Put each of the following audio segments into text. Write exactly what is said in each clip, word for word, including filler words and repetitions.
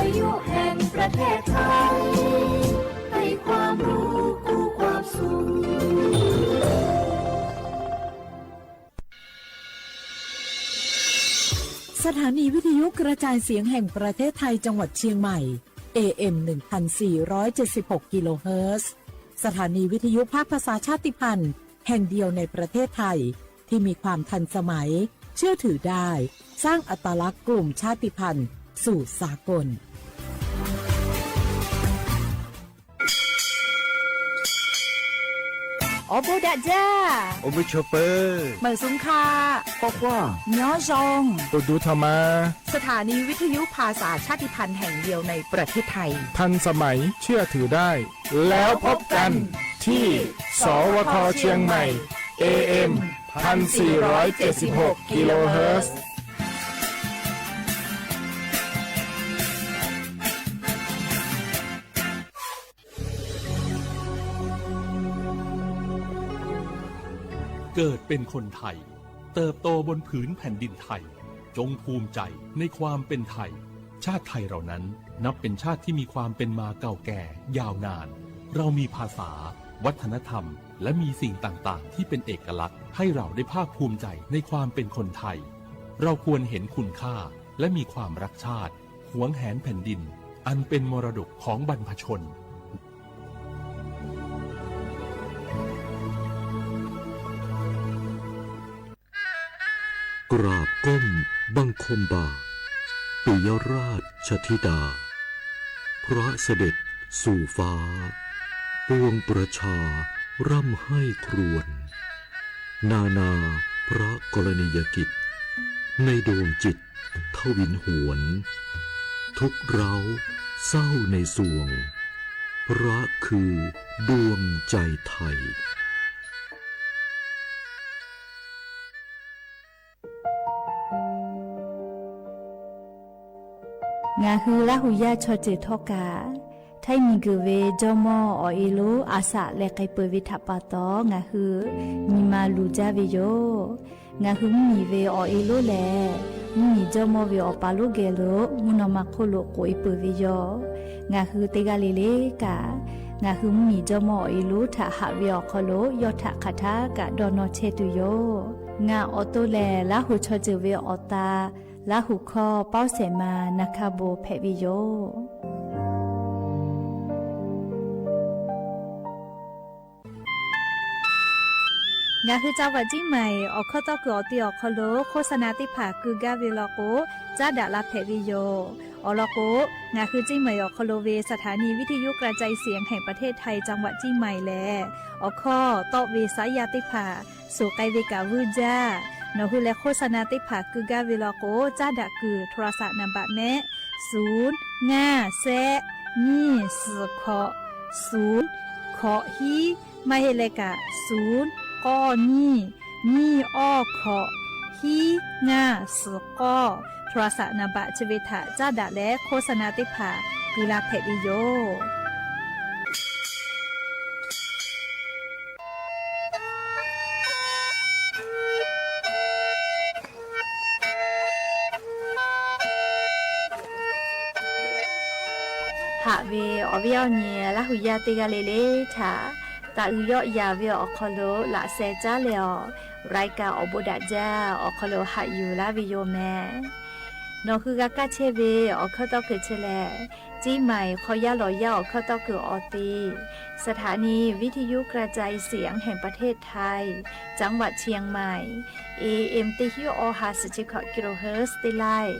ทยุแห่งประเทศไทย ให้ความรู้คู่ความสุข สถานีวิทยุกระจายเสียงแห่งประเทศไทยจังหวัดเชียงใหม่ เอ เอ็ม หนึ่งพันสี่ร้อยเจ็ดสิบหก กิโลเฮิรตซ์ สถานีวิทยุภาคภาษาชาติพันธุ์แห่งเดียวในประเทศไทย ที่มีความทันสมัย เชื่อถือได้ สร้างอัตลักษณ์กลุ่มชาติพันธุ์สู่สากล ออโบดะจ้า โอโบโชเปอร์ เหมยสุงค่ะ ปอคว้า ย้อซอง โอดูธรรมา สถานีวิทยุภาษาชาติพันธุ์แห่งเดียวในประเทศไทย ทันสมัย เชื่อถือได้ แล้วพบกันที่ สวท เชียงใหม่ เอ เอ็ม พันสี่ร้อยเจ็ดสิบหก กิโลเฮิรตซ์ เกิดเป็นคนไทย เติบโตบนผืนแผ่นดินไทย จงภูมิใจในความเป็นไทย ชาติไทยเรานั้นนับเป็นชาติที่มีความเป็นมาเก่าแก่ยาวนาน เรามีภาษา วัฒนธรรม และมีสิ่งต่างๆ ที่เป็นเอกลักษณ์ให้เราได้ภาคภูมิใจในความเป็นคนไทย เราควรเห็นคุณค่าและมีความรักชาติ หวงแหนแผ่นดิน อันเป็นมรดกของบรรพชน กราบก้มบังคมบาท ปิยราชธิดา พระเสด็จสู่ฟ้า ปวงประชาร่ำไห้ครวญ นานาพระกรณียกิจ ในดวงจิตทวินหวน ทุกข์ร้าวเศร้าในสวง พระคือดวงใจไทย ငါဟုလႃးဟူယႃႉ ချီၣ်စၢၢ်ထီၣ်ကၢ် ထၢၣ်မံၤကၢၢ်ဝဲ ကၠီမီၢ်အီၣ်အ့လိ အစး လဲၤကဲပိာ်ဝဲထးပာ်တီၤ ငါဟု မံၤမၤလူၤကၢ်ဝဲယိာ် ငါဟုမုၢ်နံၤဝဲအီၣ်အ့လိလဲၣ် မုၢ်နံၤကၠီမီၢ်ဝဲအီၣ်ပၢ်လိၣ်ဂဲၤလိာ် မုၢ်နီၢ်မၤခိၣ်လိာ် ကိးအ့ပၢၢ်ဝဲယိာ် ငါဟုတဂၤလၢ်လၢ်ကၢ် ငါဟုမုၢ်နံၤကၠီမီၢ်အီၣ်အ့လိ ထးဟးဝဲအီၤခီလိာ် ယီၢ်ထးခးထးကၢ် ဒီးနီၢ်ဆဲးတုၤယိာ် ငါအီၣ်တိလဲၣ် လၢဟူးချီၣ်စၢၢ်ဝဲအီၣ်တၢ် လၢဟူးခီ ပီၣ်စဲးမၤ နၢ်ခၢ်ဘိးဖဲးဝဲယိာ် ငါဟု จังหวัดเชียงใหม่ အီၣ်ခီၣ်ထီၣ်ကုၢ်အီၤတ့ၢ်အီၤခီလိာ် โฆษณาသ့ၣ်တဖၣ်ကုာ်ကဒါဝဲလီၤကိး ကဒါဒၣ်လၢဖဲးဝဲယိာ် အီၤလီၤကိး ငါဟုเชียงใหม่ အီၣ်ခီလိာ်ဝဲ สถานีวิทยุกระจายเสียงแห่งประเทศไทย จังหวัดเชียงใหม่ လဲၣ် အီၣ်ခီၣ်ထီၣ်ဝဲစါယၤသ့ၣ်တဖၣ် ဆိၣ်ကဲဝဲကၢ်ဝူကဒါ နီၢ်ဟုလဲၤ โฆษณาသ့ၣ်တဖၣ်ကုာ်ကဒါဝဲလီၤကိး ကဒါဒၣ်ကုာ် โทรศัพท์นามบัตร မ့ၢ် ศูนย์ ห้า แซะ ยี่ สี่ ขอ ศูนย์ ขอ ฮีး မ့ၢ်ဟ့ၣ်လဲၣ်ကၢ် ศูนย์ ก้อ ยี่ ยี่ อ้อ ขอ ฮีး ห้า สี่ ก้อ โทรศัพท์นามบัตร ချစ်ဝေးထး ကဒါဒၣ်လဲၣ် โฆษณาသ့ၣ်တဖၣ် ကုာ်လၢဖဲးဝဲယိာ် ဟးဝဲအီၣ်ဝဲအီၣ်န့ၣ် လၢဟူးယၢ်တဂၤလၢ်လၢ်ထး တၢ်အုၣ်ယီၣ်ယၤဝဲအီၤခီလိာ် လၢစဲးကၢ်လဲၣ်အီၤ รายการ အီၣ်ဘိးဒၣ်ကၢ် အီၣ်ခီလိာ်ဟးယူၤလၢဝဲယိာ်မ့ၢ် နီၢ်ဟုဂၤကၢ်ဆဲးဝဲ အီၣ်ခီၣ်ထီၣ်ကုၢ်ဆဲးလဲၣ် เชียงใหม่ ခီယၢ်လီၤယၢ်အီၣ်ခီၣ်ထီၣ်ကုၢ်အီၤသ့ สถานีวิทยุกระจายเสียงแห่งประเทศไทย จังหวัดเชียงใหม่ เอ เอ็ม သ့ၣ်ဟံၣ်အီၣ်ဟါ သၢဆံခွံ กิโลเฮิรตซ์ သ့ၣ်လဲၣ်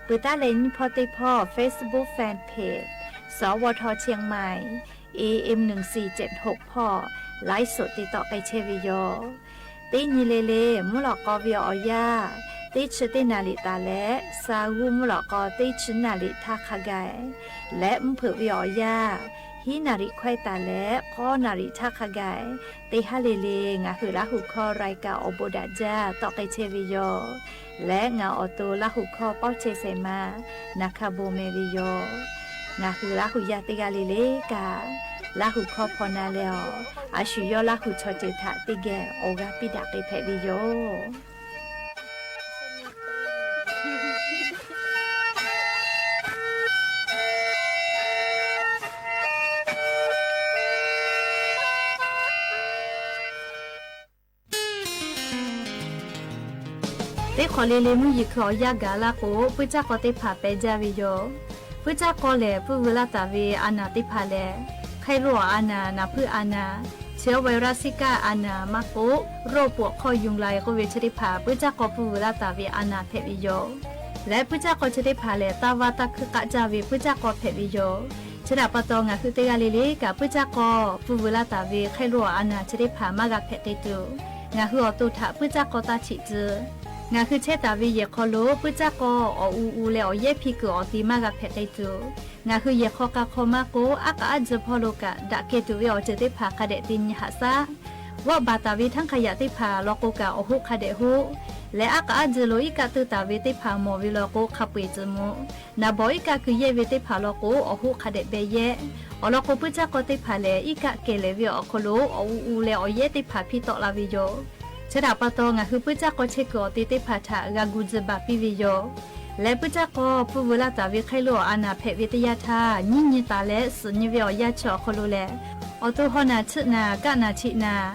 ပၢႆတၢ်လဲၤနံၣ်ဖီၣ်သ့ၣ်ဖီၣ် Facebook Fanpage สวท เชียงใหม่ เอ เอ็ม หนึ่งสี่เจ็ดหก ဖီၣ် ไลฟ์สด သ့ၣ်တီၣ်ကဲဆဲးဝဲယိာ် တ့နံၤလၢ်လၢ် မုၢ်လီၤကီဝဲအီၤယၢ် တ့ဆံတ့နၣ်ရံၣ်တၢ်လဲၣ် စၤဂူ မုၢ်လီၤကီ တ့ဆံနၣ်ရံၣ်ထးခးဂၤ လဲၤမုၢ်ဖုးဝဲအီၤယၢ် ဟံးနၣ်ရံၣ်ခွဲးတၢ်လဲၣ် ဃိးနၣ်ရံၣ်ထးခးဂၤ တ့ဟါလၢ်လၢ် ငါဟုလၢဟူးခီ รายการ အီၣ်ဘိးဒၣ်ကၢ် တီၣ်ကဲဆဲးဝဲယိာ် လဲၤ ငါအီၣ်တိလၢဟူးခီ ပီၣ်စဲးမၤ နၢ်ခၢ်ဘိးမဲာ်ဝဲယိာ် ငါဟုလၢဟူးယၢ်တဂၤလၢ်လၢ်ကၢ် လၢဟူးခီဖီနၤလဲၣ်အီၤ အဆူၣ်ယီၣ်လၢဟူးဆီၣ်စၢၢ်ထးတ့ၢ်ဂဲၤ အိၣ်ဂၤပံၣ်ဒၣ်က့ၤဖဲးဝဲယိာ် ခီၣ်လ့လ့မုၢ်ယံၤ ခုၣ်အီၤယါကၤလၢ်ကိး ပုၢ်စၢ်ကီၢ်သ့ၣ်တဖၣ်ပဲဘၣ်ဝဲယဝ်ၢ်. ပုၢ်စၢ်ကီၢ်လဲၣ် ပုၢ်ဝဲလၢတၢ်ဝဲအနၢ်သ့ၣ်တဖၣ်လဲၣ်, ခဲလၢာ်အနၢ် နၢ်ဖုအနၢ် เชื้อไวรัสซิก้า အနၢ် မၢ်ကိး โรคปวดข้อยุงลาย ကိးဝဲသ့ၣ်တဖၣ် ပုၢ်စၢ်ကီၢ်ပုၢ်ဝဲလၢတၢ်ဝဲအနၢ်ဖဲးဝဲယဝ်ၢ်. လၢပုၢ်စၢ်ကီၢ်သ့ၣ်တဖၣ်လဲၣ် တၢ်ဝါတၢ်ခုကးစၢ်ဝဲ ပုၢ်စၢ်ကီၢ်ဖဲးဝဲယဝ်ၢ်. သတးပတီၢ် ငၢ်ဟုသ့ၣ်ဂၤလ့လ့ကး ပုၢ်စၢ်ကီၢ်ပုၢ်ဝဲလၢတၢ်ဝဲ ခဲလၢာ်အနၢ်သ့ၣ်တဖၣ် မၢ်ဂၤဖဲးက့ၤတုၤ, ငၢ်ဟုအီၤတိၢ်ထး ပုၢ်စၢ်ကီၢ်တၢ်ထံၣ်တုၤ, ငၢ်ဟုဆဲးတၢ်ဝဲယဲၢ်ခီလိာ် ပုၢ်စၢ်ကီၢ်အီၣ်အူအူလၢအီၣ်ယဲၢ်ဖံးကုၢ်အီၣ်သံ မၢ်ဂၤဖဲးက့ၤတုၤ, ငၢ်ဟုယဲၢ်ခီကၤခီမၢ်ကိး အါကအါတဖီလိာ်ကး ဒၣ်ကဲတုၤဝဲအီၤ သ့ၣ်တဖၣ် ခးဒဲးသ့ၣ်ညါဟးဆှဲး ဂီၢ်ဘၣ်တၢ်ဝဲ ထၢၣ်ခးယၣ်သ့ၣ်တဖၣ်လီၤကိးကး အီၣ်ဟုးခးဒဲးဟုး, လၢအါကအါတလိၤ အံၣ်ကးတုၤတၢ်ဝဲသ့ၣ်တဖၣ် မီၢ်ဝဲလီၤကိး ခးပှဲၤတမူး, နၢ်ဘီၣ်အံၣ်ကးကုၢ်ယဲၢ်ဝဲ သ့ၣ်တဖၣ်လီၤကိး အီၣ်ဟုးခးဒဲးဘဲယဲၢ်, အီၤလီၤကိး ပုၢ်စၢ်ကီၢ်သ့ၣ်တဖၣ်လဲၣ် အံၣ်ကးကဲလဲၣ်ဝဲအီၤခီလိာ် အီၣ်အူအူလၢအီၣ်ယဲၢ်သ့ၣ်တဖၣ် ဖံးတီၣ်လၢ်ဝဲယဝ်ၢ်. သတးပတီၢ် ငၢ်ဟုပုၢ်စၢ်ကီၢ်ဆဲးကုၢ်အီၣ်သံ သ့ၣ်တဖၣ်ထး ဂၤကူၣ်စၢၤဘၣ်ပံဝဲယဝ်ၢ်. လၢပုၢ်စၢ်ကီၢ်ပုၢ်ဝဲလၢတၢ်ဝဲ ခဲလၢာ်အနၢ်ဖဲးဝဲတယၢ်ထၢၣ် ညံညံသးလၢ စုၣ်ညံဝဲအီၤယၢ်ဆၢအီၤခီလိာ်လဲၣ်, အီၣ်တိၢ်ဟီၣ်နၢ် ဆံးနၢ် ကးနၢ် ထံးနၢ်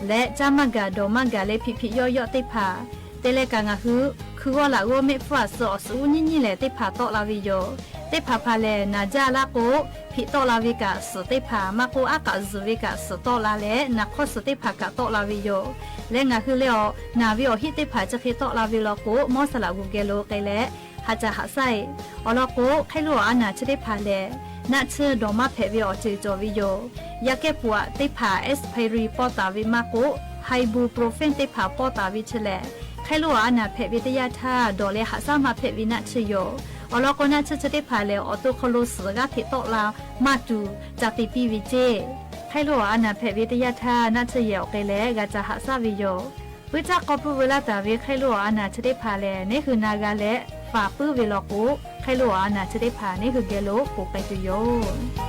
လၢကၠၢ်မၢ်ဂၤ ဒိၣ်မၢ်ဂၤလၢ ဖံးဖံးယီၢ်ယီၢ်သ့ၣ်တဖၣ်, တဲလဲၣ်ကး ငၢ်ဟု ခုဂီၢ်လၢဂီၢ် မ့ၢ်ဖုအစု အီၣ်စုအူ ညံညံလဲၣ် သ့ၣ်တဖၣ်တီၣ်လၢ်ဝဲယဝ်ၢ်. သ့ၣ်တဖၣ်ဖးလဲၣ် နၢ်ယၢ်လၢ်ကိး ဖံးတီၣ်လၢ်ဝဲကး စုၣ်သ့ၣ်တဖၣ် မၢ်ကိး အါကအါတဖီလိာ်ကး စုၣ်တီၣ်လၢ်လဲၣ် နၢ်ခီစုၣ်သ့ၣ်တဖၣ် ကးတီၣ်လၢ်ဝဲယဝ်ၢ်. လၢငၢ်ဟုလၢအီၤ နၢ်ဝဲအီၣ်ဟံၣ်သ့ၣ်တဖၣ် ကဲတီၣ်လၢ်ဝဲလီၤကိး မီၢ်စလး ကူၣ်ကဲလိာ်ကဲလဲၣ် ဟးစၢ်ဟးဆှဲး အီၤလီၤကိး ခဲလၢာ်အနၢ်သ့ၣ်တဖၣ်လဲၣ် နၢ်ထၢၣ်ဒိၣ်မးဖဲးဝဲအီၤ စၢၤကီးဝဲယဝ်ၢ်. ယကဲပူၤသ့ၣ်တဖၣ် expiry ပိာ်တၢ်ဝဲမၢ်ကိး ibuprofen သ့ၣ်တဖၣ် ပိာ်တၢ်ဝဲဆံးလဲၣ်, ခဲလၢာ်အနၢ်ဖဲးဝဲတယၢ်ထၢၣ် ဒိၣ်လၢဟးဆှဲးမးဖဲးဝဲ နၢ်ထၢၣ်ယဝ်ၢ်. အီၤလီၤကိး နၢ်ထၢၣ်သ့ၣ်တဖၣ်လဲၣ် အီၣ်တိၢ်ခီလိာ်စုၣ် ဂၤဖံးတီၣ်လၢ်မးတုၤ တၢ်သံပံဝဲစ့ၢ်. ခဲလၢာ်အနၢ်ဖဲးဝဲတယၢ်ထၢၣ် နၢ်ထၢၣ်ယဲၢ်အီၤကဲလဲၣ် ဂၤစၢ်ဟးဆှဲးဝဲယဝ်ၢ်. ပုၢ်စၢ်ကီၢ်ပုၢ်ဝဲလၢတၢ်ဝဲ ခဲလၢာ်အနၢ်သ့ၣ်တဖၣ်လဲၣ် နဟ့ၣ်ဂံၢ်နၤဂၤလဲၣ် ပာ်ပၢၢ်ဝဲလီၤကိး ခဲလၢာ်အနၢ်သ့ၣ်တဖၣ် နဟ့ၣ်ဂဲၤလိာ် ပူၤကဲတုၤယဝ်ၢ်.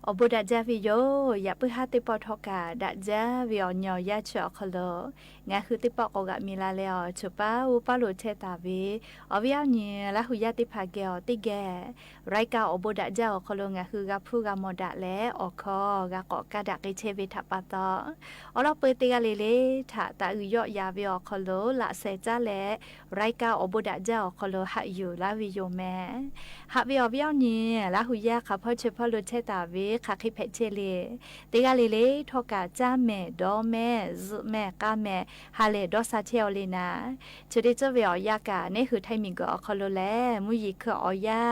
အိၣ်ဘူးဒၣ်ကၢ်ဝေၢ်ယိာ် ယၢၣ်ပုၢ်ဟၣ်သ့ၣ်တဖၣ်ထီၣ်ကၢ် ဒၣ်ကၢ်ဝေၢ် အီၣ်ညီၣ်ယါဆၢၣ် အီၤခီလိာ် ငါးဟုသ့ၣ်တဖၣ်ကိးဂၤမံၤလၢ်လၢ်အီၤ ဆိၣ်ပၢ်အူပၢ်လိာ်ထဲတၢ်ဝေ အီၤဝံၤအီၤနံၤ လၢဟူးယါသ့ၣ်တဖၣ်ဂဲၤအီၤတ့ၢ်ဂဲၤ ရၢၣ်ကၢ်အိၣ်ဘူးဒၣ်ကၢ်အီၤခီလိာ် ငါးဟုဂၤဖုဂၤမီၢ်ဒၣ်လဲာ် အီၣ်ခီဂၤကိးကၢ်ဒၣ်က့ၤဆဲးဝဲထးပာ်တီ အီၤလီၤပှဲၤတ့ၢ်ဂၤလၢ်လၢ် ထးတၢ်အုၣ်ယီၣ်ယၤဝဲအီၤခီလိာ် လၢ်စဲးကၢ်လဲၣ် ရၢၣ်ကၢ်အိၣ်ဘူးဒၣ်ကၢ်အီၤခီလိာ် ဟးယူၢ်လၢ်ဝံၤယိာ်မဲာ် ဟးဝံၤအီၤဝံၤအီၤနံၤ လၢဟူးယါခးဖီဆဲးဖီလိာ်ထဲတၢ်ဝေ ခးဃ့ဖဲးဆဲးလံ တ့ၢ်ဂၤလၢ်လၢ်ထီၣ်ကၢ် ကၢ်မဲာ် ဒီမဲာ် စုးမဲာ် ကါမဲာ် ဟးလဲၢ်ဒီးစၢ်ထဲအီၤလံနၤ ဆိဒ့ကၠိဝဲအီၤယါကၢ် နဟူးထၢၣ်မံၤကီးအီၤခီလိာ်လဲၣ် မုၢ်ယံၤခုၣ်အီၤယါ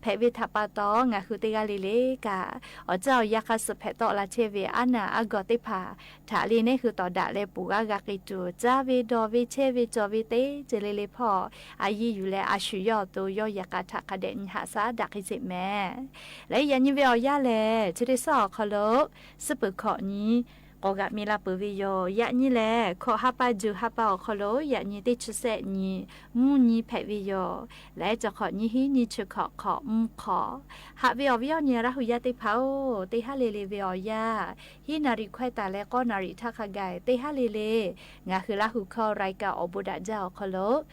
ဖဲးဝဲထးပာ်တီ ငါးဟုတ့ၢ်ဂၤလၢ်လၢ်ကၢ် အီၤကၢ်အီၤယါခးစုးဖဲးတီၣ်လၢ်ထဲဝဲ အါနၢ်အါဂီၢ်သ့ၣ်တဖၣ် ထးလံ နဟူးတီၢ်ဒၣ်လဲာ် ပူၤဂၤဂၤက့ၤတုၤ ကၢ်ဝေၢ်ဒီးဝေၢ်ဆဲးဝေၢ်ကၠီၣ်ဝေၢ်တ့ၢ် ကၠီၣ်လၢ်လၢ်ဖီၣ် အယံၤယုၢ်လၢအဆူၣ်ယီၣ်အသိး ယီၣ်ယဲၢ်ကၢ်ထးခးဒဲးနံၤဟးစၢ်ဒၣ်က့ၤစ့းမဲာ် လၢယဲၢ်နံၤဝဲအီၤယါလဲၣ် ဆိဒ့ကၠိအီၤခီလိာ် စုပူၤခီၣ်နံၤ ကိးဂၤမံၤလၢ်ပၢၢ်ဝဲယိာ် ယဲၢ်နံၤလဲၣ် ခီၣ်ဟါပၢ် ယူၢ်ဟါပၢ်အီၤခီလိာ် ယဲၢ်နံၤတ့ၢ်ဆံဆဲးနံၤ မုၢ်နံၤဖဲးဝဲယိာ် လၢကၠီၣ်ခီၣ်နံၤ ဟံးနံၤ ဆူၣ်ခီၣ်ခီၣ် မုၢ်ခီၣ် ဟးဝံၤအီၤဝံၤအီၤနံၤ လၢဟူးယါသ့ၣ်တဖၣ်ဧၢ တ့ၢ်ဟါလၢ်လၢ်ဝဲအီၤယါ ဟံးနၣ်ရံၣ်ခွဲးတၢ်လၢ ကီနၣ်ရံၣ်ထးခါဂၤ တ့ၢ်ဟါလၢ်လၢ် ငါးဟုလၢဟူးခီၣ် ရၢၣ်ကၢ်အိၣ်ဘူးဒၣ်ကၢ်အီၤခီလိာ်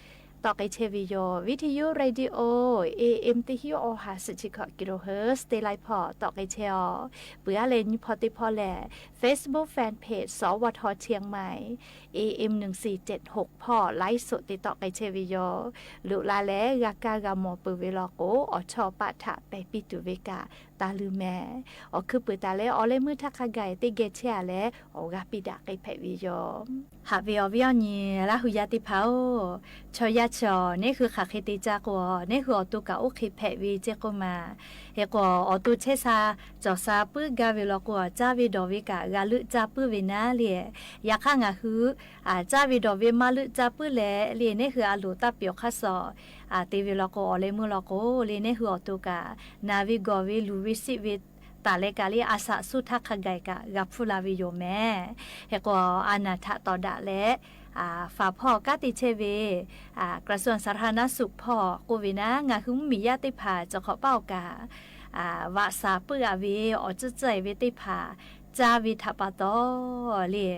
တီၣ်က့ၤဆဲးဝဲယိာ် ဝံထယု ရေၣ်ဒံအိ အ့ဢ့မ် တဆံ အီဟး ဆံခံ ကီၢ်ကီလိုဟၢၣ် စ့တ့ၢ်လၢ်ဖီၣ် တီၣ်က့ၤဆဲးအီၤ ပှၤအါလဲၣ်နံၤဖီသ့ၣ်တဖၣ်လဲၣ် Facebook Fanpage စဝထ เชียงใหม่ เอเอ็ม หนึ่งสี่เจ็ดหก ဖီၣ် ไลฟ์สด တ့ၢ်တီၣ်က့ၤဆဲးဝဲယိာ် လိၣ်လၢ်လၢ် ဂၤကၢ်ဂၤမီၢ်ပၢၢ်ဝဲလီၤကိး အီၣ်ဆီၣ်ပာ်ထးပဲာ်ပံတုၤဝဲကၢ် တၢ်လုၢ်မဲာ် အီၣ်ခုးပၢၢ်တၢ်လၢ အီၤလၢမုၢ်ထးခါဂၤအံၤ တ့ၢ်ဂဲၤဆဲးအါလဲၣ် အီၣ်ဂၤပံဒၣ်က့ၤဖဲးဝဲယိာ် ဟးဝံၤအီၤဝံၤအီၤနံၤ လၢဟူးယါသ့ၣ်တဖၣ်ဧၢ ဆီၣ်ယါဆီၣ် နဟူးခးဃ့တ့ၢ်ကၢ်ကိးအီၤ နဟူးအီၣ်တူၢ်ကၢ်အိၣ်ဃ့ဖဲးဝဲစ့ၢ်ကီးမး ဟဲကိးအီၤ အီၣ်တူၢ်ဆဲးစၢ် ကၠီၣ်စၢ်ပုၢ်ဂၤဝဲလီၤကိးအီၤ ကၢ်ဝဲဒီးဝဲကၢ် ဂၤလုၢ်ကၢ်ပုၢ်ဝဲနၤလံ ယခါငါးဟု အကၢ်ဝဲဒီးဝဲမၤလုၢ်ကၢ်ပုၢ်လဲၣ်လံ နဟူးအလိၣ်တၢ်ပျီခါစီၣ် အတ့ၢ်ဝဲလီၤကိး အီၤလၢမုၢ်လီၤကိးလံ နဟူးအီၣ်တူၢ်ကၢ် နာ်ဝဲဂီၢ်ဝဲလူၤဝဲစံးဝဲ တၢ်လဲၤကၢ်လံ အစးဆူၣ်ထးခါဂၤကၢ် ဂၤဖုလၢ်ဝဲယိာ်မဲာ် ဟဲကိး အါနၢ်ထးတီၣ်ဒၣ်လဲာ် အဖးဖီၣ်ကၢ်တ့ၢ်ဆဲးဝဲ กระทรวงสาธารณสุข ဖီၣ်ကိးဝဲနၤ ငါးဟုမုၢ်မံၤယါသ့ၣ်တဖၣ် ကၠီၣ်ခီၣ်ပၢ်အီၣ်ကၢ် ဝးစၢ်ပုၢ်အဝဲ အီၣ်ကၠၢၣ်ကၠၢၣ်ဝဲသ့ၣ်တဖၣ် ကၢ်ဝဲထးပာ်တီလံ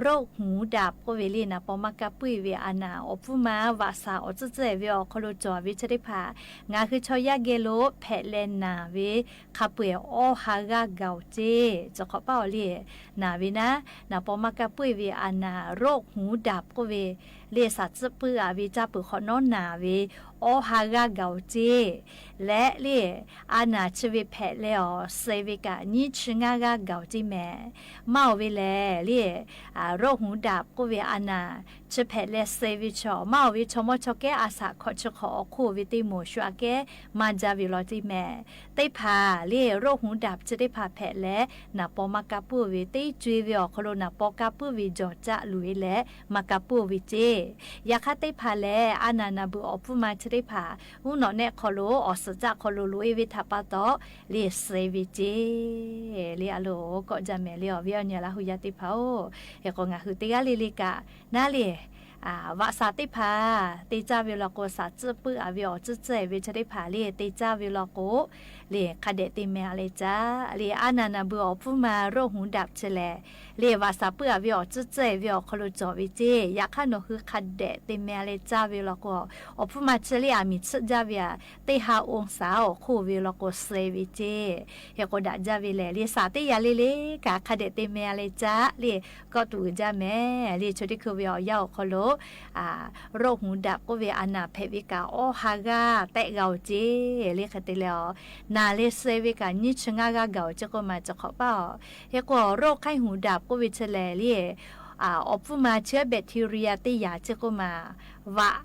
โรคหูดับ ကိးဝဲလံ နၢ်ပီမၤကၢ်ပုၢ်ဝဲအါနၢ် အီၣ်ပုၢ်မၤ ဝးစၢ်အီၣ်ကၠၢၣ်ကၠၢၣ်ဝဲအီၤခီလိာ် ကၠီၣ်ဝဲဆၢသ့ၣ်တဖၣ် ငါးဟုဆီၣ်ယါဂဲၤလိာ် ဖဲးလဲၣ်နာ်ဝဲ ခးပှဲၤအီဟးဂၤဂၤအီၤကၠ့ ကၠီၣ်ခီၣ်ပၢ်အီၤလံ နာ်ဝဲနၤ နၢ်ပီမၤကၢ်ပုၢ်ဝဲအါနၢ် โรคหูดับ ကိးဝဲလံ စၢ်စုၣ်ပုၢ်အဝဲ ကၢ်ပၢၢ်ခီၣ်နီၢ်နာ်ဝဲ အီဟးဂၤဂၤအီၤကၠ့ လဲၣ်လံ အါနၢ်ဆၢဝဲဖဲးလဲၣ်အီၤ စဲးဝဲကၢ် နံၣ်ဆံငါးဂၤဂၤအီၤကၠ့မဲာ် မၤအီၤဝဲလဲၣ်လံ โรคหูดับ ကိးဝဲအါနၢ် ဆၢဖဲးလဲၣ်စဲးဝဲဆီၣ် မၤအီၤဝဲဆီၣ်မီၣ်ဆီၣ်ကဲ အစးခီၣ်ဆၢခီၣ်အီၤခိၣ်ဝဲသ့ၣ်မိၢ် ဆှၢအကဲ မၤဒ်ဝဲလီၤကၠ့မဲာ် သ့ၣ်တဖၣ်လံ โรคหูดับ ဆၢသ့ၣ်တဖၣ်ဖဲးလဲၣ် နၢ်ပီမၤကၢ်ပုၢ်ဝဲ သ့ၣ်ကၠွ့ဝဲအီၤခီလိာ် နၢ်ပီကၢ်ပုၢ်ဝဲ ကၠီၣ်ကၠၢၣ်လူၤဝဲလဲၣ် မၤကၢ်ပုၢ်ဝဲကၠ့ ယခါသ့ၣ်တဖၣ်လဲၣ် အါနၢ်နၢ်ဘုၣ်အီၣ်ပုၢ်မၤဆၢသ့ၣ်တဖၣ် အူနီၣ်နဲၣ်ခီလိာ် အီၣ်စၢ်ကၠၢၣ်ခီလိာ် လိၤအ့ဝဲထးပာ်တီလံ စဲးဝဲကၠ့ လံအလိၤ ကိးဒ်မဲာ်လံအီၤဝံၤအီၤနံၤ လၢဟူးယါသ့ၣ်တဖၣ်ဧၢ ဟဲကိး ငါးဟုတ့ၢ်ဂၤလၢ်လၢ်ကၢ် နၤလံ ဝးစၢ်သ့ၣ်တဖၣ် တ့ၢ်ကၢ်ဝဲလီၤကိး စၢ်စုၣ်ပုၢ်အဝဲအီၣ်ကၠၢၣ်ကၠၢၣ်ဝဲဆၢသ့ၣ်တဖၣ်လံ တ့ၢ်ကၢ်ဝဲလီၤကိး လံ ခးဒဲးတ့ၢ်မဲာ်အါလဲၣ်ကၠၢ် လံ အါနၢ်နၢ်ဘုၣ်အီၣ်ပုၢ်မၤ โรคหูดับ ဆၢလဲၣ် လံ ဝးစၢ်ပုၢ်အဝဲအီၣ်ကၠၢၣ်ကၠၢၣ်ဝဲအီၤ ခီလိာ်ကၠီၣ်ဝဲကၠ့ ယခါနီၣ်ဟု ခးဒဲးတ့ၢ်မဲာ်အါလဲၣ်ကၠၢ်ဝဲလီၤကိး အီၣ်ပုၢ်မၤဆၢလံ အမံၤဆၢကၠၢ်ဝဲဧါ တ့ၢ်ဟးအိၣ်စၢ်အီၣ်ခိၣ်ဝဲလီၤကိး စဲးဝဲကၠ့ ဟဲကိးဒၣ်ကၠၢ်ဝဲလဲၣ် လံ စၢ်သ့ၣ်ယၤလၢ်လၢ်ကၢ် ခးဒဲးတ့ၢ်မဲာ်အါလဲၣ်ကၠၢ် လံ ကိးတူၢ်အုးကၠၢ်မဲာ် လံ ဆိဒ့ခုဝဲအီၤယါအီၤခီလိာ် โรคหูดับ ကိးဝဲအါနၢ်ဖဲးဝဲကၢ် အီဟးဂၤသဲးဂၤအီၤကၠ့ လံ ခးတ့ၢ်လဲၣ်အီၤ နၢ်လၢစဲးဝဲကၢ် နံၣ်ဆံငါးဂၤဂၤအီၤကၠ့ ကိးမး ကၠီၣ်ခီၣ်ပၢ်အီၤ ဟဲကိး โรคไข้หูดับ ကိးဝဲဆၢလဲၣ်လံ အီၣ်ပုၢ်မၤဆၢ แบคทีเรีย သ့ၣ်ယၤကၠ့ ကိးမး ဝး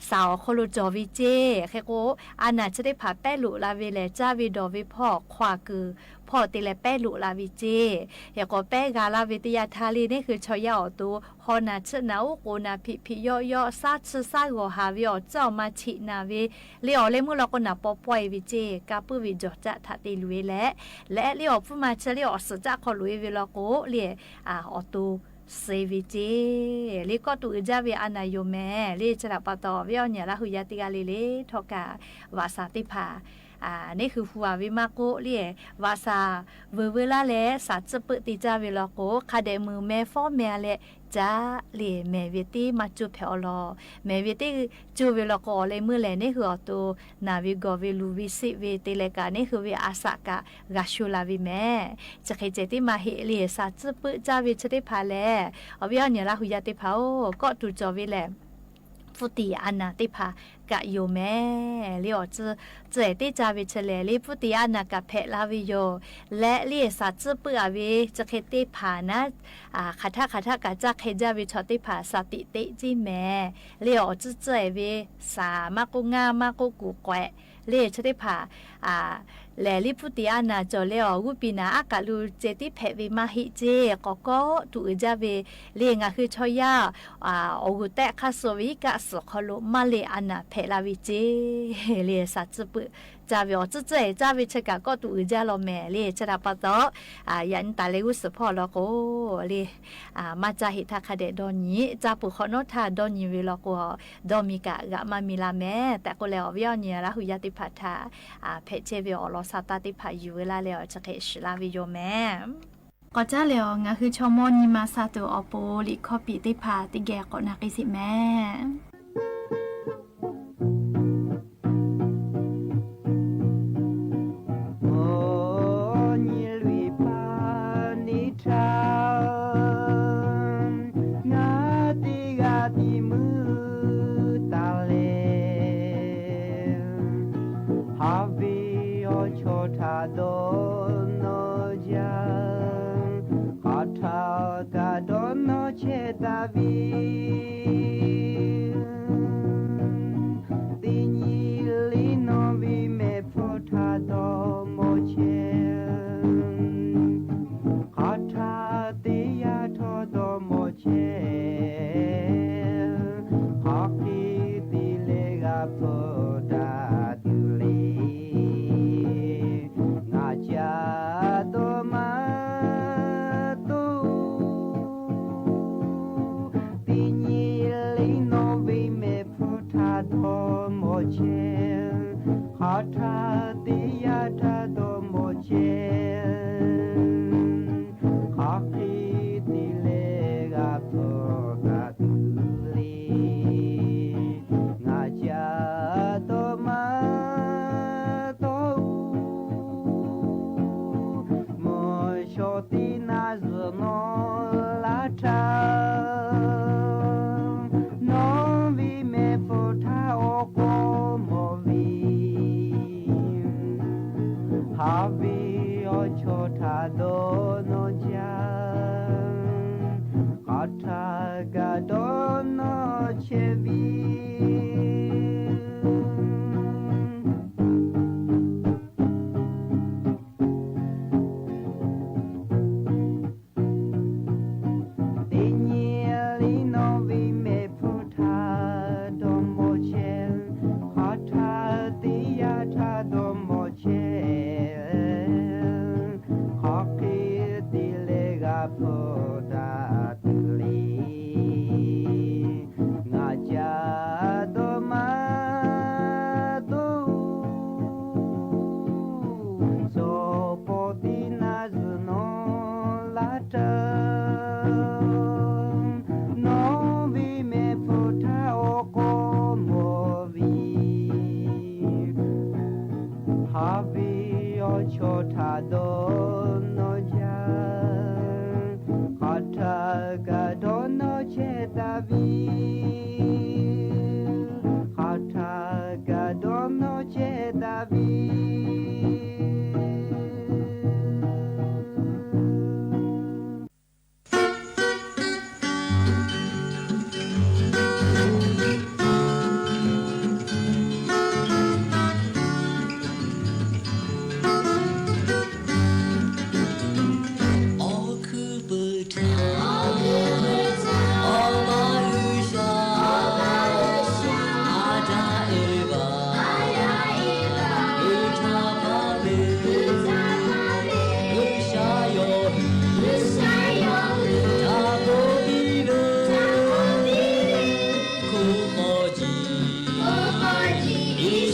စၢ်အီၣ်ခိၣ်လိာ်ကၠီၣ်ဝဲကၠ့ ဟဲကိး အါနၢ်ဆၢသ့ၣ်တဖၣ်ပဲလိာ်လၢ်ဝဲလဲၣ် ကၠၢ်ဝဲဒီးဝဲဖီၣ် ခွါကုၢ်ဖီၣ်တ့ၢ်လဲၣ် ပဲလိာ်လၢ်ဝဲကၠ့ ဟဲကိး ပဲဂၤလၢ်ဝဲသ့ၣ်ယၤထါလံ နဟူးဆီၣ်ယါအီၤတိၢ် ဟီၣ်နၢ်ဆၢနၢ် အိၣ်ကိၢ်နၢ်ဖံးဖံးယီယီ စၢ်ဆၢစၢ်ဂီၤဟးဝဲအီၤ ကၠၢ်အီၣ်မၤဆံးနၢ်ဝဲ လံ အီၣ်လၢမုၢ်လီၤကိး နၢ်ပီပှဲၤဝဲကၠ့ ကၢ်ပုၢ်ဝဲကၠီၣ်ကၠၢ်ထးတ့ၢ်လူၤဝဲလဲၣ် လံ အီၣ်ပုၢ်မၤဆၢလံ အီၣ်စၢ်ကၠၢ်ခီလိာ်ဝဲလီၤကိး လံ အီၣ်တိၢ်စဲးဝဲကၠ့ လံ ကိးတူၢ်အုးကၠၢ်ဝဲအါနၢ်ယိာ်မဲာ် လံ ဆၢဒၣ်ပာ်တီဝဲအီၤနံၤ လၢဟူးယါတ့ၢ်ဂၤလၢ်လၢ် ထီၣ်ကၢ် ဝးစၢ်သ့ၣ်တဖၣ် အၼ် ၼႆႉ ႁိုဝ် ႁူဝ်ဝႃႈ ဝဵင်းမၢၵ်ႉၵူၵ်ႉ လႄႈ ဝႃႈသႃႇ ဝိူဝ်ႈဝိူဝ်ႈလႃႈလႄႈ သႃႇၸိူဝ်ႉပိုၵ်ႉ တေၸႃႉဝႆႉလႄႈၵေႃႈ ၶႃႈတႄႉ မိူဝ်ႈမႄႈၾေႃးမႄႈလႄႈ ၸႃႉလႄႈ မႄႈဝႃႈ တေမႃးၸူးၽႄႈဢေႃႈလႄႈ မႄႈဝႃႈ တေၸူးဝႆႉလႄႈၵေႃႈ လႄႈ မိူဝ်ႈလႂ် ၼႆႉ ႁိုဝ် ဢေႃႈ တူဝ်ၼႃႇဝႆႉ ၵေႃႈဝႆႉ လူႇဝႆႉ သိတ်ႉဝႆႉ တေလႄႈၵေႃႈ ၼႆႉ ႁိုဝ်ဝႆႉ ဢသၢၵ်ႈၵႃႈ ၵႃႈၸူးလႃႈဝႆႉမႄႈ ၸၢၵ်ႈၶႄႇၸႄႈ တေမႃးႁဵတ်းလႄႈ သႃႇၸိူဝ်ႉပိုၵ်ႉ ၸႃႉဝႆႉ ၸိူဝ်းတေၽႃႇလႄႈ ဢဝ်ဝႆႉ ဢေႃႈ ၼႆႉ လႃႈ ႁူႉယဝ်ႉ တေၽႃႇ ဢေႃႈ ၵေႃႉတူၺ်းၸေႃႉဝႆႉလႄႈ ၽူႈတီႈဢႃႇၼႃႇ တေၽႃႇ ၵႃႈယူႇမႄႈ လႄႈ ဢေႃႈ ၸိူဝ်း ၸိူဝ်းတေၸႃႉဝႆႉ ၸိူဝ်းလႄႈ လႄႈ ၽူႈတီႈဢႃႇၼႃႇ ၵႃႈၽႄႈလႃႈဝႆႉယူႇ လႄႈ လႄႈ သႃႇၸိူဝ်ႉပိုၵ်ႉ ဢႃႇဝႆႉ ၸၢၵ်ႈၶႄႇ တေၽႃႇၼႃႇ ဢႃႇ ၶႃႈထႃႈ ၶႃႈထႃႈ ၵႃႈၸၢၵ်ႈၶႄႇ ၸႃႉဝႆႉ ၸိူဝ်းတေၽႃႇ သတိ တေၸီႉမႄႈ လႄႈ ဢေႃႈ ၸိူဝ်း ၸိူဝ်းဢႃႇဝႆႉ သႃႇ မႃးၵူႈငႃး မႃးၵူႈၵူႈၵွႆး လႄႈ ၸိူဝ်းတေၽႃႇ ဢႃႇ လႄႈ လႄႈ ၽူႈတီႈဢႃႇၼႃႇ ၸေႃႉလႄႈ ဢေႃႈ ႁူႉပီႈၼႃႇ ဢၵႃႇလူႇ ၸိူဝ်းတေၽႄႈဝႆႉ မႃးႁဵတ်းၸေႈ ၵေႃႈ ၵေႃႉတူၺ်းၸႃႉဝႆႉ လႄႈ ငႃးႁိုဝ် ၶျေႃးယႃႉ ဢႃႇ ဢေႃႈ ႁူႉတႄႉ ၶႃႈသူဝ်းဝႆႉ ၵႃႈသူဝ်း ၶေႃးလူး မႃးလႄႈ ဢႃႇၼႃႇ ၽႄႈလႃႈဝႆႉၸေႈ လႄႈ သႃႇၸိူဝ်ႉပိုၵ်ႉ ၸႃႉဝႆႉ ဢေႃႈ ၸိူဝ်း ၸိူဝ်းဢႃႇဝႆႉ ၸၢၵ်ႈၶႄႇ ၵေႃႉတူၺ်းၸႃႉလႄႈ မႄႈ လႄႈ ၸႃႉတႃႇပႃႈတေႃႇ ဢႃႇ ယၢမ်းတႃႇလႄႈ ႁူႉသိုပ်ႇၽေႃႉလႄႈၵေႃႈ လႄႈ ဢႃႇ မႃးၸႃႉႁဵတ်းထႃႈၶႃႈတႄႉ တေႃႈၼႆႉ ၸႃႉပိုၵ်ႉၶေႃႈၼေႃႈ ထႃႈတေႃႈၼႆႉဝႆႉလႄႈၵေႃႈ တေႃႈမီးၵႃႈ ၵႃႈမႃးမီးလႃႈမႄႈ တႄႉၵေႃႈလႄႈ ဢေႃႈ ဝႆႉဢေႃႈ ၼႆႉ လႃႈ ႁူႉယႃႉ တေၽႃႇထႃႈ ဢႃႇ ၽႄႈၸေႈဝႆႉ ဢေႃႈ လေႃးသႃႇတႃႇ တေၽႃႇယူႇဝႆႉလႃႈလႄႈ ဢေႃႈ ၸၢၵ်ႈၶႄႇ သိုပ်ႇလႃႈဝႆႉယူႇမႄႈ ၵေႃႈၸႃႉလႄႈ ဢေႃႈ ငႃးႁိုဝ် ၶျေႃးမေႃး ၼီႈမႃးသႃႇတူဝ်ႈ ဢေႃႈ ပူႇလိၵ်ႈၶေႃးပီႇ တေၽႃႇ တေၵႄႈၵေႃႈ ၼႃႈၵေႃႈ သိုပ်ႇမႄႈ မေႃးၼီႈလွႆႈပႃးၼႆႉထႃႈ ငႃးတေၵႃႈတီႈမိုဝ်းတႃႇလႄႈ ႁႃႉဝီႇဢေႃႈ ၶျေႃးထႃႈတေႃႇၼေႃႈယႃႇ ၶႃႈထႃႈၵႃႈတေႃႇၼေႃႈ ၶျေႇတႃႇဝီႇ တီႈၼႆႈလီၼေႃႈ ဝီႇမႄႈၽူႈထႃႈတေႃႇမေႃၶျေႇ ၶႃႈထႃႈတေယႃႉတေႃႇတေႃႇမေႃၶျေႇ ၶႃႈၶီႇတီႈလႄႈၵႃႈၽူႈတႃႇတူႇလီႇ ငႃးၸႃႇတေႃႇမႃးတူႇ တီႈၼႆႈလီၼေႃႈ ဝီႇမႄႈၽူႈထႃႈတေႃႇမေႃၶျေႇ ၶႃႈထႃႈတေယႃႉထႃႈတေႃႇမေႃၶျေႇ ၶႃႈၶီႇတီႈလႄႈၵႃႈၽူႈတႃႇတူႇလီႇ ငႃးၸႃႇတေႃႇမႃးတေႃႇ မေႃၶျေႃးတီႈၼႃႈၸိူဝ်းၼေႃႈလႃႈထႃႈ ၼေႃႈဝီႇမႄႈၽူႈထႃႈဢေႃႈၵေႃႈမေႃဝီႇ ႁႃႉဝီႇဢေႃႈ ၶျေႃးထႃႈတေႃႇၼေႃႈယႃႇ ၶႃႈထႃႈၵႃႈတေႃႇၼေႃႈၶျေႇဝီႇ တီႈၼႆႈလီၼေႃႈ ဝီႇမႄႈၽူႈထႃႈတေႃႇမေႃၶျေႇ ၶႃႈထႃႈတေယႃႉထႃႈတေႃႇမေႃၶျေႇ ၶႃႈၶီႇတီႈလႄႈၵႃႈၽူႈတႃႇတူႇလီႇ ငႃးၸႃႇတေႃႇမႃးတူႇ ၸေႃႇပေႃႈတီႈၼႃႈၸိူဝ်းၼေႃႈလႃႈတႃႉ ၼေႃႈဝီႇမႄႈၽူႈထႃႈဢေႃႈၵေႃႈမေႃဝီႇ ႁႃႉဝီႇဢေႃႈ ၶျေႃးထႃႈတေႃႇၼေႃႈယႃႇ ၶႃႈထႃႈၵႃႈတေႃႇၼေႃႈၶျေႇတႃႇဝီႇ ၶႃႈထႃႈၵႃႈတေႃႇၼေႃႈၶ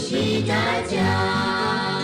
ျေႇတႃႇဝီႇ။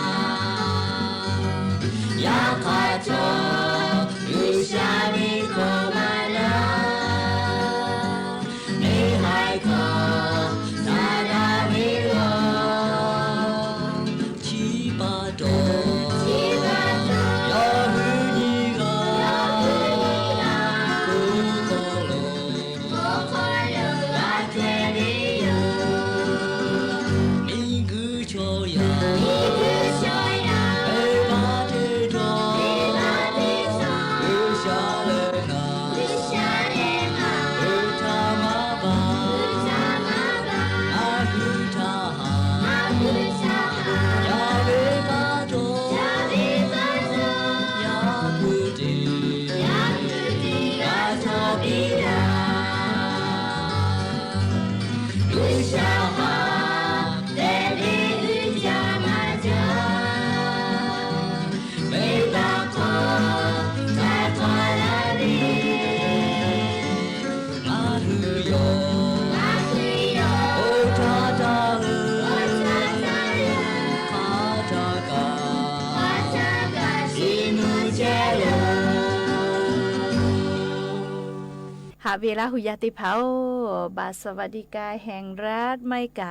ဟးဝ့ၤလႃး ဟူယၢသ့ၣ်တဖၣ်ဧၢ, ဘၣ်စဝၢဒ်ကၢၼ်ဟဲၣ်ရၢတ်ၣ် မ့ၢ်က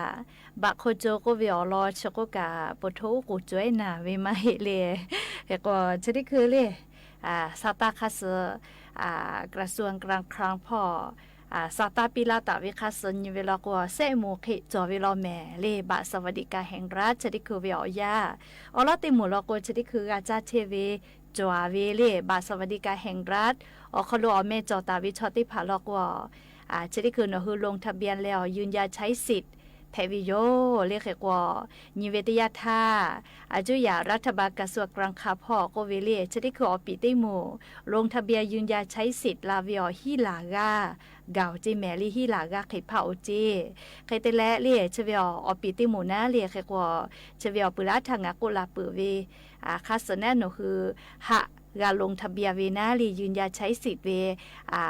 ဘၣ်ခိၣ်ကၠိကိးဝဲအီၤလီၤ ဆၢကိးကၢ် ပထိၣ်အူၣ်ကူၣ်ကၠွဲနၢ်ဝဲမးဟ့ၣ်လံ, ဟဲကီး ဆၢဒ့ၣ်ခုလံ, အာ စၢ်တၢ်ခါဆူ အာ กระทรวงการคลังဖီၣ် အာ စၢ်တၢ်ပံလၢတၢ်ဝဲခါဆူ ညံဝဲလီၤကီး စဲးမူၣ်ခ့ၣ် ကၠီၤဝဲလီၤမဲာ်လံ ဘၣ်စဝၢဒ်ကၢၼ်ဟဲၣ်ရၢတ်ၣ် ဆၢဒ့ၣ်ခုဝဲအီၤယၢ, အီလီၤတ့ၢ်မူၣ်လီၤကီး ဆၢဒ့ၣ်ခုဂၤကၢ်ထဲဝဲ ကၠီၤဝဲလံ ဘၣ်စဝၢဒ်ကၢၼ်ဟဲၣ်ရၢတ်ၣ် အီၤခီလိာ် အီၤမ့ၢ်ကၠီၤတၢ်ဝဲဆီၣ်သ့ၣ်တဖၣ်လီၤကီး အာ ဆၢဒ့ၣ်ခုနီၣ်ဟု ลงทะเบียน လၢအီၤ ยืนยันใช้สิทธิ์ ဖဲဝဲယိာ်လံ ဃ့ကွီၤ ညံဝဲတယၢ်ထါ အကျိုးအရ รัฐบาลกระทรวงการคลังဖီၣ်ကိးဝဲလံ ဆၢဒ့ၣ်ခုအီၤပံာ်တ့ၢ်မူၣ် ลงทะเบียนยืนยันใช้สิทธิ์ လၢဝဲအီၤ ဟံးလၢ်ဂၤ ကၢ်အိၣ်က့ၤမဲာ်လံ ဟံးလၢ်ဂၤ ဃ့ဖးအိၣ်က့ၤ ဃ့တဲလဲၣ်လံ ဆၢဝဲအီၤ အီၤပံာ်တ့ၢ်မူၣ်နၤလံ ဃ့ကွီၤ ဆၢဝဲအီၤ ပုၢ်လၢ်ထါ ငါကိၣ်လၢ်ပၢၢ်ဝဲ အာ ခါဆူညါနီၣ်ဟု ဟးဂၤ ลงทะเบียน ဝဲနၤလံ ยืนยันใช้สิทธิ์ ဝဲ အာ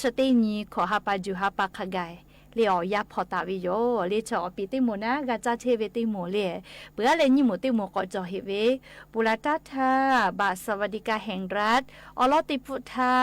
ဆၢတဲနံၤ ခိၣ်ဟါပာ်ယူၢ်ဟါပာ်ခးဂၤ လံအီၤ ယၢ်ဖီၣ်တၢ်ဝဲယိာ်လံ ဆၢအီၤပံာ်တ့ၢ်မူၣ်နၤ ဂၤကၢ်ထဲဝဲတ့ၢ်မူၣ်လံ ပှၤလၢညံမူၣ်တ့ၢ်မူၣ် ကိးကၠီၤဟ့ၣ်ဝဲ ပုၢ်လၢ်တၢ်ထါ ဘၣ်စဝၢဒ်ကၢၼ်ဟဲၣ်ရၢတ်ၣ် အီလီၤတ့ၢ်ဖုထါ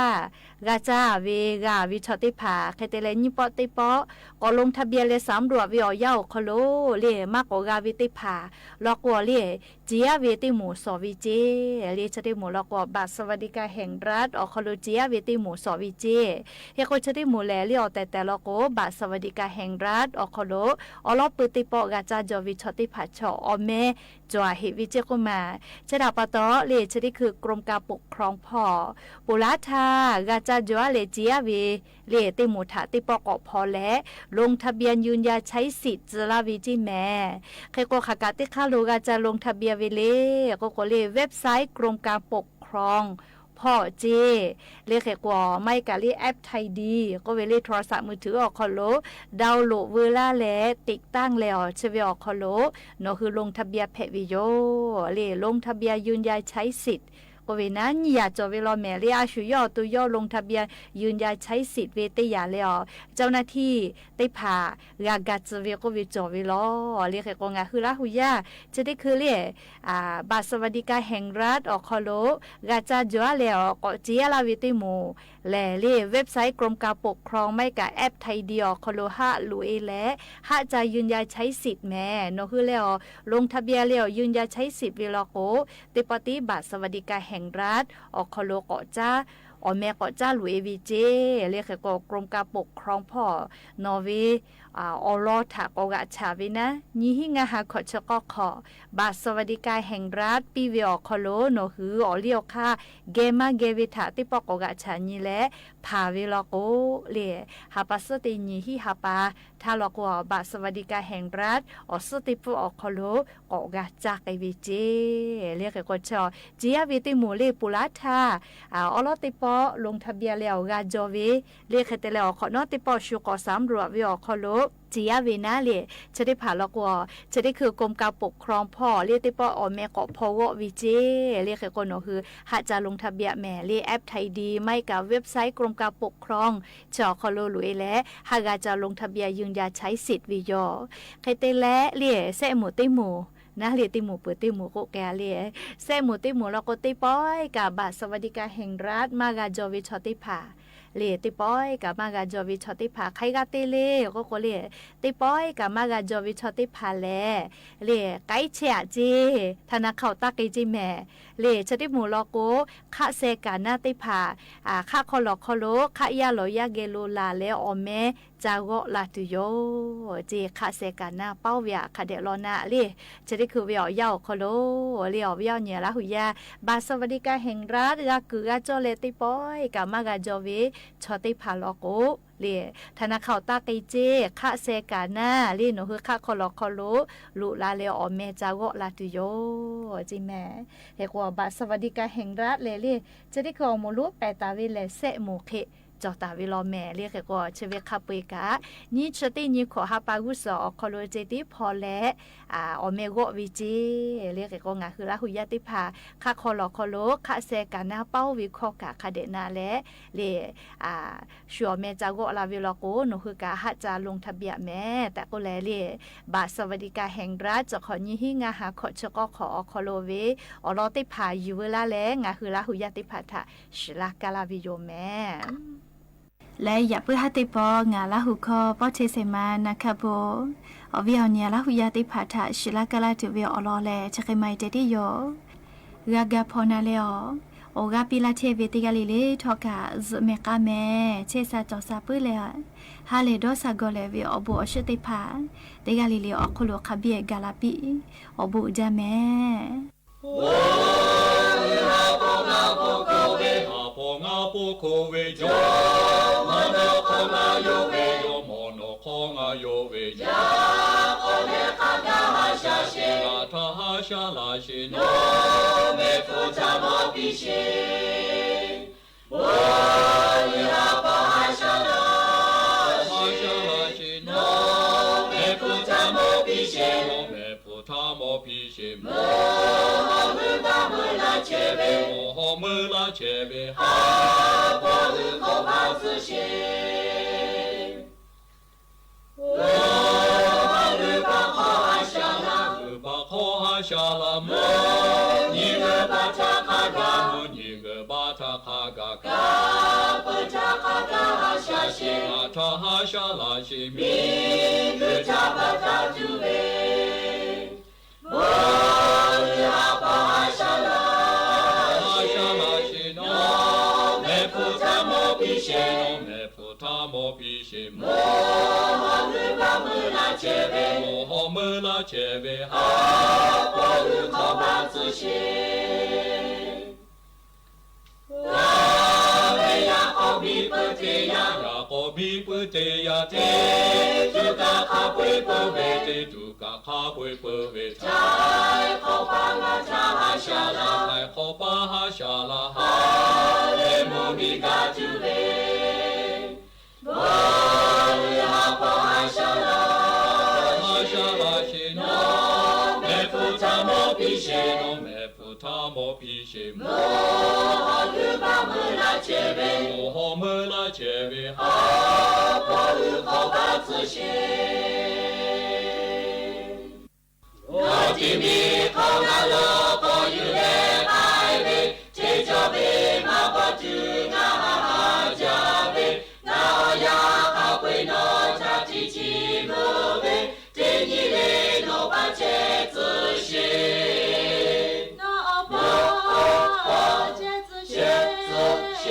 ဂၤကၢ်ဝဲ ဂၤဝဲဆီၣ်သ့ၣ်တဖၣ် ဃ့တဲလဲၣ် ညံပီၣ်တ့ၢ်ပီၣ် ကိး ลงทะเบียน လၢ สำรวจ ဝဲအီၤယၢ်အိၣ်ခီလိာ်လံ မ့ၢ်ကိးဂၤဝဲသ့ၣ်တဖၣ် လီၤကီးလံ စံးယၢ်ဝဲတ့ၢ်မူၣ်စီၣ်ဝဲက့ၤ လံဆၢတ့ၢ်မူၣ်လီၤကီး ဘၣ်စဝၢဒ်ကၢၼ်ဟဲၣ်ရၢတ်ၣ် အီၤခီလိာ် စံးယၢ်ဝဲတ့ၢ်မူၣ်စီၣ်ဝဲက့ၤ ဟ့ၣ်ဃိးဆၢတ့ၢ်မူၣ်လဲၣ် လံအီၤတဲာ်တဲာ်လီၤကီး ဘၣ်စဝၢဒ်ကၢၼ်ဟဲၣ်ရၢတ်ၣ် အီၤခီလိာ် အီလီၤပၢၢ်တ့ၢ်ပီၣ် ဂၤကၢ်ကၠီၤဝဲဆီၣ်သ့ၣ်တဖၣ် ဆၢအီၤမ့ၢ်ကၠီၤဟ့ၣ်ဝဲက့ၤကိးမး ဆၢဒၣ်ပာ်တီၢ်လံ ဆၢဒ့ၣ်ခု กรมการปกครองဖီၣ် ပုၢ်လၢ်ထါ ဂၤကၢ်ကၠီၤလဲၣ် စံးယၢ်ဝဲ လံတ့ၢ်မူၣ်ထးတ့ၢ်ပီၣ်ကိးဖီလဲၣ် ลงทะเบียนยืนยันใช้สิทธิ์ စံးလၢဝဲက့ၤမဲာ် ဃ့ကွီၤ ဃၣ်ကးတ့ၢ်ခါလိာ် ဂၤကၢ် ลงทะเบียน ဝဲလံ ကိးကိးလံ เว็บไซต์กรมการปกครองဖီၣ်က့ၤ လံဃ့ကွီၤ မ့ၢ်ကးလံ แอปไทยดี ကိးဝဲလံ โทรศัพท์มือถือ အီၤခီလိာ် ดาวน์โหลด ဝဲလၢ်လဲၣ် ติดตั้ง လဲၤအီၤ ဆၢဝဲအီၤခီလိာ် နီၣ်ဟု ลงทะเบียน ဖဲဝဲယိာ်လံ ลงทะเบียนยืนยันใช้สิทธิ์ ကိးဝဲနၤ ညံယၤကၠီၤဝဲလီၤမဲာ်လံ အါဆူၣ်ယီၣ်တူၢ်ယီၣ် ลงทะเบียนยืนยันใช้สิทธิ์ ဝဲတ့ၢ်ယၤလၢအီၤ เจ้าหน้าที่သ့ၣ်တဖၣ် ဂၤကၢ်စံးဝဲ ကိးဝဲကၠီၤဝဲလီၤ လံဃ့ကွီၤ ငါဟုလၢ်ဟူယၢ် ဆၢတ့ၢ်ခုလံ အာ ဘၣ်စဝၢဒ်ကၢၼ်ဟဲၣ်ရၢတ်ၣ် အီၤခီလိာ် ဂၤကၢ်ကၠီၤလဲၣ် အီၤကိးစံးယၢ်လၢဝဲတ့ၢ်မူၣ်လဲၣ် လံ เว็บไซต์กรมการปกครอง မ့ၢ်ကး แอปไทยดี အီၤခီလိာ် ဟးလူၤအ့လဲၣ် ဟးကၢ် ยืนยันใช้สิทธิ์ မဲာ် နီၣ်ဟုလဲၣ်အီၤ ลงทะเบียน လဲၣ်အီၤ ยืนยันใช้สิทธิ์ ဝဲလီၤကီး တ့ၢ်ပီၣ်တ့ၢ်ဘၣ် สวัสดิการแห่งรัฐ အီၤခီလိာ်ကိးကၢ် အီၤမ့ၢ်ကိးကၢ်လူၤအ့ဝဲက့ၤ လံဃ့ကွီၤ กรมการปกครองဖီၣ် နီၣ်ဝဲ အီၤလီၤထးကိးဂၤဆးဝဲနၤ နံၣ်ဟံၣ်ငါးဟါ ခွဲးဆၢကီၢ်ခီၣ် ဘၣ် สวัสดิการแห่งรัฐ ပံဝဲအီၤခီလိာ် နီၣ်ဟုအီၤလံအီၤခါ ဂဲၤမၤဂဲၤဝဲထးတ့ၢ်ပီၣ်ကိးဂၤဆး ညံလဲၣ် ဖးဝဲလီၤကီးလံ ဟးပာ်စၢတ့ၢ် နံၣ်ဟံၣ်ဟးပာ် ထါလီၤကီး ဘၣ် สวัสดิการแห่งรัฐ အီၤစၢတ့ၢ်ဖုအီၤခီလိာ် ကိးဂၤကၢ်က့ၤဝဲက့ၤ လံဃ့ကွီၤ ဆၢအီၤ စံးယၢ်ဝဲတ့ၢ်မူၣ်လံ ပုၢ်လၢ်ထါ အီလီၤတ့ၢ်ပီၣ် ลงทะเบียน လဲၣ်အီၤ ဂၤကၠီၤဝဲ လံဃ့တဲလဲၣ်အီၤ ခိးနီၣ်တ့ၢ်ပီၣ် ဆူးကိး สำรวจ ဝဲအီၤခီလိာ် စံးယၢ်ဝဲနၤလံ ဆၢတ့ၢ်ဖးလီၤကီး ဆၢတ့ၢ်ခု กรมการปกครองဖီၣ် လံတ့ၢ်ပီၣ်အီၤမ့ၢ်ကိးဖီဂီၢ်ဝဲက့ၤ လံဃ့ကွီၤ နီၣ်ဟု ဟးကၢ် ลงทะเบียน မဲာ် လံ แอปไทยดี မ့ၢ်ကး เว็บไซต์กรมการปกครอง ဆၢအီၤခီလိာ်လူၤအ့လဲၣ် ဟးဂၤကၢ် ลงทะเบียนยืนยันใช้สิทธิ์ ဝဲယိာ် ဃ့တဲလဲၣ်လံ စဲးမူၣ်တ့ၢ်မူၣ် နၤလံ တ့ၢ်မူၣ်ပၢၢ်တ့ၢ်မူၣ်ကိးကဲလံ စဲးမူၣ်တ့ၢ်မူၣ်လီၤကီး တ့ၢ်ပီၣ်ကးဘၣ် สวัสดิการแห่งรัฐ မၤဂၤကၠီၤဝဲဆီၣ်သ့ၣ်တဖၣ် လံ တ့ၢ်ပီၣ်ကးမၤဂၤကၠီၤဝဲဆီၣ်သ့ၣ်တဖၣ် ခဲဂၤတ့ၢ်လံ ကိးကိးလံ တ့ၢ်ပီၣ်ကးမၤဂၤကၠီၤဝဲဆီၣ်သ့ၣ်တဖၣ်လဲၣ် လံ ကဲဆဲးအက့ၤ ธนาคาร တၢ်က့ၤက့ၤမဲာ် လံ ဆၢတ့ၢ်မူၣ်လီၤကီး ခးစဲးကးနၢ်သ့ၣ်တဖၣ် ခးခီလီၤခီလိာ် ခးယၢ်လီၤယၢ်ဂဲၤလိာ်လၢ်လဲၣ် အီၤမ့ၢ် จาเกาะลาดตุ๊โย เจ คะแซกาหน้าเป้าเวีย คะแดะลอหน้าเล่ จะได้คือเวีย อ่อเย้าคอโล เล่ อ่อเวีย เยียะละหูยา บัตรสวัสดิการแห่งรัฐ กากือกาจ้อแลเต๊อะปอย กามา กาจอเว ชอเต๊ะผาลอโก เล่ ธนาคารตาเกเจ คะแซกาหน้า เล่ หนอหื้อคะคอลอคอโล ลุลาเล่ออ่อแม่จาเกาะลาดตุ๊โย เจแม่ เฮกว่าบัตรสวัสดิการแห่งรัฐแลเล่ จะได้คืออ่อหมู่ลุแปะตาเวแลแซะหมู่เขะ จอตาเวลอแม่เล่ เฮกว่าเชเวคะเปยกะ นี่เชเต้นี่ขอฮาปากุศลอ่อคอโลเจเต๊ะพอแล อ่า อ่อแม่เกาะเวเจ เล่ เฮกว่างาหื้อละหูยาเต๊ะผา คะคอลอคอโล คะแซกาหน้าเป้าเวคอกะคะแดะหน้าแล เล่ อ่า ชัวแม่จาเกาะลาเวลอโก หนอหื้อกาฮะจาลงทะเบียนแม่ แต่ก็แลเล่ บัตรสวัสดิการแห่งรัฐ จะขอนี้หื้องาหาขอเชิกอขออ่อคอโลเว อ่อลอเต๊ะผาอยู่เวลาแล งาหื้อละหูยาเต๊ะผาทะ ศิลากาลาวิโยแม่ และอย่าปื้อฮะเต๊ะปองาละหูคอป้อเทเสมานะคะโบ อ่อเวีย อ่อเยียะละหูยาเต๊ะผาทะ ศิลากาลาถือเวีย อ่อลอแล จะเกยมาเตเต๊ะโย กากาพอนาแลออ โอกาปีลาเทเวเตกาลิเลทอกา จุแม่กาแม่ เชสาจอสาปื้อแล ฮาเลดอสากอแลเว อ่อบุญอ่อเชอเต๊ะผา เตกาลิเล อ่อคอโลคาเบียกาลาปี อ่อบุญจาแม่ โอ้ ฮาปองาปองโกเว ฮาปองาปองโกเว โย มโนปองาโยเว โย มโนปองาโยเว ยา โอเมคาทาฮาชาเช คาทาฮาชาลาเช โน เมปุทธาโมปิเช โอ ยาปะฮาชาลาเช ฮาชาลาเช โน เมปุทธาโมปิเช โน เมปุทธาโมปิเช โมหะมือปะมือลาเชเว โมหะมือลาเชเว ฮาปะมือโคปะซือเช โอ ฮะลือปะคอฮาชาลา ลือปะคอฮาชาลา โม ยีเงือบาทาคากา โม ยีเงือบาทาคากา กาปะทาคากาฮาชาเช กาทาฮาชาลาเช มีคือทาปะทาจูเว โอ ลือฮาปะฮาชาลาเช ฮาชาลาเช โน เมปุทธาโมปิเช โน เม ปุทธาโมปิเช โมหะมือปะมือลาเชเว โมหะมือลาเชเว ฮาปะลือโคปะซือเช กาเวยาโกบีเปอเตยา ยาโกบีเปอเตยา เตจุกะคาเปยเปอเว เตจุกะคาเปยเปอเว ไทยโคปะงาทาฮาชาลา ไทยโคปะฮาชาลา ฮาเลโมนิกาจูเว โอ ฮาปะฮาชาลาเช ฮาชาลาเช โน เมปุทธาโมปิเช โน เมปุทธาโมปิเช โมหะมือปะมือลาเชเว โมหะมือลาเชเว ฮาปะลือโคปะซือเช โอติมีของอาโลโกอยู่แลไปเว เทจอเวมาปะจูงาฮาจาเว งาออยาคาเวยโนจาติจิโมเว เตญิเลโนปะเจตเช โนปะเจตเช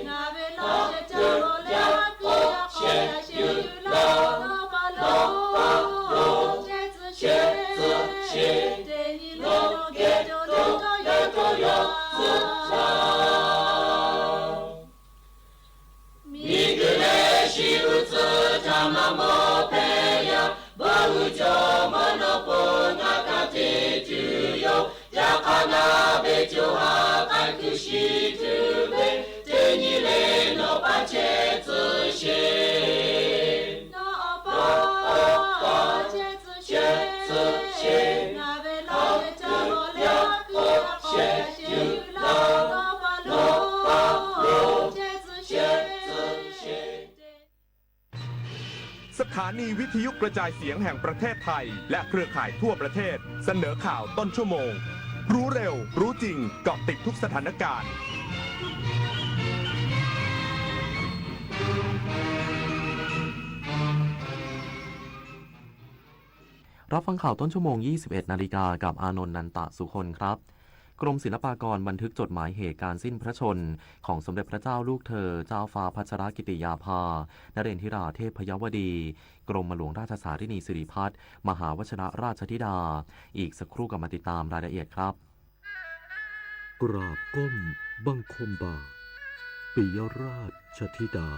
งาเวโนเจตโลเลกิยาโกยาเชยุโล โนปะโลเจต เช เช เตยิโลเกโตเลโตโยโตโยสุชา มีคือเลชิอุตสึธรรมโมเปยะ บะหุโจมโนปุญญาคติตุโย ยะคะนาเบจุหะไคคือชิตุเว เตญิเลโนปะเจตเช โนปะเจตเช เช เช งาเวโลเจตโลเลกิยาโกยาเชยุโล โนปะโลเจตเช เช เช สถานีวิทยุกระจายเสียงแห่งประเทศไทย และเครือข่ายทั่วประเทศ เสนอข่าวต้นชั่วโมง รู้เร็ว รู้จริง เกาะติดทุกสถานการณ์ รับฟังข่าวต้นชั่วโมง ยี่สิบเอ็ดนาฬิกา กับอานนท์ นันตะสุคนครับ กรมศิลปากรบันทึกจดหมายเหตุการสิ้นพระชนม์ของสมเด็จพระเจ้าลูกเธอ เจ้าฟ้าพัชรกิติยาภา นเรนทิราเทพยวดี กรมหลวงราชสารินีสิริพัฒน์ มหาวชรราชธิดา อีกสักครู่กลับมาติดตามรายละเอียดครับ กราบก้มบังคมบาท ปิยราชธิดา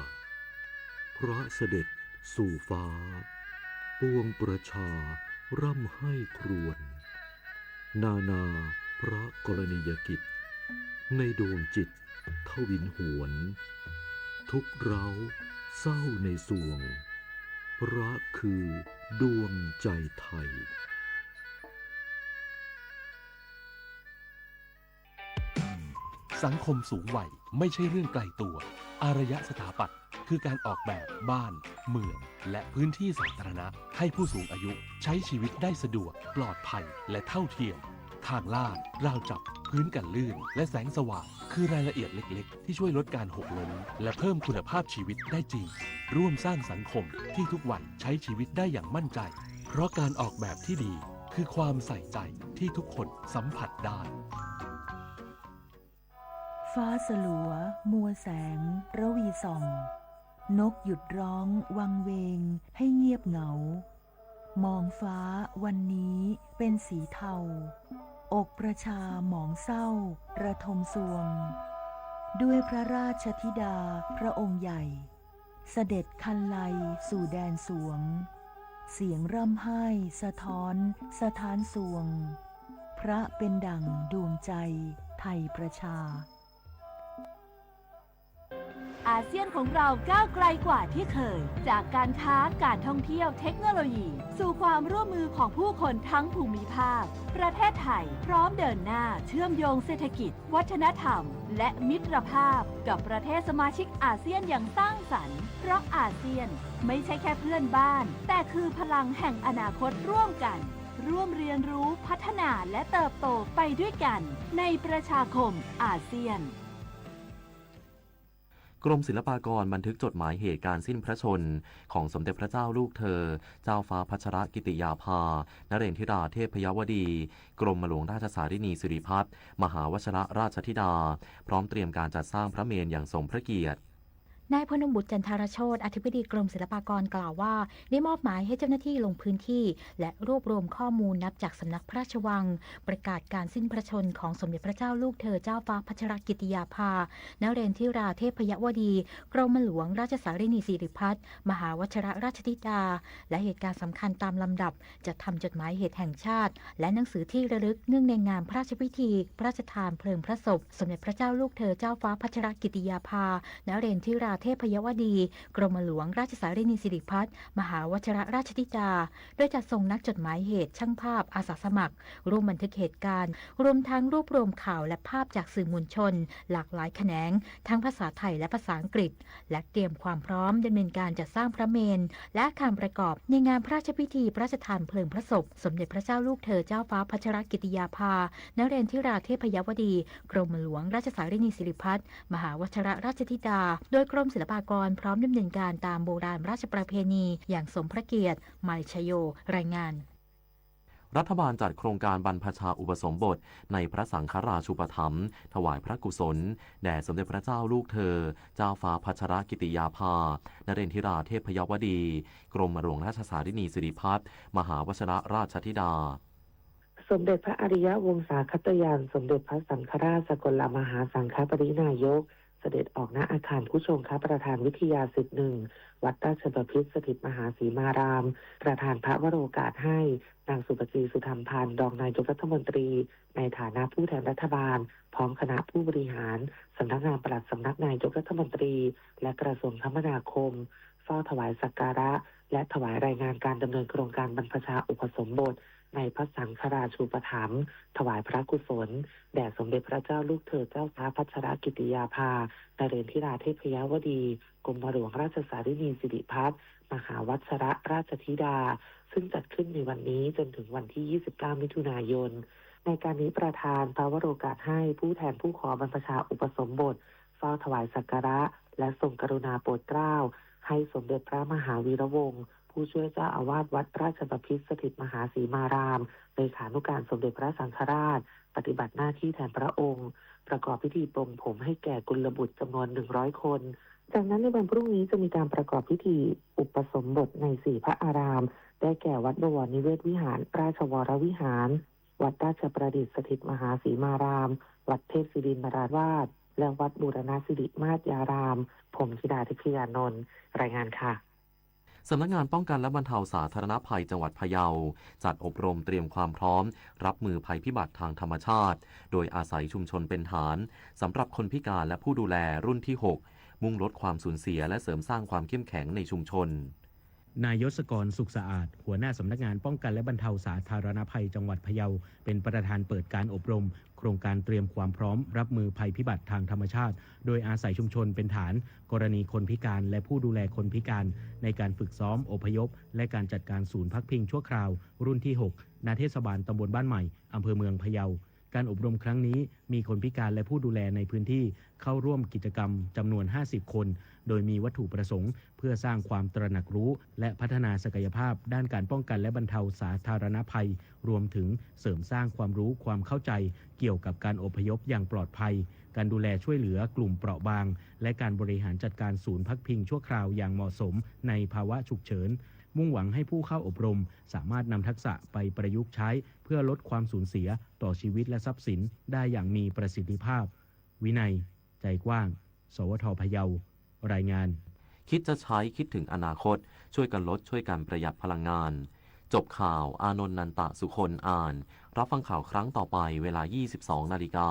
พระเสด็จสู่ฟ้า ปวงประชาร่ำไห้ครวญ นานาพระกรณียกิจ ในดวงจิตทวินหวน ทุกข์ร้าวเศร้าในสวง พระคือดวงใจไทย สังคมสูงวัยไม่ใช่เรื่องไกลตัว อารยสถาปัตย์คือการออกแบบบ้าน เมือง และพื้นที่สาธารณะ ให้ผู้สูงอายุใช้ชีวิตได้สะดวก ปลอดภัย และเท่าเทียม ทางลาด ราวจับ พื้นกันลื่น และแสงสว่าง คือรายละเอียดเล็กๆ ที่ช่วยลดการหกล้ม และเพิ่มคุณภาพชีวิตได้จริง ร่วมสร้างสังคมที่ทุกวัยใช้ชีวิตได้อย่างมั่นใจ เพราะการออกแบบที่ดี คือความใส่ใจที่ทุกคนสัมผัสได้ ฟ้าสลัว มัวแสง ระวีส่อง นกหยุดร้องวังเวงให้เงียบเหงา มองฟ้าวันนี้เป็นสีเทา อกประชาหมองเศร้าระทมซวง ด้วยพระราชธิดาพระองค์ใหญ่ เสด็จคันไลสู่แดนสวง เสียงร่ำไห้สะท้อนสถานซวง พระเป็นดั่งดวงใจไทยประชา อาเซียนของเราก้าวไกลกว่าที่เคย จากการค้า การท่องเที่ยว เทคโนโลยี สู่ความร่วมมือของผู้คนทั้งภูมิภาค ประเทศไทยพร้อมเดินหน้าเชื่อมโยงเศรษฐกิจ วัฒนธรรม และมิตรภาพกับประเทศสมาชิกอาเซียนอย่างสร้างสรรค์ เพราะอาเซียนไม่ใช่แค่เพื่อนบ้าน แต่คือพลังแห่งอนาคตร่วมกัน ร่วมเรียนรู้ พัฒนา และเติบโตไปด้วยกัน ในประชาคมอาเซียน กรมศิลปากรบันทึกจดหมายเหตุการสิ้นพระชนม์ของสมเด็จพระเจ้าลูกเธอ เจ้าฟ้าพัชรกิติยาภา นเรนทิราเทพยวดี กรมหลวงราชสารินีสิริพัฒน์ มหาวชรราชธิดา พร้อมเตรียมการจัดสร้างพระเมรุอย่างสมพระเกียรติ นายพนมบุตร จันทรโชติ อธิบดีกรมศิลปากรกล่าวว่า ได้มอบหมายให้เจ้าหน้าที่ลงพื้นที่ และรวบรวมข้อมูลนับจากสำนักพระราชวัง ประกาศการสิ้นพระชนม์ของสมเด็จพระเจ้าลูกเธอ เจ้าฟ้าพัชรกิติยาภา นเรนทิราเทพยวดี กรมหลวงราชสารินีสิริพัฒน์ มหาวชรราชธิดา และเหตุการณ์สำคัญตามลำดับ จัดทำจดหมายเหตุแห่งชาติ และหนังสือที่ระลึกเนื่องในงานพระราชพิธีพระราชทานเพลิงพระศพ สมเด็จพระเจ้าลูกเธอ เจ้าฟ้าพัชรกิติยาภา นเรนทิราเทพยวดี กรมหลวงราชสารินีสิริพัฒน์ มหาวชรราชธิดา โดยจัดส่งนักจดหมายเหตุ ช่างภาพ อาสาสมัคร ร่วมบันทึกเหตุการณ์ รวมทั้งรวบรวมข่าวและภาพจากสื่อมวลชน หลากหลายแขนง ทั้งภาษาไทยและภาษาอังกฤษ และเตรียมความพร้อมดำเนินการจัดสร้างพระเมรุ และอาคารประกอบในงานพระราชพิธีพระราชทานเพลิงพระศพ สมเด็จพระเจ้าลูกเธอ เจ้าฟ้าพัชรกิติยาภา นเรนทิราเทพยวดี กรมหลวงราชสารินีสิริพัฒน์ มหาวชรราชธิดา โดยกรมศิลปากรพร้อมดำเนินการตามโบราณราชประเพณีอย่างสมพระเกียรติ มาริชโย รายงาน รัฐบาลจัดโครงการบรรพชาอุปสมบทในพระสังฆราชูปถัมภ์ ถวายพระกุศลแด่สมเด็จพระเจ้าลูกเธอ เจ้าฟ้าพัชรกิติยาภา นเรนทิราเทพยวดี กรมหลวงราชสารินีสิริพัฒน์ มหาวชรราชธิดา สมเด็จพระอริยวงศาคตญาณ สมเด็จพระสังฆราชสกลมหาสังฆปริณายก เสด็จออกณอาคารผู้ชงฆประทานวิทยาสิบเอ็ด วัดราชบพิตรสถิตมหาสีมาราม ประธานพระวโรกาสให้นางสุปจี สุธรรมพันธ์ รองนายกรัฐมนตรี ในฐานะผู้แทนรัฐบาล พร้อมคณะผู้บริหาร สำนักงานปลัดสำนักนายกรัฐมนตรี และกระทรวงคมนาคม เฝ้าถวายสักการะ และถวายรายงานการดำเนินโครงการบรรพชาอุปสมบท ในพระสังฆราชูปถัมภ์ ถวายพระกุศล แด่สมเด็จพระเจ้าลูกเธอเจ้าฟ้าพัชรกิติยาภา นเรนทิราเทพยวดี กรมหลวงราชสารินีสิริพัฒน์ มหาวชรราชธิดา ซึ่งจัดขึ้นในวันนี้จนถึงวันที่ ยี่สิบเก้า มิถุนายน ในการนี้ประธานพระวโรกาสให้ผู้แทนผู้ขอบรรพชาอุปสมบท เฝ้าถวายสักการะ และทรงกรุณาโปรดเกล้า ให้สมเด็จพระมหาวีระวงศ์ โพ ผู้ช่วยเจ้าอาวาสวัดราชบพิตรสถิตมหาสีมาราม เลขานุการสมเด็จพระสังฆราช ปฏิบัติหน้าที่แทนพระองค์ ประกอบพิธีปลงผมให้แก่กุลบุตรจำนวนหนึ่งร้อยคน จากนั้นในวันพรุ่งนี้จะมีการประกอบพิธีอุปสมบทในสี่พระอาราม ได้แก่วัดบวรนิเวศวิหาร ราชวรวิหาร วัดราชประดิษฐสถิตมหาสีมาราม วัดเทพศิรินทราวาส และวัดบูรณสิริมาตยาราม ผมธิดาทิพยานนท์ รายงานค่ะ สำนักงานป้องกันและบรรเทาสาธารณภัยจังหวัดพะเยา จัดอบรมเตรียมความพร้อมรับมือภัยพิบัติทางธรรมชาติ โดยอาศัยชุมชนเป็นฐาน สำหรับคนพิการและผู้ดูแลรุ่นที่หก มุ่งลดความสูญเสียและเสริมสร้างความเข้มแข็งในชุมชน นายยศกร สุขสะอาด หัวหน้าสำนักงานป้องกันและบรรเทาสาธารณภัยจังหวัดพะเยา เป็นประธานเปิดการอบรม โครงการเตรียมความพร้อมรับมือภัยพิบัติทางธรรมชาติ โดยอาศัยชุมชนเป็นฐาน กรณีคนพิการและผู้ดูแลคนพิการ ในการฝึกซ้อมอพยพ และการจัดการศูนย์พักพิงชั่วคราว รุ่นที่หก ณ เทศบาลตำบลบ้านใหม่ อำเภอเมืองพะเยา การอบรมครั้งนี้มีคนพิการและผู้ดูแลในพื้นที่เข้าร่วมกิจกรรมจำนวนห้าสิบคน โดยมีวัตถุประสงค์เพื่อสร้างความตระหนักรู้ และพัฒนาศักยภาพด้านการป้องกันและบรรเทาสาธารณภัย รวมถึงเสริมสร้างความรู้ความเข้าใจเกี่ยวกับการอพยพอย่างปลอดภัย การดูแลช่วยเหลือกลุ่มเปราะบาง และการบริหารจัดการศูนย์พักพิงชั่วคราวอย่างเหมาะสมในภาวะฉุกเฉิน มุ่งหวังให้ผู้เข้าอบรมสามารถนำทักษะไปประยุกต์ใช้เพื่อลดความสูญเสียต่อชีวิตและทรัพย์สินได้อย่างมีประสิทธิภาพ วินัย ใจกว้าง สวท พะเยา รายงาน คิดจะใช้ คิดถึงอนาคต ช่วยกันลด ช่วยกันประหยัดพลังงาน จบข่าว อานนท์ นันตะสุคน อ่าน รับฟังข่าวครั้งต่อไปเวลายี่สิบสองนาฬิกา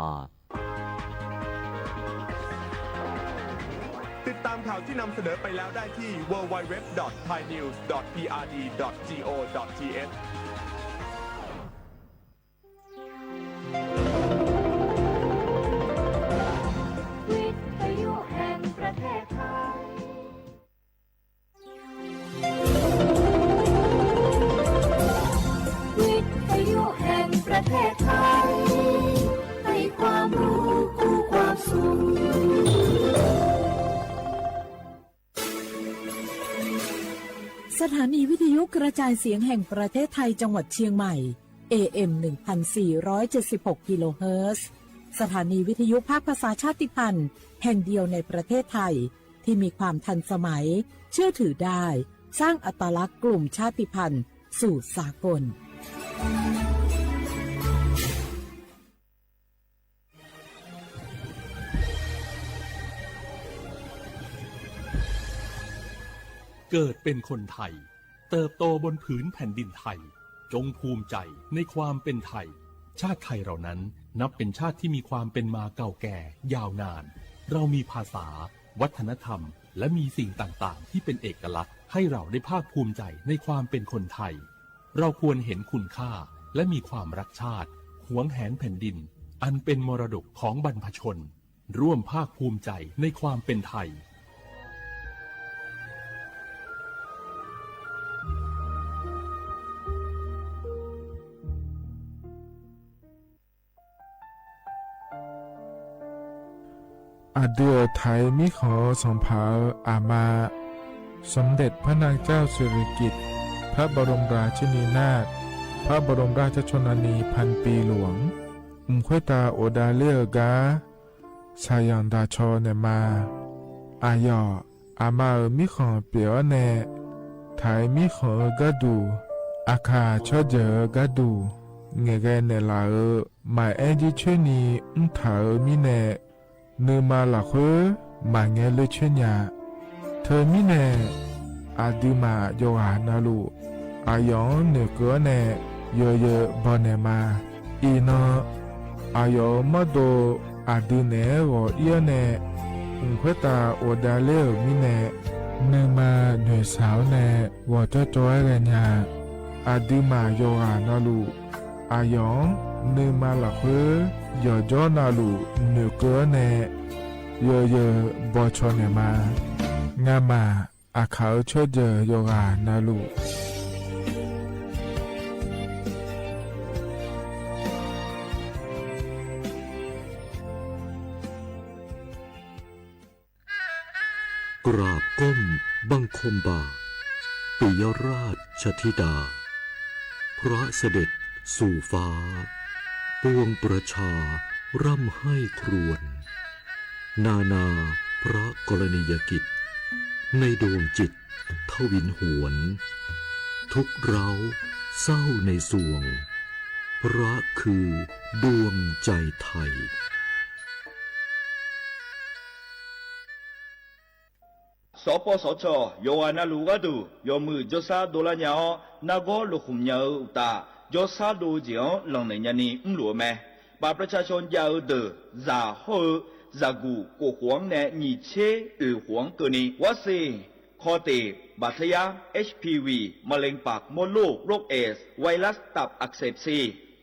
ติดตามข่าวที่นำเสนอไปแล้วได้ที่ ดับเบิลยู ดับเบิลยู ดับเบิลยู ดอท ไทย นิวส์ ดอท พี อาร์ ดี ดอท จี โอ ดอท ที เอช วิทยุแห่งประเทศไทย วิทยุแห่งประเทศไทย ให้ความรู้คู่ความสุข สถานีวิทยุกระจายเสียงแห่งประเทศไทยจังหวัดเชียงใหม่ เอ เอ็ม หนึ่งพันสี่ร้อยเจ็ดสิบหก กิโลเฮิรตซ์ สถานีวิทยุภาคภาษาชาติพันธุ์แห่งเดียวในประเทศไทย ที่มีความทันสมัย เชื่อถือได้ สร้างอัตลักษณ์กลุ่มชาติพันธุ์สู่สากล เกิดเป็นคนไทย เติบโตบนผืนแผ่นดินไทย จงภูมิใจในความเป็นไทย ชาติไทยเรานั้นนับเป็นชาติที่มีความเป็นมาเก่าแก่ยาวนาน เรามีภาษา วัฒนธรรม และมีสิ่งต่างๆ ที่เป็นเอกลักษณ์ให้เราได้ภาคภูมิใจในความเป็นคนไทย เราควรเห็นคุณค่าและมีความรักชาติ หวงแหนแผ่นดิน อันเป็นมรดกของบรรพชน ร่วมภาคภูมิใจในความเป็นไทย อะ เดือไถมีของสองผา อามา สมเด็จพระนางเจ้าสิริกิติ์ พระบรมราชินีนาถ พระบรมราชชนนีพันปีหลวง อึมค่อยตาโอดาเล่อ กา สายังดาชอแหนมา อาหยอด อามาเอ๋อ มีของเปียออแหน ไถมีของเอ๋อ กาดู อาข่า ชอเจ๋อ กาดู แหงแกแหนหลาเอ๋อ หมายแอ้นยี่เชอนี อึ้งถาเอ๋อ มีแหน นือมาหละเค้อ หมาแงเลือเชอหญา เธอมีแหน อาดือหมาหยกหานาลู อาหยองเหนือเก๋อแหน เยอเยอบ่อแหนมา อีนอ อาหยองมอโด อาดือแหนหงอเอี้ยแหน อึ่งเค้ยตาโอดาเล่อ มีแหน นือมาเหนือสาวแหน หงอจ้อจ้อแหนหญา อาดือหมาหยกหานาลู อาหยอง นือมาหละเค้อ หยอจ้อนาลู เหนือเก๋อแหน เยอเยอบ่อชอแหนมา งาหมา อาข่าเอ๋อ เชอเจ๋อหยกหานาลู กราบก้มบังคมบาท ปิยราชธิดา พระเสด็จสู่ฟ้า ปวงประชาร่ำไห้ครวญ นานาพระกรณียกิจ ในดวงจิตทวินหวน ทุกข์ร้าวเศร้าในสวง พระคือดวงใจไทย สปสช ယွၤနာလူၤဂၤဒုး ယွၤမုၢ်ကၠီဆါဒိလၢညါအီၤ နာ်ကီလိာ်ဃုာ်ညါအုးအတၢ် ကၠီဆါဒိကၠ့ၢ်အီၤ လီၤနုာ်ညါနံၤ မုၢ်လူၤအမဲာ် ဘၣ်ပြၢ်ဆါၡိၣ်ယၢ်အုးဒုး စၢ်ဟီၣ်အုး စၢ်ကူၣ်ကိၢ်ဃွံန့ၣ် နံၣ်ဆ့အုၣ်ဃွံကၢၢ်နံၤ ဝါစ့ၣ် ခီၣ်တ့ၢ် ဘၣ်သယါ HPV မလ့ၣ်ပၢ်ကမီၤလိ ရိးအဲဒ်စ် ဝဲရ့းတပ်အာက်စပ်စီ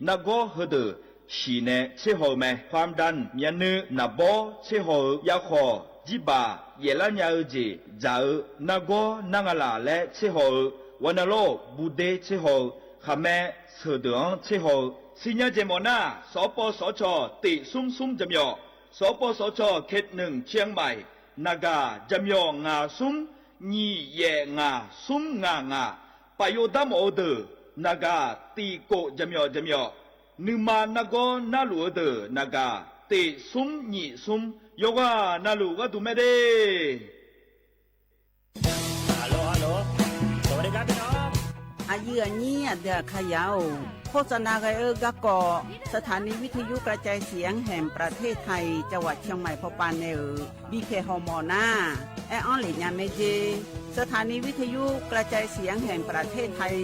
နာ်ကီဟီၣ်ဒုး ဟံၣ်န့ၣ်ဆ့ဟီၣ်အုးမဲာ် ความดัน မၠၣ်နု နၢ်ဘီဆ့ဟီၣ်အုး ယၢ်ခီၣ် ယံဘၣ် ယဲၢ်လၢညါအုးကၠ့ၢ် စၢ်အုး နာ်ကီနာ်ဂၤလၢ်လၢဆ့ဟီၣ်အုး ဝဲနုာ်လီၤ ဘူးဒ့ဆ့ဟီၣ်အုး ဃၣ်မဲ ဆၢၣ်ဒုးအီဆ့ဟီၣ်အုး စံၣ်ညီၣ်ကၠ့ၢ်မီၣ်နၢ် စပစချ တ့ၢ်သုမ်းသုမ်းကၠီမီၣ် စပစချ เขตหนึ่ง เชียงใหม่ နာ်ဂၤ ကၠီမီၣ် ငါးသုမ်း နံၣ်ယဲၢ်ငါး သုမ်းငါးငါး ပာ်ယိၣ်တၢ်မီၣ်အုးဒုး နာ်ဂၤ တ့ၢ်ကိၣ် ကၠီမီၣ် ကၠီမီၣ် နုာ်မၤနာ်ကီနာ်လူၤအုးဒုး နာ်ဂၤ တ့ၢ်သုမ်းနံၣ်သုမ်း ယွၤနာ်လူၤဂၤဒုးမဲာ်ဒ့း အယုၢ်အညံၣ် အဒုးအခါယၤဧိၤ โฆษณา ဂဲၤအၢ ကၣ်ကိး สถานีวิทยุกระจายเสียงแห่งประเทศไทย จังหวัดเชียงใหม่ ဖီပၤနဲၣ်ဧိၤ ဘံၣ်ဖဲးဟီၣ်မီၣ်နၢ် အဲၣ်အီလ့ၣ်ညါမ့ၢ်ကၠ့ၢ် สถานีวิทยุกระจายเสียงแห่งประเทศไทย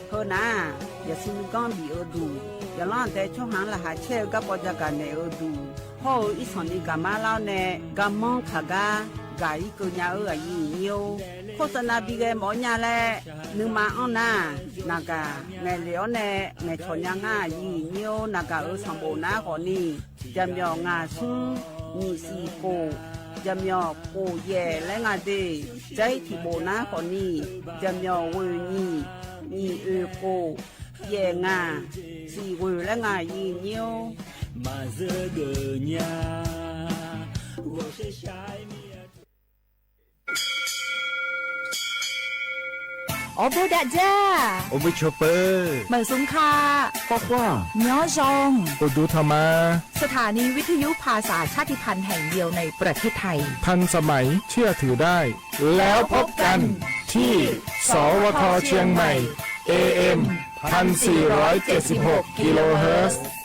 ဟၢနၢ် ယစံးမုၢ်ကီၢ်ဘံၣ်အၢဒုး ယလီၤတဲာ်ဆီဟၣ်လၢဟးဆဲးအၢ ကၣ်ကိး ယကၣ်နဲၣ်အၢဒုး ဟီၣ်အၢ အံသီၣ်နံၤ ကၣ်မါလီၤနဲၣ် ကၣ်မီၣ်ခးဂၤ ကၣ်အံၤကၢၣ်ညါအၢ အယုၢ်အညံၣ်ဧိၤ โฆษณา ဘံၣ်ဂဲၤမီၣ်ညါလဲၣ် နုာ်မၤအီၣ်နၢ် နာ်ဂၤ နဲၣ်လီၤအီၤနဲၣ် နဲၣ်ဆီၣ်ညါငါ အယုၢ်အညံၣ်ဧိၤ နာ်ဂၤအၢ ဆီၣ်ဘိၣ်နၢ်ဃီၤနံၣ် ကၠီမီၣ် ငါးသုမ်း နံၣ်သီၣ်ကိၣ် ကၠီမီၣ် ကိၣ်ယဲၢ်လၢငါဒ့ၣ် ကၠီထံၣ်ဘိၣ်နၢ်ဃီၤနံၣ် ကၠီမီၣ် ဂုၢ်နံၣ် နံၣ်အုၣ်ကိၣ် ယဲၢ်ငါး သီၣ်ဂုၢ်လၢငါ အယုၢ်အညံၣ်ဧိၤ အိၣ်ဘူးဒၣ်ယဲၢ် အိၣ်ဘူးဆိးပၢၤ မုၢ်သုင်ခါ ကွၢ်ကွၢ် ညီယုၢ် အိၣ်ဒူထီၣ်မး สถานีวิทยุภาษาชาติพันธุ์แห่งเดียวในประเทศไทย ทันสมัย เชื่อถือได้ แล้วพบกันที่ สวท เชียงใหม่ เอเอ็ม พันสี่ร้อยเจ็ดสิบหก กิโลเฮิรตซ์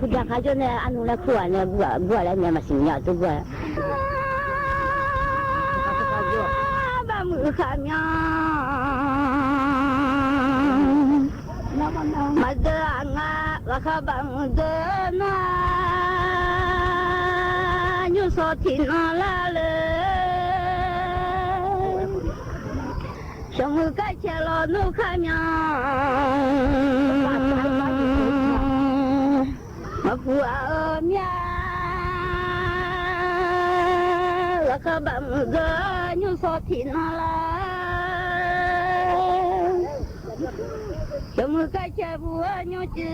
ဖုဒၣ်ခါကၠိန့ၣ် အနုာ်လၢခူၣ်န့ၣ် ဘှၢ် ဘှၢ်လၢန့ၣ် မၤစံၣ်ညီၣ်တူၢ်ဘှၢ် ဘၣ်မုာ်ခါမီၤ မၤဒၢအငါ လၢခါဘၣ်မုၢ်ဒၢနၤ ညိၣ်စီထံနၤလၢလၢ ဆၢမုၢ်ကါဆဲးလီၤနူခါမျီ မၤပူၤအါအၢမျါ လၢခါဘၣ်မုၢ်ဒၢ ညိၣ်စီထံနၤလၢ ဆၢမုၢ်ကါဆဲးပူၤအညိၣ်စု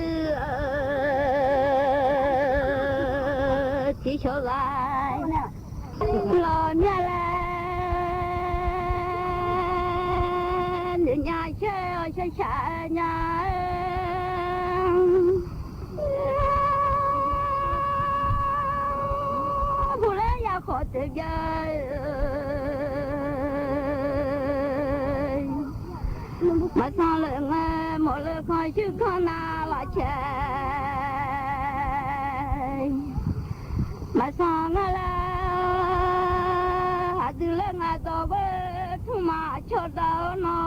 ထံဆီလီၤ လီၤမျါလဲၣ် နညါဆဲးအီၤဆဲးဆးညါ ပူၤလၢယၤခီၣ်တဘျၢ မၤသီလၢငါ မိၢ်လၢခီၣ်ဆူၣ်ခီၣ်နၤလီၤဆဲး မၤသီငါလၢ အဒုးလၢငါဒီးဝဲ ထူမၤဆီဒီးနီၤ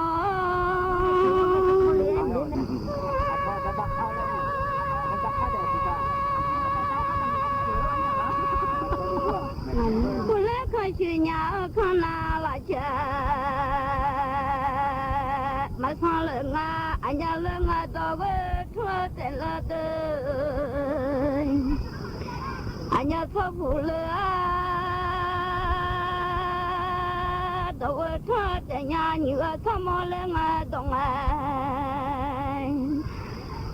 ပူၤလၢခီၣ်ဆူၣ်ညါခီၣ်နၤလီၤဆဲး မၤသီလၢငါ အညါလၢငါဒီးဝဲ ထူတဲလၢဒၢး အညါထီပူၤလၢ ဒီးဝဲထီတဲညါ နံၣ်ဂၤထီမီလၢငါဒီးငါ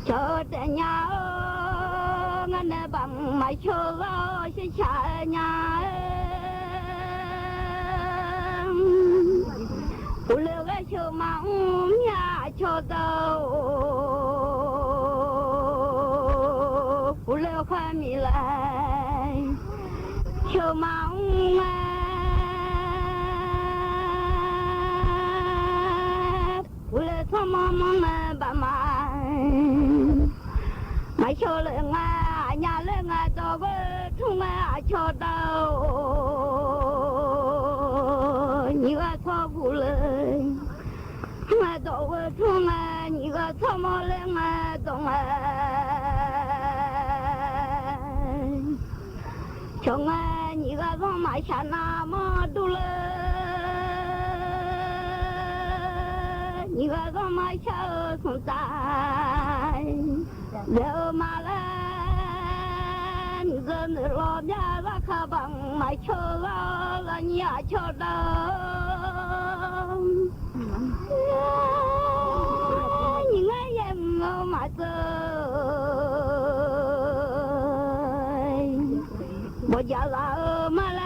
ဆီတဲညါဧၢ ငါန့ၣ်ဘၣ်မုၢ်မၤဆိလီၤ ဆဲးဆးညါဧၢ ပူၤလၢဂဲၤဆိမၤအူမျါအဆီဒီး ပူၤလၢခွါမံၤလၢ ဆိမၤအူ ပူၤလၢထီမီမီမ့ၢ်ဘၣ်မၤ မၤဆိလၢငါ အညါလၢငါဒီးဝဲ ထူမၤအဆီဒီး နံၣ်ဂၤထီပူၤလၢ ငါဒီးဝဲထူမၤ နံၣ်ဂၤထီမီလၢငါဒီးငါ ဆိငါ နံၣ်ဂၤထီမၤဆးနၤမီဒူလၢ နံၣ်ဂၤထီမၤဆးအၢ သူၣ်တၢ် လၢမၤလၢ နံၣ်ဂၤနုာ်လီၤမျါလၢခါဘၣ်မၤဆိလီၤ လၢနံၣ်အဆီဒီး နံၣ်ဂၤယဲၢ်မုၢ်မၤတၢ် ဘီၣ်ယၢ်လၢအၢမၤလၢ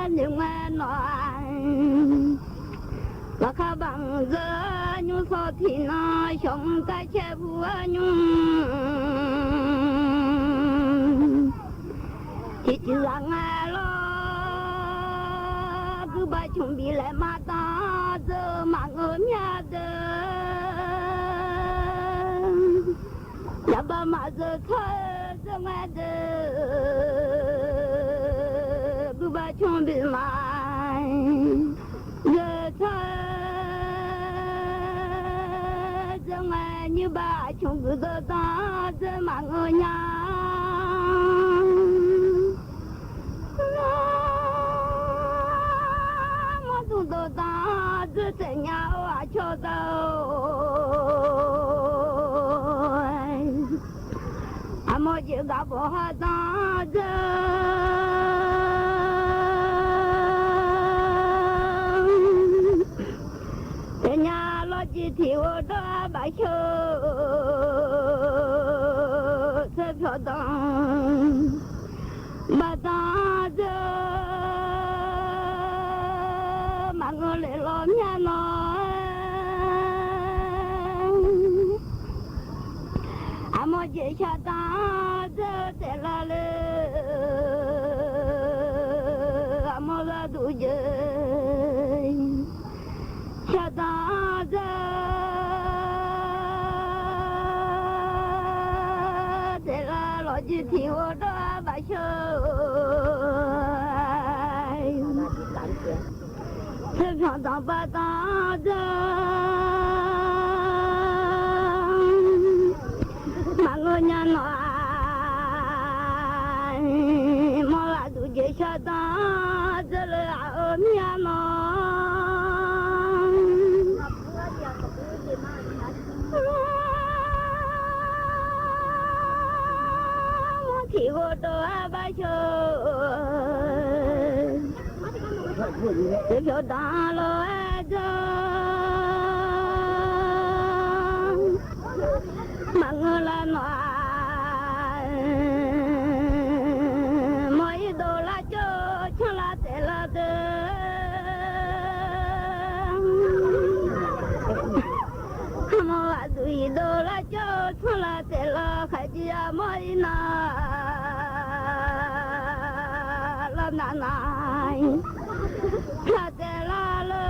နံၣ်ဂၤနီၢ် လၢခါဘၣ်မုၢ်ဂၢၢ် ညိၣ်စီထံနီၤ ဆၢမုၢ်ကါဆဲးပူၤအညိၣ် ထံၣ်တုၤလၢငါလီၤ ဒုးဘၣ်ဆိၣ်ဘံၣ်လဲၤမၤတၢ် ဒၢးမၤအၢမျါဒၢး ယဘၣ်မၤဒၢးထီၣ် ဒၢးမၤဒၢး ဒုးဘၣ်ဆိၣ်ဘံၣ်မၤ ဒၢးထီၣ် ဒၢးမၤ နုာ်ဘၣ်ဆိၣ်ဘံၣ်ဒၢးတၢ် ဒၢးမၤအၢမျါ မၤဒုးဒၢးတၢ် ဒၢးတဲညါအီၤအဆီဒီး အမိၢ်ယဲၢ်ဂၤဘီၣ်ဟးတၢ်ဒၢး တဲညါလီၤကံၢ်ထံၣ်အိၣ်ဒီးဘၣ်ဆိၣ် သၢဖျိးတၢ် ဘၣ်တၢ်ဒၢး မၤအၢလဲၤလီၤမျါနီၤ အမိၢ်ယဲၢ်ဆၢတၢ်ဒၢးတဲလၢလၢ အမိၢ်လၢဒုးယဲၢ် ဆၢတၢ်ဒၢး တဲလၢလီၤကံၢ်ထံၣ်အိၣ်ဒီးဘၣ်ဆိၣ် သၢ ဖြောင့်တောင်ပါတောင် မငိုညါနော် မော်လႃသူၵေးဆၢတၢ် တလႄဢအၢမၠၢနော် မီၢ်ထံၣ်ဂိၢ်တအိၣ်အဘၣ်ဆိ တဖြောင့်တၢ်လီၤအဲၣ်ဒိး မၤငိုလၢနီၢ် မီၢ်အံၤဒိၣ်လၢကၠိ ဆၢလၢတဲာ်လၢဒၢး မီၢ်ဝၤဒုးအံၤဒိၣ်လၢကၠိ ဆၢလၢတဲာ်လၢ ခါကံအမီၢ်အံၤနၤ လၢနၤနၤ ဆၢတဲာ်လၢလၢ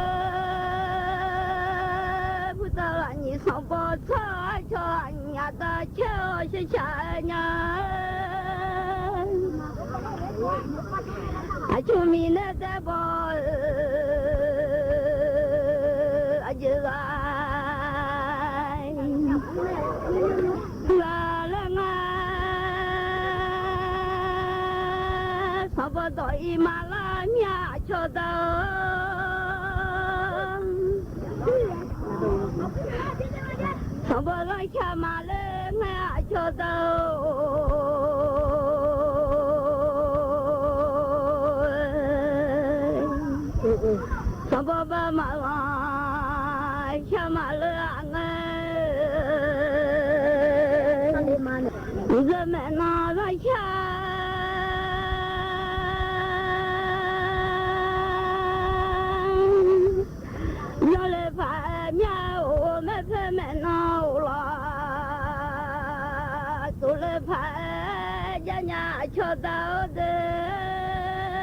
ဖုတၢ်လၢညံၣ် စီၤဘီထီၣ် အဆီၣ်ညါတၢ်ဆဲးအီၤ ဆှဲဆှဲညါ အဆိမံၤန့ၣ်တဲဘီ အယုၢ်ဂၤ ဂၤလၢငါ စီၤဘီဒီးအံၤမၤလၢမၠၢအဆီၣ်တၢ် စီၤဘီလၢဆၢမၤလၢငါအဆီၣ်တၢ် စီၤဘီဘၣ်မၤလီၤ ဆၢမၤလၢအငါ ယမဲာ်နီၢ်လၢဆၢ ယီၢ်လၢဖးအဲၣ်မၠၢအိၣ် မဲာ်ဖဲမဲာ်နီၢ်အိၣ်လီၤ တိၢ်လၢဖးအဲၣ် ယညါအဆီၣ်တၢ်အိၣ်ဒၢ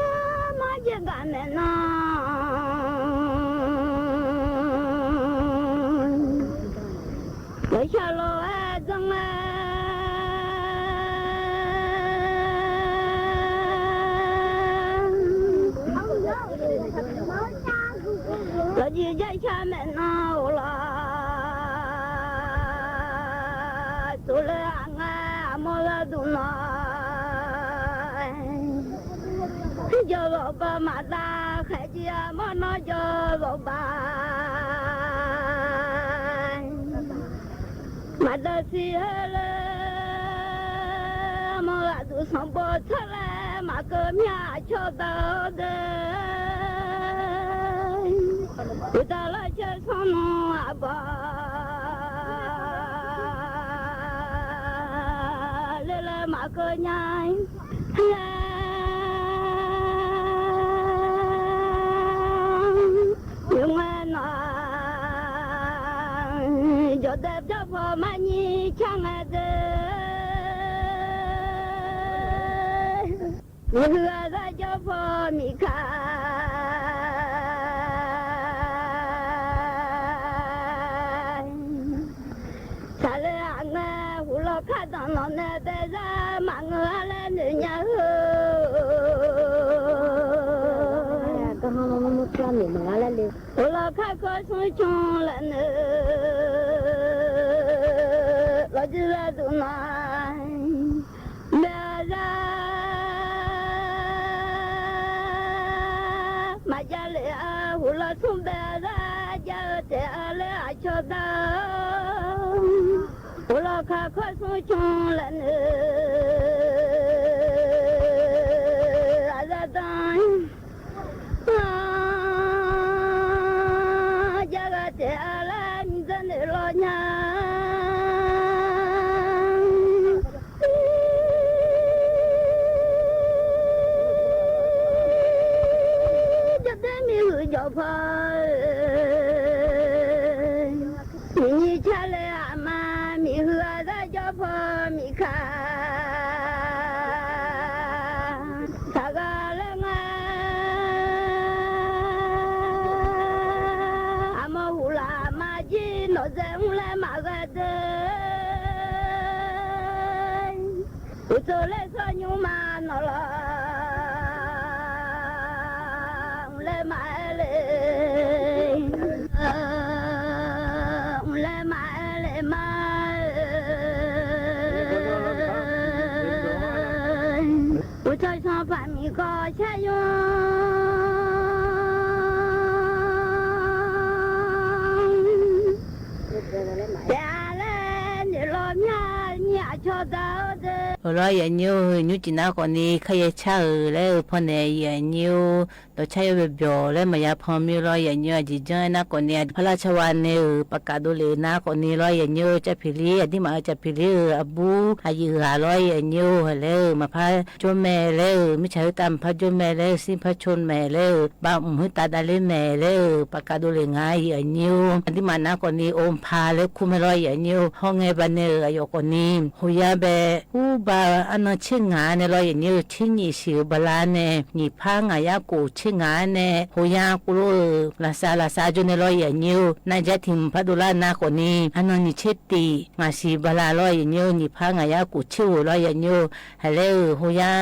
း မၤယဲၢ်ဂၤမဲာ်နီၢ် လၢဆၢလီၤဝဲဒၣ် လၢယယဲၢ်ဆၢမဲာ်နီၢ်အိၣ်လီၤ တိၢ်လၢအငါအမိၢ်လၢဒူၣ်နီၢ် ယီၢ်လီၤဘၣ်မၤတၢ် ခါကံအမီၢ်နီၢ်ယီၢ်လီၤဘၣ် မၤတၢ်စံးဟဲလၢ မီၢ်ဂၤဒုး စီၤဘီထီၣ်လၢ မၤကမၠၢအဆီၣ်တၢ်အိၣ်ဒၢး ပတၢ်လၢဆၢဆီၣ်နီၢ်အဘီ လၢလၢမၤကမၠၢ ယမ့ၢ်နီၢ် ယီၢ်ဒၢးပျီဖီမၤညံၣ်ဆၣ်ငါဒၢး မံၤဟုအသးကၠီဖီမံၤခါ စးလၢအငါဟူလီၤခါဒီးနီၢ်နဲဘဲဒၣ် မၤငၢအါလၢနုာ်ညါဧၢ ဟူလီၤခါခီဆူဆူလၢနုာ် လီၤဒုးလၢဒုးနီၢ် ဘဲဒၣ် မၤယါလဲၣ်အဟူလီၤဆူဘဲဒၣ် ယါအၢတဲာ်အါလၢအဆီၣ်တၢ် ဟူလီၤခါခီဆူဆူလၢနုာ် အဒၣ်တၢ် ယါဂၤတဲာ်အါလၢမံၤဒၢးန့ၣ်လီၤညါ ယတဲမံၤဟုယီၢ်ဖီ မံၤညံၣ်ဆၣ်လၢအမါ မံၤဟုအသးကၠီဖီမံၤခါ တဂၤလၢငါ အမိၢ်ဟူလၢအမါကံ နီၢ်စဲးမူလၢမၤဂၤဒၢး အိၣ် သိလ့ၣ်စီညူမးနီၢ်လီၤ လဲၤမးလဲၤ လဲၤမးလဲၤမး အိၣ် စီစီပာ်မံၤကီးဆဲယို တဲလဲၣ်န့ၣ်လီၤ မၠၣ်ညၣ်ဆီသးအိၣ် အိၣ်လီၤ ယၤညိၣ် ညိၣ်ကံၣ်နါကီၢ်န့ၣ် ခါယဲၢ်ဆၣ်ဧၢ လၢဖီန့ၣ် ယၤညိၣ် ဒီးဆၣ်ယီၣ်ဘျီဘျီလၢမၤယါဖီမ့ၢ်လီၤ ယၤညိၣ် အကံၣ်ကၠီၣ်နါကီၢ်န့ၣ် ဖီလာ်ဆၣ်ဝါန့ၣ်ဧၢ ပကးဒိးလဲၣ်နါကီၢ်န့ၣ်လီၤ ယၤညိၣ် ကၠၣ်ဖံးလံ အဒံၣ်မး ကၠၣ်ဖံးလံဧၢ အဘူး အယံၤဂၤလီၤ ယၤညိၣ် ဟဲလၢ မၤဖးကၠိမဲာ်လၢ မုၢ်ဆါဟူတၢ်မၤဖးကၠိမဲာ်လၢ စံၣ်ဖးဆိမဲာ်လၢ ဘၣ်မုာ်ဟုတးဒၣ်လၢမဲာ်လၢ ပကးဒိးလဲၣ်ငါ ယၤညိၣ် အဒံၣ်မးနါကီၢ်န့ၣ် အိၣ်ဖးလၢခူမဲာ်လီၤ ယၤညိၣ် ဟီၣ်ငဲဘၣ်န့ၣ်ဧၢ အယီၢ်ကီၢ်န့ၣ် ဟူယါဘဲ ဟူဘၣ်အနီၢ်ဆ့ၣ်ငါန့ၣ်လီၤ ယၤညိၣ် ဆ့ၣ်နံၣ်ဆံးဘၤလးန့ၣ် နံၣ်ဖးငါးရာကိုးဆ့ၣ်ငါန့ၣ် ဟူယါကိးလိာ်ဧၢ လၢ်စးလၢ်စးကၠိန့ၣ်လီၤ ယၤညိၣ် နၢ်ယါထံးမၤဖးဒိၣ်လၢ်နါကီၢ်န့ၣ် အနီၢ်နံၣ်ဆ့ၣ်တံၣ် ငါးဆံဘၤလးလီၤ ယၤညိၣ် နံၣ်ဖးငါးရာကိုးဆ့ၣ်ဝဲလီၤ ယၤညိၣ် ဟဲလၢ ဟူယါ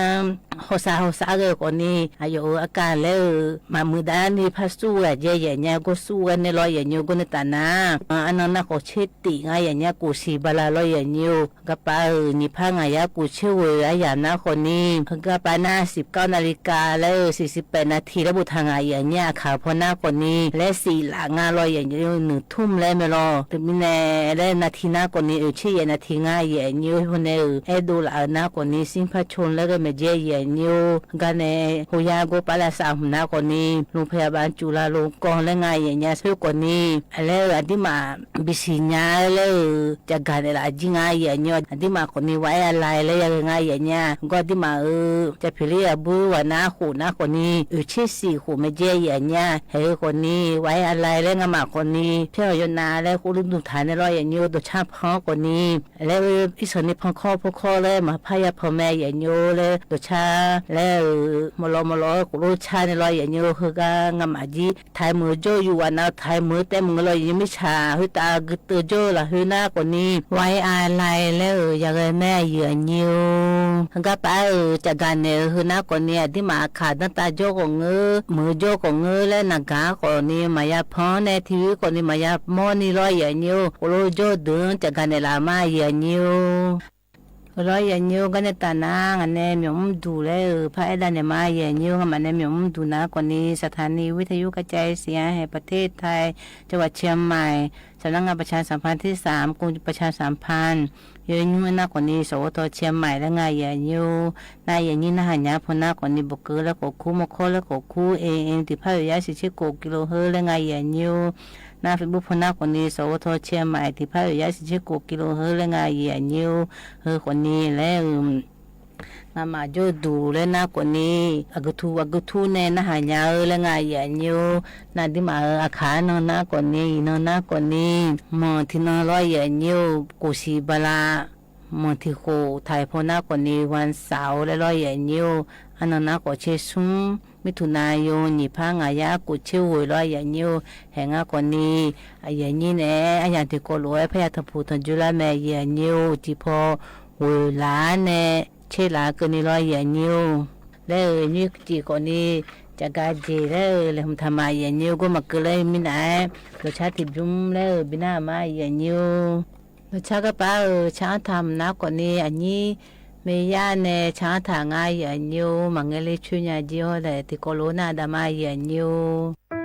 ဟီၣ်စးဟီၣ်စးဂ့ၤကီၢ်န့ၣ် အယီၢ်အကၢ်လၢ မၤမုာ်ဒၣ်န့ၣ် ဖးစူၣ်ဝဲယဲ ယၤညိၣ် ကိးစူၣ်ဝဲန့ၣ်လီၤ ယၤညိၣ် ကိးန့ၣ်တၢ်နါ အနီၢ်နါကီၢ်ဆ့ၣ်တံၣ် ငါ ယၤညိၣ် ကိးဆံဘၤလးလီၤ ယၤညိၣ် ကပၤဧၢ နံၣ်ဖးငါးရာကိုးဆ့ၣ်ဝဲ အယၤနါကီၢ်န့ၣ် ကပၤနၢ် စံးဘျုး နာရီကာလၢ စံးဘျုး နာထံးလၢ ဘူၣ်ထၣ် ငါ ယၤညိၣ် အခါဖီနါကီၢ်န့ၣ် လၢစံးလးငါလီၤ ယၤညိၣ် နုၢ်ထူၣ်လဲၣ် မ့ၢ်လီၤ တမံၤန့ၣ် လၢနာထံးနါကီၢ်န့ၣ် အုၣ်ဆ့ၣ်ယဲၢ်နာထံး ငါ ယၤညိၣ် ဖဲန့ၣ် အဲၣ်ဒိးလးအုၣ်နါကီၢ်န့ၣ် စံၣ်ဖးဆိလၢဂဲၤမဲာ်ကဲ ယၤညိၣ် ကန့ၣ် ဟူယါ ကိးပၤလၢ်စး မုၢ်နၤကီၢ်န့ၣ် လူဖယၢၣ်ဘၣ် ကၠူလၤလူၤကီၢ်လၢ ငါ ယၤညိၣ် ဆၢကီၢ်န့ၣ် အလဲၣ် အဒံၣ်မး ဘံၣ်စံၣ်ညါလၢ ကၠးကၣ်နဲၣ်လးအကၠံ ငါ ယၤညိၣ် အဒံၣ်မးကီၢ်န့ၣ် ဝါအဲၣ်အလါ လၢယၤဂ့ၤ ငါ ယၤညိၣ် ကီၢ်ဒံၣ်မးဧၢ ကၠၣ်ဖံးလံ အဘူးဝဲနါဃိၣ် နါကီၢ်န့ၣ် အုၣ်ဆ့ၣ်စံးဃိၣ်မဲာ်ကဲ ယၤညိၣ် ဟဲကီၢ်န့ၣ် ဝါအဲၣ်အလါ လၢ ငါ မၤကီၢ်န့ၣ် ဖဲအီၤယိၤနၤလၢ ဃိၣ်လူဒူၣ်ထးန့ၣ်လီၤ ယၤညိၣ် ဒိၣ်ဆါဖီကီၢ်န့ၣ် လၢ အံၣ်စီၣ်န့ၣ် ဖီခီ ဖီခီလၢ မၤဖးယါဖီမဲာ် ယၤညိၣ် လၢ ဒိၣ်ဆါ လၢ မလီၤမလီၤ ဃိၣ်လိဆါန့ၣ်လီၤ ယၤညိၣ် ဟဲဂၤ ငါ မၤကၠံ ထံးမုာ်ကၠိ ယူၢ်ဝဲနၤ ထံးမုာ်တဲမုာ်လီၤ ယၤညိၣ် မ့ၢ်ဆၣ် ဟုတးဂုာ်တၢၢ်ကၠိလၢ ဟဲနါကီၢ်န့ၣ် ဝါအဲၣ်အလါ လၢ ယၤဂ့ၤ မ့ၢ် ယၤညိၣ် ဟဲဂၤပၢ်ဧၢ ကၠးကၤနဲၣ် ဟဲနါကီၢ်န့ၣ် အဒံၣ်မးအခါ ဒၣ်တၢ်ကၠိကီၢ်ငၢ မုာ်ကၠိကီၢ်ငၢလၢ နဂၤကီၢ်န့ၣ် မၤယါဖီန့ၣ် ထံဝံၤကီၢ်န့ၣ် မၤယါမီန့ၣ်လီၤ ယၤညိၣ် ဃိၣ်လိကၠိဒုး ကၠးကၤနဲၣ်လးမး ယၤညိၣ် လီၤ ယၤညိၣ် ကန့ၣ်တၢ်နါ ငါန့ၣ် မၠီၣ်မုၣ်ဒူၣ်လၢ ဖးအဲၣ်ဒၣ်နဲၣ်မး ယၤညိၣ် ငါ မၤန့ၣ် မၠီၣ်မုၣ်ဒူၣ် နါကီၢ်န့ၣ် สถานีวิทยุกระจายเสียงแห่งประเทศไทย จังหวัดเชียงใหม่ สำนักงานประชาสัมพันธ์ที่สาม กรมประชาสัมพันธ์ ယၤညိၣ် နါကီၢ်န့ၣ် สวท เชียงใหม่ လၢ ငါ ယၤညိၣ် နါ ယၤညိၣ် နဟါညါဖိနါကီၢ်န့ၣ် ဘိၣ်ကၢလၢကီၢ်ခူ မီၢ်ခီလၢကီၢ်ခူ AM တံၢ်ဖးယိာ်ယါ ဆံဆံကိး ကီၢ်ကီၢ် လၢ ငါ ယၤညိၣ် နါ Facebook ဖိနါကီၢ်န့ၣ် สวท เชียงใหม่ တံၢ်ဖးယိာ်ယါ ဆံဆံကိး ကီၢ်ကီၢ် လၢ ငါ ယၤညိၣ် ဟဲကီၢ်န့ၣ် လၢ နမၤကၠိဒူၣ်လၢနါကီၢ်န့ၣ် အကထူ အကထူန့ၣ် နဟါညါဧၢ လၢ ငါ ယၤညိၣ် နဒ်မးဧၢ အခါနီၢ်နါကီၢ်န့ၣ် အံၤနီၢ်နါကီၢ်န့ၣ် မီၢ်ထံနီၢ်လီၤ ယၤညိၣ် ကိၣ်ဆံဘၤလး မီၢ်ထံဃိၣ် ထံးဖိနါကီၢ်န့ၣ် วันเสาร์ လၢလီၤ ယၤညိၣ် အနီၢ်နါကီၢ် ဆ့ဆူ မိถุนายน နံၣ်ဖးငါးယါ ကိးဆ့ဝဲလီၤ ယၤညိၣ် ဟဲနါကီၢ်န့ၣ် အယၤညိၣ်န့ၣ် အယၤတံၤကီၢ်လိာ်ဝဲ ဖဲယၤထီၣ်ဖူၣ်ထီၣ်ကၠိလၢမဲာ် ယၤညိၣ် တံၤဖီ ဝဲလၢန့ၣ် ဆ့လၢကန့ၣ်လီၤ ယၤညိၣ် လၢညိၣ်ကၠံၣ်ကီၢ်န့ၣ် ကၠးကၤကၠ့ၣ်လၢ လဲၤမုၢ်ထါမး ယၤညိၣ် ကိးမၤကၢလၢမံၤနၤ လီၤဆါထံးဘျုးလၢ ဘံၣ်နၢ်မး ယၤညိၣ် လီၤဆါကပၤဧၢ ဆါအါထီၣ်မုၢ်နါကီၢ်န့ၣ် အညိ မ့ၢ်ယါန့ၣ် ဆါအါထီၣ် ငါ ယၤညိၣ် မၤငဲလၢဆူညါကၠ့ဟီၣ်လဲၣ် တံၤကီၢ်လိာ်နၤဒၣ်မး ယၤညိၣ်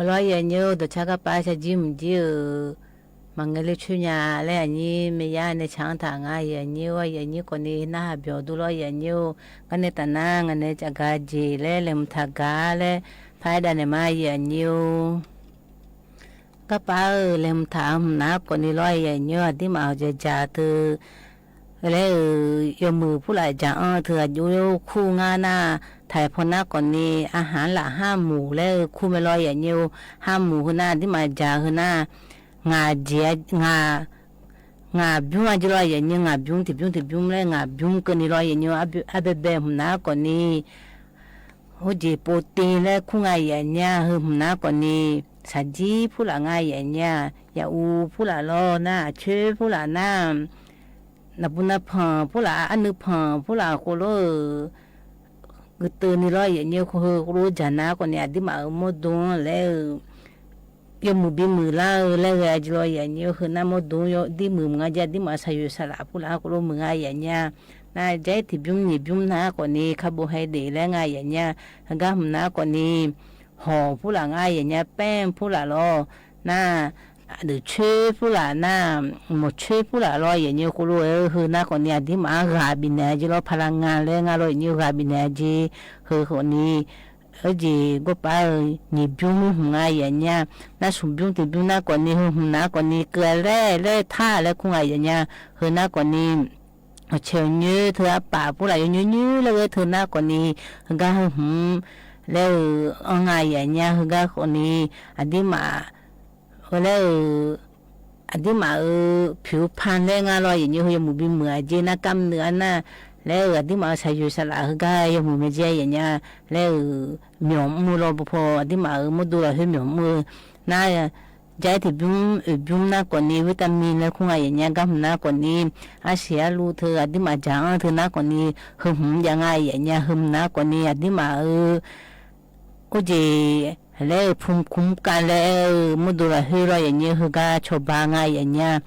လီၤ ယၢ်ညိ ဒီးဆၢကပၤ ဆၢကၠံမုၢ်ကၠံဧၢ, မၤငဲလၢဆူညါလၢအညိ မ့ၢ်ယါန့ၣ် ဆၢထၢၣ်ငါ ယၢ်ညိဧၢ, ယၢ်ညိကီးန့ၣ် နဟးပျီၣ်ဒိလီၤ ယၢ်ညိဧၢ, ကန့ၣ်တၢ်နါ ငါန့ၣ် ကဂၤက့ၤလၢ လဲၤမုာ်ထးဂၤလၢ ဖးဒၣ်န့ၣ်မး ယၢ်ညိဧၢ. ကပၤဧၢ လဲၤမုာ်ထးမုၢ်နၤကီးန့ၣ်လီၤ ယၢ်ညိဧၢ, အဒံးမး အီၤကဂၤက့ၤတၢ် လၢ ယမုၢ်ဖုလၢ် ကၠၢ်အၢ တၢ်အဒိ ခူၣ်ငါနၢ် ထၢၣ်ဖီနါကီးန့ၣ် အဟၣ်လၢဟၣ်မူၤလၢ ခူၣ်မ့ၢ်လီၤ ယၢ်ညိဧၢ, ဟၣ်မူၤဟိုနၢ် အဒံးမး ကဂၤဟိုနၢ် ငါက့ၤ ငါ ငါဘျုၣ်အက့ၤလီၤ ယၢ်ညိဧၢ, ငါဘျုၣ် တဘျုၣ်တဘျုၣ်လၢ ငါဘျုၣ်ကန့ၣ်လီၤ ယၢ်ညိဧၢ, အဘဲဘဲမုၢ်နၤကီးန့ၣ် ဟိုက့ၤ ပူၤတ့ၢ်လၢ ခူၣ်ငါ ယၢ်ညိဧၢ, ဟိုမုၢ်နၤကီးန့ၣ် သးကၠံဖုလၢ်ငါ ယၢ်ညိဧၢ, ယအူဖုလၢ်လီၤ နၢ်အဆၢဖုလၢ်နၢ် နၢ်ပူၤနၢ်ဖၣ်ဖုလၢ် အနုၢ်ဖၣ်ဖုလၢ် ဃိလိ ကတၢၢ်န့ၣ်လီၤ ယၢ်ညိဧၢ, ဃိလိကၠၢ်နါကီးန့ၣ် အဒံးမး အမိၢ်ဒိၣ်လၢ ယမုၢ်ဘံမုၢ်လါဧၢ လၢဂၤက့ၤလီၤ ယၢ်ညိဧၢ, ဟိုနၢ်မိၢ်ဒိၣ် ဒံးမုၢ်မုၢ်ငါက့ၤ အဒံးမး ဆၢယိၤဆၢလးဖုလၢ် ဃိလိမုၢ်ငါ ယၢ်ညိဧၢ, နၢ်ကၠံတဘျုၣ်နံၣ်ဘျုၣ်နၢ်ကီးန့ၣ် carbohydrate လၢငါ ယၢ်ညိဧၢ, ဟိုဂၤမုၢ်နၤကီးန့ၣ် ဟီၣ်ဖုလၢ်ငါ ယၢ်ညိဧၢ, ပဲၣ်ဖုလၢ်လီၤ နၢ် ဒုးဆၢဖုလၢ်နၢ် မိၤဆၢဖုလၢ်လီၤ ယၢ်ညိဧၢ, ဃိလိဧၢ, ဟိုနၢ်ကီးန့ၣ် အဒံးမး ဂၤဘံၣ်နၤက့ၤလီၤ ဖးလၢ်ငါလၢငါလီၤ ယၢ်ညိဧၢ, ဂၤဘံၣ်နၤက့ၤ ဟိုဃိးန့ၣ် အက့ၤ ကပၤဧၢ နံၣ်ဘျုၣ်မုၢ်မုၢ်ငါ ယၢ်ညိဧၢ, နၢ်ဆူၣ်ဘျုၣ်တဘျုၣ်နၢ်ကီးန့ၣ် ဟိုမုၢ်နၤကီးန့ၣ် ကလဲၤလဲၤထါလၢ ခူၣ်ငါ ယၢ်ညိဧၢ, ဟိုနၢ်ကီးန့ၣ် အဆဲးညိထၢၣ်အပာ်ဖုလၢ် ယိယိလၢဂဲၤထၢၣ်နၢ်ကီးန့ၣ် ဟိုဂၤဟိုမုၢ် လၢ အီငါ ယၢ်ညိဧၢ, ဟိုဂၤဃိးန့ၣ် အဒံးမး လၢ အဒံးမးဧၢ ผิวพรรณလၢငါလီၤ ယၢ်ညိဧၢ, ဟိုယမုၢ်ဘံမုၢ်အက့ၤ နၢ်ကမၣ်နုာ်အနၢ် လၢအဒံးမးဧၢ ဆၢယိၤဆၢလး ဟိုဂၤယမုၢ်မ့ၢ်က့ၤ ယၢ်ညိဧၢ, လၢ မျီၢ်မူလီၤ ပဖိ အဒံးမးဧၢ မိၢ်ဒိၣ်လီၤ ဟိုမျီၢ်မူ နၢ် ကၠံတဘျုၣ် အဘျုၣ်နၢ်ကီးန့ၣ် วิตามินလၢ ခူၣ်ငါ ယၢ်ညိဧၢ, ဂၤမုၢ်နၤကီးန့ၣ် အါဆံးအါလူထၢၣ် အဒံးမး ကၠၢ်အၢထၢၣ်နၢ်ကီးန့ၣ် ဟိုမုၢ်ယၢ်ငါ ယၢ်ညိဧၢ, ဟိုမုၢ်နၤကီးန့ၣ် အဒံးမးဧၢ အိၣ်က့ၤ လၢ ภูมิคุ้มกันလၢ မိၢ်ဒိၣ်လီၤ ဟိုလီၤ ယၢ်ညိဧၢ, ဟိုဂၤဆီၣ်ဘၣ်ငါ ယၢ်ညိဧၢ,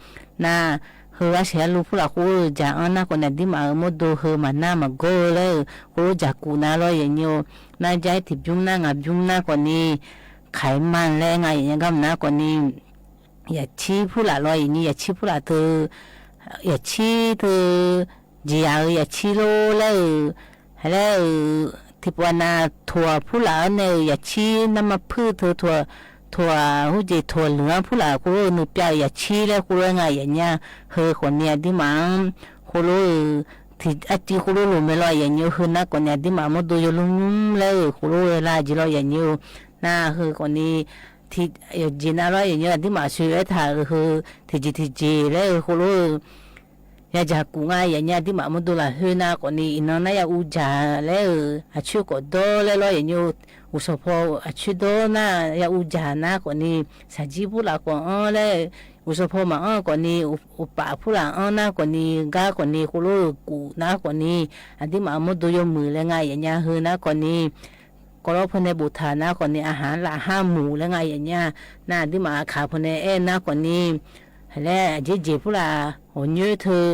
နၢ် ဟိုဂၤဆံးအါလူဖုလၢ်ဃိ ကၠၢ်အၢနၢ်ကီးန့ၣ် အဒံးမးဧၢ မိၢ်ဒိၣ် ဟိုမၤနၢ်မၤဂီၤလၢ ဃိကၠၢ်ကူၣ်နၤလီၤ ယၢ်ညိဧၢ, နၢ် ကၠံတဘျုၣ်နၢ် ဂၤဘျုၣ်နၢ်ကီးန့ၣ် ไขมันလၢငါ ယၢ်ညိဧၢ, ဂၤမုၢ်နၤကီးန့ၣ် ယาดชี้ผู้หลาลอ อย่างนี้ ยาดชี้ผู้หลา เธอ ยาดชี้ เธอ เจีย เออ ยาดชี้โลแล้ว เออ แล้ว เออ ที่ปวนาถั่วผู้หลาเนี่ย เออ ยาดชี้น้ำมันพืช เธอ ถั่ว ถั่ว ฮู้เจ ถั่วเหลืองผู้หลา ครูโล เออ นึ่งเปีย เออ ยาดชี้แล้ว ครูโล เออ งา อย่างเนี้ย เฮอ ขอเนีย ตี้หมา ครูโล เออ ที่อาจี ครูโล หลุมไม่ลอย อย่างเนี้ย เฮอ นา ขอเนีย ตี้หมา มดดู โย ลุ่มๆ แล้ว เออ ครูโล เออ ลาจี ลอย อย่างเนี้ย นา เฮอ ขอเนีย ที่ เออ เจีย นา ลอย อย่างเนี้ย ตี้หมา ช่วย เออ ถ่า เออ เฮอ ที่จี ที่จี แล้ว เออ ครูโล เออ ยาจ๋ากู้ งา อย่างเนี้ย ตี้หมา มดดู ละ เฮอ นา ขอเนีย อีน้องนา ยาอู้จ๋า แล้ว เออ อาชื่อก็โดแล้ว ลอย อย่างเนี้ย อุสภอ อาชื่อโดนา ยาอู้จ๋า นา ขอเนีย สาจี ผู้หลา ขออ้อ แล้ว อุสภอ มาอ้อ ขอเนีย อุ อุปา ผู้หลา อ้อ นา ขอเนีย ก้า ขอเนีย ครูโล เออ กู้ นา ขอเนีย อันตี้หมา มดดู โย มือ แล้ว งา อย่างเนี้ย เฮอ นา ขอเนีย ก็ลอ พวกเนย บุตรฐาน นา ขอเนีย อาหาร ละ ห้าหมู่ แล้ว งา อย่างเนี้ย นา ตี้หมา ขา พวกเนย เออ นา ขอเนีย แล้ว เจเจ ผู้หลา โห เยอะ เธอ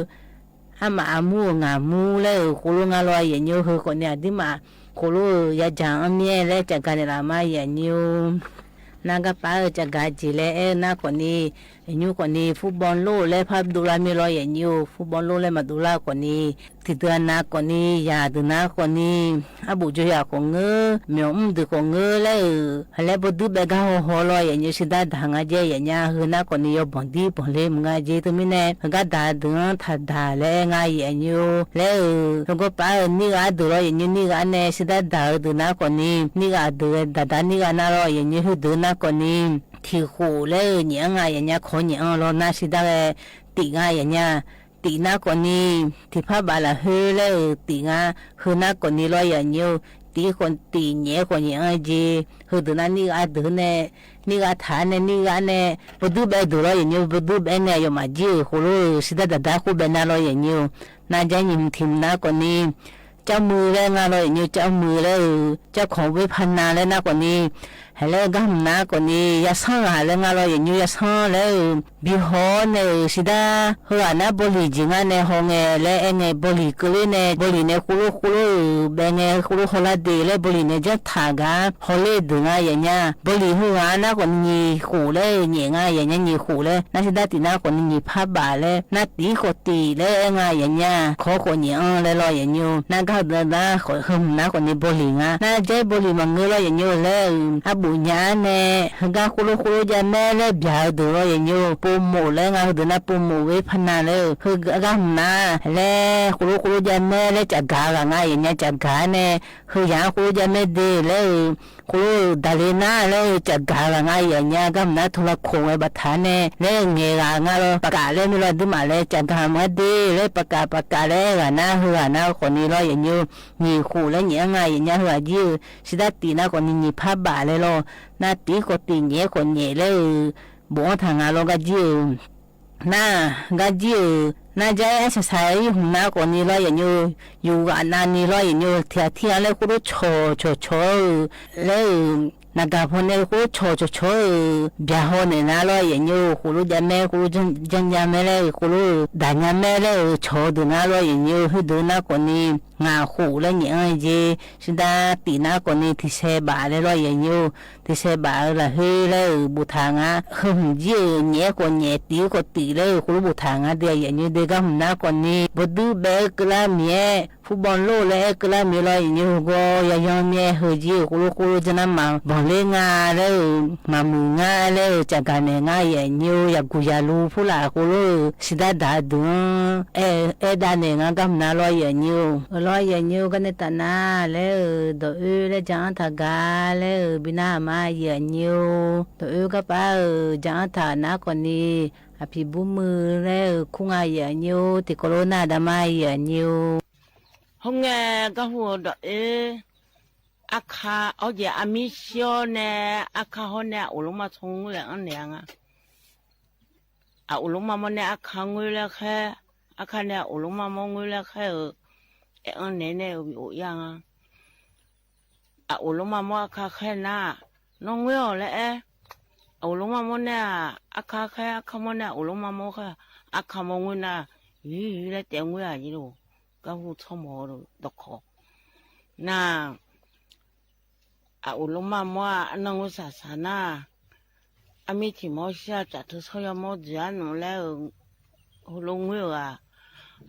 อาหมา อามู งา มู แล้ว เออ ครูโล งา ลอย อย่างเนี้ย เฮอ ขอเนีย ตี้หมา ครูโล เออ ยาจ๋า อ้อ เมีย แล้ว จ๋ากา เนี่ย ละ มา อย่างเนี้ย นา ก้า ป๋า เออ จ๋ากา เจ แล้ว เออ นา ขอเนีย อย่างเนี้ย ขอเนีย ฟุตบอลโลก แล้ว พาดูลา เมีย ลอย อย่างเนี้ย ฟุตบอลโลก แล้ว มาดูลา ขอเนีย ที่เดือน นา ขอเนีย ยาเดือน นา ขอเนีย อาบุโจ ยา ขอเงอ เมียว อืม เดือน ขอเงอ แล้ว เออ แล้ว ปอดื้อแบะ ก้า ฮอฮอ ลอย อย่างเนี้ย สิดาด่า งา เจ อย่างเนี้ย เฮอ นา ขอเนีย ยอบ่อนดีบ่อนเล งา เจ ตึงมีแน่ เฮอ ก้า ด่า เดือน ถ่าด่า แล้ว งา อย่างเนี้ย แล้ว เออ เฮอ ก็ป๋า เออ นี่ ก้า เดือน ลอย อย่างเนี้ย นี่ ก้า แน่ สิดาด่า เออ เดือน นา ขอเนีย นี่ ก้า เดือน ด่าด่า นี่ ก้า นา ลอย อย่างเนี้ย เฮอ เดือน นา ขอเนีย ที่โข แล้ว เออ เนี่ย งา อย่างเนี้ย ขอเนี่ย เออ ลอ นา สิดา แล ตี๋ งา อย่างเนี้ย ตี๋ นา ขอเนีย ที่ผ้าบาท ละ เฮอ แล้ว เออ ตี๋ งา เฮอ นา ขอเนีย ลอย อย่างเนี้ย ตี๋ ขอ ตี๋ เนี่ย ขอเนี่ย เออ เจ เฮอ เดือน นา นี่ ก้า เดือน แน่ นี่ ก้า ถ่า แน่ นี่ ก้า แน่ ปอดื้อแบะ เดือน ลอย อย่างเนี้ย ปอดื้อแบะ แน่ ยอมมา เจ เออ ครูโล เออ สิดาด่าด่า ครูแบะ นา ลอย อย่างเนี้ย นา เจ้าหญิงถิ่น นา ขอเนีย เจ้ามือ แล้ว งา ลอย อย่างเนี้ย เจ้ามือ แล้ว เออ เจ้าของเว็บพนัน แล้ว นา ขอเนีย แล้ว ก้า หำ นา ขอเนีย ยาซ่าง หา แล้ว งา ลอย อย่างเนี้ย ยาซ่าง แล้ว เออ บีฮอ แน่ เออ สิดา เฮอ หา นา บอลหลี เจ งา แน่ ฮอแง แล้ว แอ แง บอลหลี เกอเล่ แน่ บอลหลี แน่ ครูโล ครูโล เออ แบะ แง ครูโล ฮอลาเดย์ แล้ว บอลหลี แน่ เจ้าถ่า ก้า ฮอลเล่ เดือน งา อย่างเนี้ย บอลหลี เฮอ หา นา ขอเนีย โข แล้ว เออ เนี่ย งา อย่างเนี้ย เนีย โข แล้ว นา สิดา ตี๋ นา ขอเนีย เนีย ผ้าบาท แล้ว นา ตี๋ ขอตี๋ แล้ว เออ งา อย่างเนี้ย ขอ ขอเนี่ย เออ แล้ว ลอย อย่างเนี้ย นา ก้า เดือน นา ขอ เฮอ หำ นา ขอเนีย บอลหลี งา นา เจ้า บอลหลี มาเงอ ลอย อย่างเนี้ย แล้ว เออ อาบุญญา แน่ เฮอ ก้า ครูโล ครูโล ยาแม่ แล้ว เบียร์ เออ เดือน ลอย อย่างเนี้ย โปรโมท แล้ว งา เฮอ เดือน นา โปรโมท เว็บพนัน แล้ว เฮอ ก้า หำ นา แล้ว ครูโล ครูโล ยาแม่ แล้ว จ๋ากา ละ งา อย่างเนี้ย จ๋ากา แน่ เฮอ ยา ครูโล ยาแม่ เดย์ แล้ว เออ ครูโล ดาเลนา แล้ว เออ จ๋ากา ละ งา อย่างเนี้ย ก้า หำ นา โทรโข่ง ไอ้ บัตถา แน่ แล้ว เงย ละ งา ลอ ประกาศ แล้ว มี ลอย ตื้อหมา แล้ว จ๋ากา หำ งา เดย์ แล้ว ประกาศ ประกาศ แล้ว เออ หา นา เฮอ หา นา ขอเนีย ลอย อย่างเนี้ย เนีย โข แล้ว เนี่ย งา อย่างเนี้ย เฮอ หา เจีย เออ สิดา ตี๋ นา ขอเนีย เนีย ผ้าบาท แล้ว ลอ นา ตี๋ ขอตี๋ เนีย ขอเนีย แล้ว เออ บ่อ้อถ่างา ลอ ก้า เจีย เออ นา ก้า เจีย เออ นา เจ้า เอสเอสไอ หำ นา ขอเนีย ลอย อย่างเนี้ย อยู่ กา นา เนีย ลอย อย่างเนี้ย เถียเถีย แล้ว ครูโล โฉ โฉ โฉ เออ แล้ว เออ นากา พอเนีย ครูโล โฉ โฉ โฉ เออ เบียร์ ฮอ เนี่ย นา ลอย อย่างเนี้ย ครูโล ยาแม่ ครูโล จัน จัน ยาแม่ แล้ว ครูโล ด่า ยาแม่ แล้ว เออ โฉ เดือน นา ลอย อย่างเนี้ย เฮอ เดือน นา ขอเนีย งา โข แล้ว เนีย เออ เจ สิดา ตี๋ นา ขอเนีย ที่แชร์บาท แล้ว ลอย อย่างเนี้ย ที่แชร์บาท เออ ละ เฮอ แล้ว เออ บุตถางา เฮอ หำ เจีย เออ เนีย ขอเนีย ตี๋ ขอตี๋ แล้ว เออ ครูโล บุตถางา เดีย อย่างเนี้ย เดีย ก้า หำ นา ขอเนีย บ่ดื้อแบะ เออ เกอล่า เมีย ฟุตบอลโลก แล้ว เออ เกอล่า เมีย ลอย อย่างเนี้ย เฮอ ก็ ยายอม เมีย เฮอ เจีย เออ ครูโล ครูโล จะนำ มา บ่อนเล่น งา แล้ว เออ มาหมื่น งา แล้ว เออ จ๋ากา เนี่ย งา อย่างเนี้ย อยากกูอยากรู้ ผู้หลา ครูโล เออ สิดา ด่า เดือน เออ เออ ด่า เนี่ย งา ก้า หำ นา ลอย อย่างเนี้ย เออ ลอย อย่างเนี้ย ก้า เนตตา นา แล้ว เออ ดอกเอ้ย แล้ว จ๋า อ้าง ถ่ากา แล้ว เออ บีนา มา อย่างเนี้ย ดอกเอ้ย ก้า ป๋า เออ จ๋า อ้าง ถ่า นา ขอเนีย อภิบุญมือ แล้ว เออ คุ้ง งา อย่างเนี้ย ที่โคโรนา ดา มา อย่างเนี้ย ဟိုငယ်ကဟူဒီးအ့ အခါ အီၣ်ယဲ အမံၣ်ဆှီန့ၣ် အခါဟီန့ၣ် အအိၣ်လီၤမး ထိၣ်ငွေ့ အၢၣ်န့ၣ် အအိၣ်လီၤမးမီၢ်န့ၣ် အခါငွေ့လၢခဲ အခါန့ၣ် အအိၣ်လီၤမးမီၢ်ငွေ့လၢခဲ အၢၣ်န့ၣ်န့ၣ် ဝံၤအိၣ်ယါ အအိၣ်လီၤမးမီၢ်အခါခဲနၤ နီၢ်ငွေ့အီၤလၢအဲ အအိၣ်လီၤမးမီၢ်န့ၣ် အခါခဲ အခါမီၢ်န့ၣ် အအိၣ်လီၤမးမီၢ်ခဲ အခါမီၢ်ငွေ့နၤ ယံၤယံၤလၢတဲငွေ့ဧါယံၤလီၤ ကဟူထီၣ်မီၢ်တခီ နၤ အအိၣ်လီၤမးမီၢ် အနီၢ်ငိုစၢ်စၢ်နၤ အမံထံၣ်မီရှဲ တၢ်ထုးဆီယီမီ ဒုးအါနုာ်လၢ ဟိုလိငွေဧါ.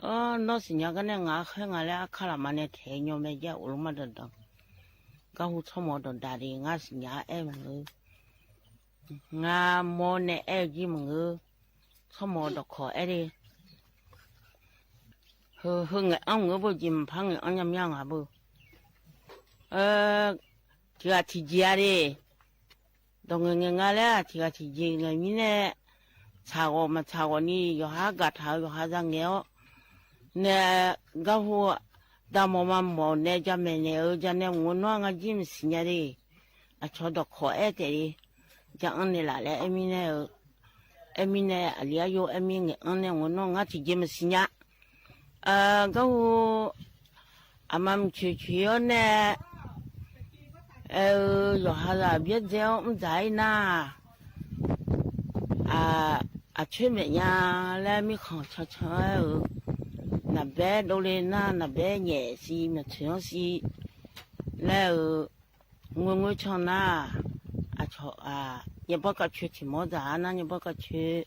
အၢ နီၢ်သ့ၣ်ညါကါန့ၣ် ငါဟဲငါလၢအခါလၢ်မးန့ၣ် ထဲညီမဲာ်ယဲ အိၣ်လီၤမး ဒီးဒီး ကါဟူထီၣ်မီဒီးဒၣ်ဒံး ငါသ့ၣ်ညါအဲၣ်မ့ၢ်ဧါ. ငါမီန့ၣ်အဲၣ်ကံမ့ၢ်ဧါ. ထီၣ်မီဒီးခိးအဲၣ်ဒံး ဟၢ ဟၢ ငဲၤအီၣ်မ့ၢ်ဧါ ဘိၣ်ကံ မ့ၢ်ဖးငဲၤအီၣ်ညါမး ငါဘၣ် အၢ ထံၣ်ဂၤထံၣ်က့ၤဧါဒံး ဒီးငဲၤငဲၤ ငါလၢအထံၣ်ဂၤထံၣ်က့ၤ ငဲၤမံန့ၣ် ဆၣ်ဂီၤမးဆၣ်ဂီၤန့ၣ် ယွၤဟးဂာ်ထၢၣ် ယွၤဟးဂာ်ငဲၤအီၣ် နဲ ကါဟူ တၢ်မီမးမီန့ၣ် ကါမဲာ်န့ၣ်ဧါ ကါန့ၣ် မ့ၢ်နီၢ် ငါကံမ့ၢ်သ့ၣ်ညါဒံး အဆီဒီးခိးအဲၣ်တဲဒံး ကါအၢန့ၣ်လၢ်လၢ အဲၣ်မံန့ၣ် အဲၣ်မံန့ၣ် အလံာ်အယိ အဲၣ်မံ ငဲၤအီၣ်န့ၣ် မ့ၢ်နီၢ် ငါထံၣ်က့ၤမ့ၢ်သ့ၣ်ညါ အၢ ကါဟူ အမၤမုၢ်ဆ့ၣ်ဆ့ၣ်အီၤန့ၣ် အၢ ယွၤဟးဂာ်ဘျဲၣ်ဒဲအီၤ မုၢ်ဒၢအံၤနၤ အ အဆွေမဲာ်ညါလၢမံခီၣ်ဆီဆီဧၢ နဘဲဒိးလံနၤ နဘဲညဲၣ်စံ မ့ၢ်ထုးအီၤစံ လၢ ငွေငွေဆီနၤ အဆီ အ ညီဘီကဆွ့ၣ်ထံၣ်မီဒၣ်နၤ ညီဘီကဆွ့ၣ်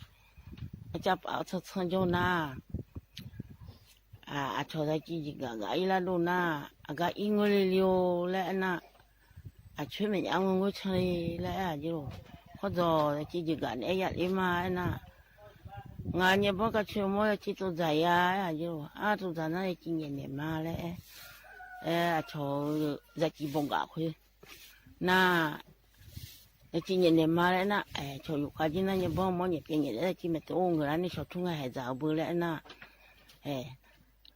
အကပာ်အီၤဆီဆီကၠိနၤ အ အဆီ သက့ယဂၤဂၤအံၤလၢဒိၣ်နၤ အဂၤအံၤငွေလံလံဧိၤ လၢအဲၣ်နၤ အဆွေမဲာ်ညါ ငွေငွေဆီလံ လၢအဲၣ်အယိ ခီဒီး သက့ယဂၤန့ၣ် အဲၣ်ယၤလံမး အဲၣ်နၤ ငါညီဘီကဆွ့ၣ်မီ သက့တိၢ်ဒၣ်ယၤ အဲၣ်အယိ အါတိၢ်ဒၣ်နၤ သက့ညဲၣ်နဲၣ်မး လၢအဲၣ် အဲ အဆီ သက့ဘိးဂာ်ခွ့ နၤ သက့ညဲၣ်နဲၣ်မး လၢအဲၣ်နၤ အဲ ဆီယိၤဃာ်က့ၤနၤ ညီဘီမီညဲၣ်တဲညဲၣ် သက့မဲာ်တအိၣ်ငၢၢ်လၢန့ၣ် ဆီထူငါဟဲဒၣ်အဘၢ လၢအဲၣ်နၤ အဲ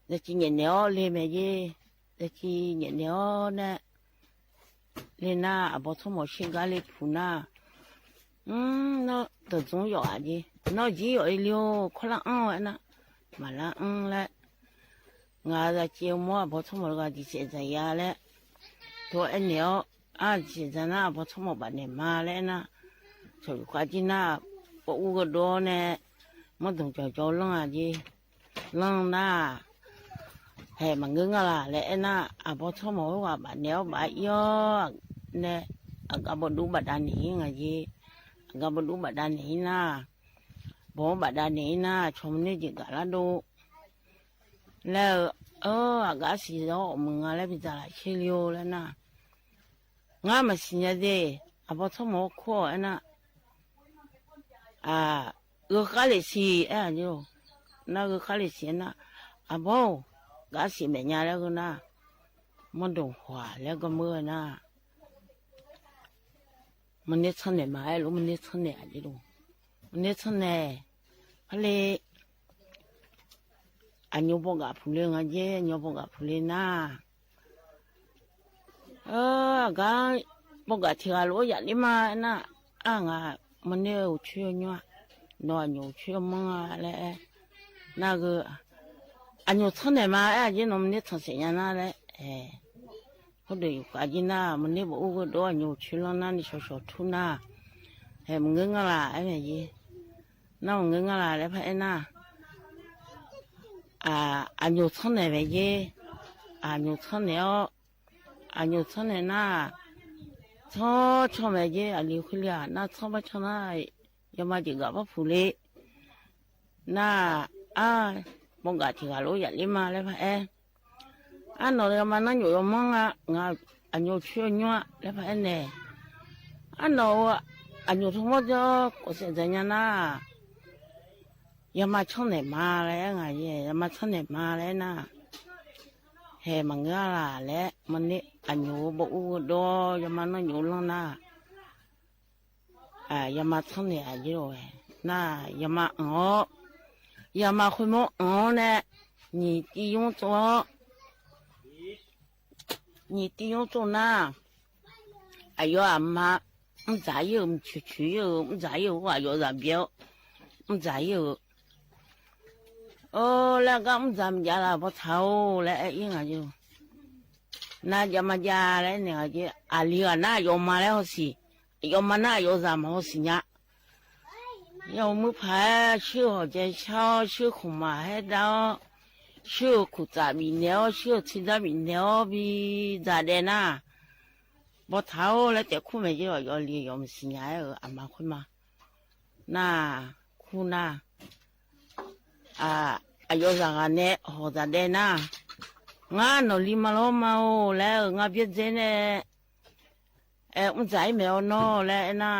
သက့ညဲၣ်နဲၣ်အီၤလံမဲာ်ယ့ သက့ညဲၣ်နဲၣ်အီၤန့ၣ် လံနၤ အဘီထီၣ်မီၤဆ့ဂၤလံဖုနၤ နီၢ်တဒူယီၤဧါယ့ နီၢ်ယ့ယီၤအံၤလံဧိၤ ခီလၢအီၣ်ဝဲနၤ မၤလၢအီၣ်လၢ ငါသက့မီ အဘီထီၣ်မီၤတဂၤ ဒံးစဲးဒၣ်ယၤလၢ ဒီးအဲၣ်နဲၣ်အီၤ အါဒံးစဲးဒၣ်နၤ အဘီထီၣ်မီၤဘၣ်နဲၣ်မး လၢအဲၣ်နၤ ဆီယိၤဃာ်က့ၤနၤ ပှၤအူကဒီးန့ၣ် မီၢ်ဒိၣ်ကၠီကၠီလီၤဧါယ့ လီၤနၤ ဟဲမၤငၢၢ်ငၢၢ်လၢ် လၢအဲၣ်နၤ အဘီထီၣ်မီၤဝဲဝဲဘၣ်နဲၣ်အီၤဘၣ်အံၤအီၤ နဲၣ် အဂၤဘၣ်ဒိဘၣ်ဒါန့ၣ် ငါယ့ အဂၤဘၣ်ဒိဘၣ်ဒါန့ၣ်နၤ ဘၣ်ဘၣ်ဒါန့ၣ်နၤ ဆီမနုၤယဂၤလၢဒိၣ် လၢ အၢ အဂၤစံးဒီး မုၢ်ငါလၢပျံၤတၢ်လၢ်ဆ့လံဧိၤ လၢနၤ ငါမၤစံးညါဒ့ၣ် အဘီထီၣ်မီၤအိၣ်ခိးအဲၣ်နၤ အ ဂုၤဃါလံာ်စံး အဲၣ်ယိၤ နၤ ဂုၤဃါလံာ်စံးနၤ အဘီ ဂၤစံးမဲာ်ညါလၢဂုၤနၤ မီၢ်ဒိၣ်ဟွါလၢကမၢနၤ မနုၤဆီနဲၣ်မး အဲၣ်လီၤ မနုၤဆီနဲၣ်အယ့လီၤ မနုၤဆီနဲၣ် ဖဲလံ အညိဘိးဂာ်ဖုလံ ငါယ့ အညိဘိးဂာ်ဖုလံနၤ အၢ အဂၤ ဘိးဂာ်ထံဂၤလိာ်ယၤလံမး အဲၣ်နၤ အါ ငါ မနုၤအိၣ်ဆူညွါ နီၢ်အညိအိၣ်ဆူမီၢ်လၢအဲၣ် နၤဂုၤ အညိဆီနဲၣ်မး အဲၣ်ယ့နီၤ မနုၤဆီနဲၣ်ညါနၤလၢ အဲ ဖိဒိၣ်ယိၤဃာ်က့ၤနၤ မနုၤဘၣ်အူကဒီး အညိအိၣ်ဆူလီၤနၤ န့ၣ်ဆီဆီထူနၤ ဟဲမၤငၢၢ်ငၢၢ်လၢ် အဲၣ်မဲာ်ယ့ နၤမၤငၢၢ်ငၢၢ်လၢ် လၢဖဲအဲၣ်နၤ အ အညိဆီနဲၣ်မဲာ်ယ့ အညိဆီနဲၣ်အီၤ အညိဆီနဲၣ်နၤ ဆီဆီမဲာ်ယ့ အလံၤခွံလံၤ နၤဆီဘၣ်ဆီနၤ ယမၤယဂာ်ဘၣ်ဖုလံ နၤ အါ ဘိးဂာ်ထံဂၤလိာ်ယၤလံမး လၢဖဲအဲၣ် အါနီၤ ယမၤနီၢ်ညိယမီၢ် ငါ အညိဆူညွါ လၢဖဲအဲၣ်န့ၣ် အါနီၤ အညိထီၣ်မီၢ်ဒီး ကိးစဲးဒၣ်ညါနၤ ယမၤဆီနဲၣ်မးလၢ ငါယ့ ယမၤဆီနဲၣ်မးလၢနၤ ဟဲမၤငၢၢ်လၢ်လၢ မနုၤ အညိဘၣ်အူကဒီး ယမၤနီၢ်ညိလီၤနၤ အ ယမၤဆီနဲၣ်အယ့လီၤဝဲ နၤ ယမၤအီၤ ယမၤခွံမီၢ်အီၤန့ၣ် နံၣ်တံယိၣ်တိၣ် နံၣ်တံယိၣ်တိၣ်နၤ အယီၤအမါ မုၢ်ဒၢယိာ် မုၢ်ဆူၣ်ဆူၣ်ယိာ် မုၢ်ဒၢယိာ် အယီၤဒၢဘျဲ မုၢ်ဒၢယိာ် အိ လၢအဂၤမုၢ်ဒၢမုၢ်ဒၢလၢ ဘီထးအိၣ် လၢအဲၣ်အံၤ ငါယိာ် နၤယမၤယၤလၢန့ၣ် အလံၤဂၤနၤ အယီၤမါလၢဟီၣ်စံၣ် အယီၤမါနၤ အယီၤဒၢမၤဟီၣ်စံၣ်ညါ ယမုၢ်ဖး ဆှၢဟီၣ်ကဲဆါအီၤ ဆှၢခိၣ်မးဟဲဒၣ်အီၤ ဆှၢခိၣ်သၣ်ဘံၣ်နဲၣ်အီၤ ဆှၢထံဒၢဘံၣ်နဲၣ်အီၤ ဘံၣ်ဒၣ်ဒဲးနၤ ဘီထးအိၣ် လၢတဲာ်ခိၣ်မဲာ်ယ့ၢ် ယီၤလံ ယီၤမုၢ်စံၣ်ညါ အမါခွံမါ နာ် ခူၣ်နာ် အ အယီၤစ့ၢ်ကီးနဲ ဟီၣ်စ့ၢ်ဒဲးနၤ ငါနီၢ်လံမၤလီၤမးအိၣ်လဲၣ် ငါဘျဲၣ်စဲနဲ အဲ မုၢ်စၢ်အံၤမ့ၢ်အီၤနီၢ်လဲၣ် အဲနၤ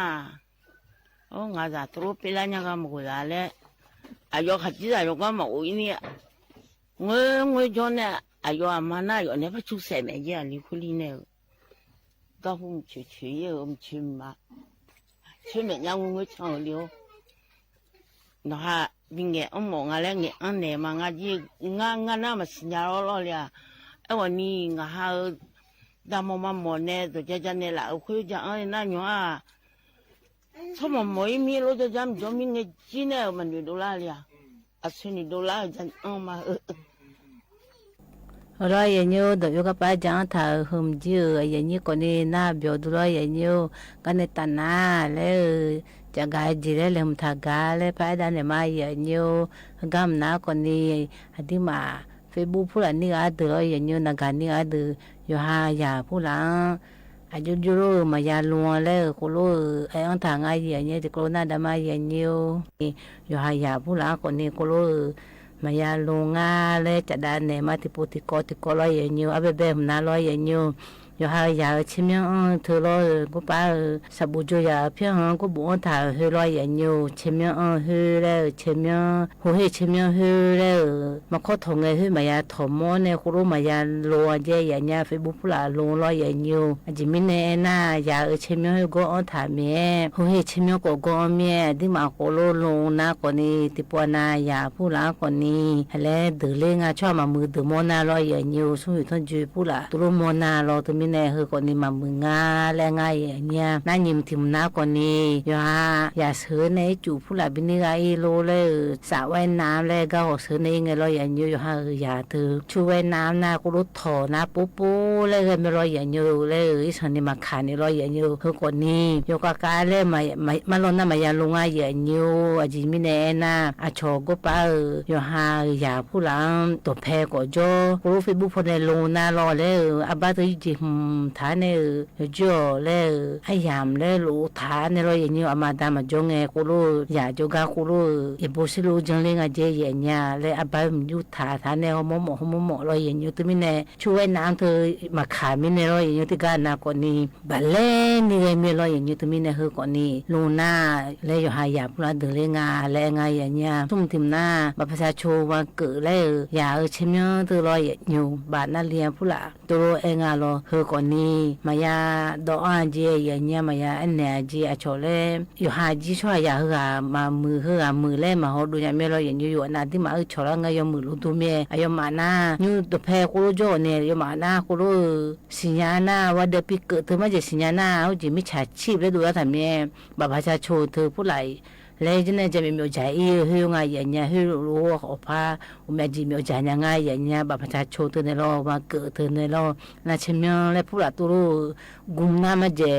အိ ငါစ့ၢ်တြီပ့လါညါကမၢ်ကီးစ့ၢ်လဲၣ် အယီၤခးစံစ့ၢ်ယီၤကမၣ်အိၣ်အံၤန့ၣ် ငွေ ငွေကၠီန့ၣ် အယီၤအမါနၢ်ယီၤန့ၣ် ပဆူၣ်စဲးမဲာ်ယဲၢ်အလံၤခွံလံန့ၣ် ကၢ်ဟူးမုၢ်ဆ့ၣ်ဆ့ၣ်ယဲၢ် မုၢ်ဆ့ၣ်မး ဆ့ၣ်မဲာ်ညါငွေငွေဆၣ်လံအိၣ် နဟး ဘၣ်ငဲၤအီၣ်မီၢ်ငါလဲၣ် ငဲၤအီၣ်နဲမး ငါ ငါနၢ်မၤစံၣ်ညါလီၤလီၤလံဧါ အဲဝဲန့ၣ် ငါဟး တၢ်မီၢ်မၤမီၢ်နဲ ဒီးကၠၢကၠၢနဲလၢ အခွ့ကၠၢအီၣ်န့ၣ်နၢ်ညီဧါ ဆီၣ်မီၢ်မီၢ်အံၤမ့ၢ်လိကၠၢကၠၢမ့ၢ်ကၠီမ့ၢ်ငဲၤကၠံန့ၣ် မၤနုာ်ဒိၣ်လၢ်လံဧါ အဆၢနုာ်ဒိၣ်လၢ် ကၠၢအီၣ်မး လီၤယဲၢ်ညိ ဒီးယိၤကပၢ်ကၠၢအီၣ်ထၣ်ဧၢ ဟုၣ်မုၢ်ကၠံဧၢ အယဲၢ်ညိကိးန့ၣ် နၢ်ပၢၢ်ဒိၣ်လီၤယဲၢ်ညိ ကန့ၣ်တၢ်နါလဲၣ်ဧၢ ကၠၢ်ဂၤယဲၢ်လဲၣ် လဲၤမုၢ်ထၣ်ဂၤလဲၣ် ဖးအဲၣ်ဒၣ်နဲမးယဲၢ်ညိ ဟကမၣ်နၤကိးန့ၣ် အဒ်မး Facebook ဖုလၢ်န့ၢ်ဂၤဒုးလီၤယဲၢ်ညိ နဂၤန့ၢ်ဂၤဒုး ယိၤဟၣ်ယၢ်ဖုလၢ် အယိယိဧၢ မၤယၤလူၤလဲၣ်ဧၢ ကိးလိဧၢ အဲၣ်အီၣ်ထၣ်ငါယဲၢ်ညိ တကျိနၢ်ဒါမးယဲၢ်ညိ ယိၤဟၣ်ယၢ်ဖုလၢ်ကိးန့ၣ် ကိးလိဧၢ မၤယၤလူၤငါလဲၣ် ကၠၢ်ဒၣ်နဲမး တံၤပူၤတံၤကီတံၤကီလီၤယဲၢ်ညိ အဘဲဘဲမနုၤလီၤယဲၢ်ညိ ယိၤဟၣ်ယၢ်ဧၢ ဆ့ၣ်မၠီၣ်အီၣ်ထၢလီၤဧၢ ကိးပၢ်ဧၢ စၢ်ဘူၣ်ကၠိယၢ်ဧၢ ဖၠၣ်ဟီၣ် ကိးဘူၣ်အီၣ်ထၣ်ဧၢဟၢလီၤယဲၢ်ညိ ဆ့ၣ်မၠီၣ်အီၣ်ဟၢလဲၣ်ဧၢ ဆ့ၣ်မၠီၣ် ဟိဟ့ၣ်ဆ့ၣ်မၠီၣ်ဟၢလဲၣ်ဧၢ မၤခီၣ်ထီၣ်ငဲၤဟၢ မၤယၤထီၣ်မီန့ၣ် ကိးလိမၤယၤလူၤအကဲယဲၢ်ညိ Facebook ဖုလၢ်လူၤလီၤယဲၢ်ညိ အယံာ်မံန့ၣ်အဲၣ်နၤ ယၢ်ဧၢ ဆ့ၣ်မၠီၣ်ဟၢ ကိးအီၣ်ထၣ်မ့ၢ် ဟိဟ့ၣ်ဆ့ၣ်မၠီၣ်ကိး ကိးအီၣ်မ့ၢ် ဒ်မးကိးလိလူၤနၤကိးန့ၣ် တံၤပူၤနၤယၢ်ဖုလၢ်ကိးန့ၣ် ဟဲလဲၤဒုးလၢငါ ဆိမၤမုာ်ဒုးမီနၤလီၤယဲၢ်ညိ ဆူယိၤထီၣ်ကၠိဖုလၢ် တိလိမီနၤလီၤ တမံၤန့ၣ် ဟၢကိးန့ၣ် မၤမုာ်ငါလၢငါယဲၢ်ညိ နၢ်ညံမုၢ်ထံမုၢ်နၤကိးန့ၣ် ယိၤဟၣ်ယၢ်ဆၢန့ၣ် အ့ၣ်ကူၣ်ဖုလၢ် ဘၣ်န့ၢ်ဂၤအ့ၣ်လိလၢ စးဝဲနၢ်လၢ ကၢ်ဟီၣ်ဆၢန့ၣ် အ့ၣ်ငဲၤလီၤယဲၢ်ညိ ယိၤဟၣ်ယၢ်တၢ် ဆူဝဲနၢ်နၤ ကိးလိထီၣ်နၤ ပိပိလၢဂဲၤမ့ၢ်လီၤယဲၢ်ညိ လၢအ့ၣ်ဆီၣ်န့ၣ် မၤခးန့ၣ်လီၤယဲၢ်ညိ ဟၢကိးန့ၣ် ယိၤကးကးလၢ မၤလီၤနၤ မၤယၤလူၤငါယဲၢ်ညိ အယံာ်မံန့ၣ်အဲၣ်နၤ အဆီၣ်ကိးပၢ်ဧၢ ယိၤဟၣ်ယၢ်ဖုလၢ် တီၢ်ဖဲကိးကၠီ ကိးလိ Facebook ဖိန့ၣ်လူၤနၤလီၤလၢ အဘါတယုၢ်က့ၤမုၢ်ထါန့ၣ် ယကၠီလၢ အယၢ်မးလၢလိာ်ထါန့ၣ်လီၤယဲၢ်ညိ အမၤဒါမၤကၠီငဲၤ ကိးလိ ယၢ်ကၠီကါ ကိးလိ ယဘိစ့လိာ်ကၠီလၢငါကဲယဲၢ်ညိ လၢအဘါမုၢ်ယူၢ်ထါထါန့ၣ် ဟီၣ်မီၢ်မီၢ် ဟီၣ်မီၢ်မီၢ်လီၤယဲၢ်ညိ တမံၤန့ၣ် ဆူဝဲနၢ်တၢ် မၤခးမံန့ၣ်လီၤယဲၢ်ညိ တဂၤနၤကိးန့ၣ် ဘၣ်လဲၤန့ၢ်ဂဲၤမ့ၢ်လီၤယဲၢ်ညိ တမံၤန့ၣ် ဟၢကိးန့ၣ် လူၤနၤ လၢယိၤဟၣ်ယၢ်ဖုလၢ်ဒုးလၢငါ လၢငါယဲၢ်ညိ ဆူမုၢ်ထံမုၢ်နၤ ဘၣ်ဖးဆါဆိဝဲကၢးလၢ ယၢ်ဧၢ ဆ့ၣ်မၠီတၢ်လီၤယဲၢ်ညိ ဘၣ်နၢ်လံအဖုလၢ် တိလိအဲၣ်ငါလီၤ ဟၢကိးန့ၣ် မၤယၤဒီးအီၣ်အကဲယဲၢ်ညိ မၤယၤအနဲအကဲ အဆီၣ်လၢ ယိၤဟၣ်ကၠံ ဆိယၢ်ဟၢဂၤမၤမုာ် ဟၢဂၤမုာ်လၢမၤဟီၣ်ဒိၣ်ညါမ့ၢ်လီၤယဲၢ်ညိ ယိၤနၤ ဒ်မးအ့ၣ်ဆီၣ်လၢ ငါယီၤမုာ်လိာ်ဒိၣ်မ့ၢ် အယီၤမးနၤ ညိတဖဲကိးလိကၠီန့ၣ် ယီၤမးနၤ ကိးလိ စံၣ်ညါနၤ ဝဲဒီးပံကၢးတၢ်မၤကဲ စံၣ်ညါနၤ အိၣ်ကဲ မ့ၢ်ဆါဆံးဘျဲၣ်ဒိၣ်လၢထးမ့ၢ် ဘၣ်ဖးဆါဆိတၢ်ဖုလၢ်အံၤ လၢယဲၢ်န့ၣ် ကဲမ့ၢ်မ့ၢ်အီၣ်ကၠၢအံၤ ဟၢငါယဲၢ်ညိ ဟၢလိာ်အီၤဖး အိၣ်မ့ၢ်အီၣ်ကၠၢမ့ၢ်အီၣ်ကၠၢညါ ငါယဲၢ်ညိ ဘၣ်ဖးဆါဆိတၢ်န့ၣ်လီၤ ဝဲကၢးတၢ်န့ၣ်လီၤ နဆ့ၣ်မၠီလၢဖုလၢ်တိလိ ဂုာ်နၤမၤကဲ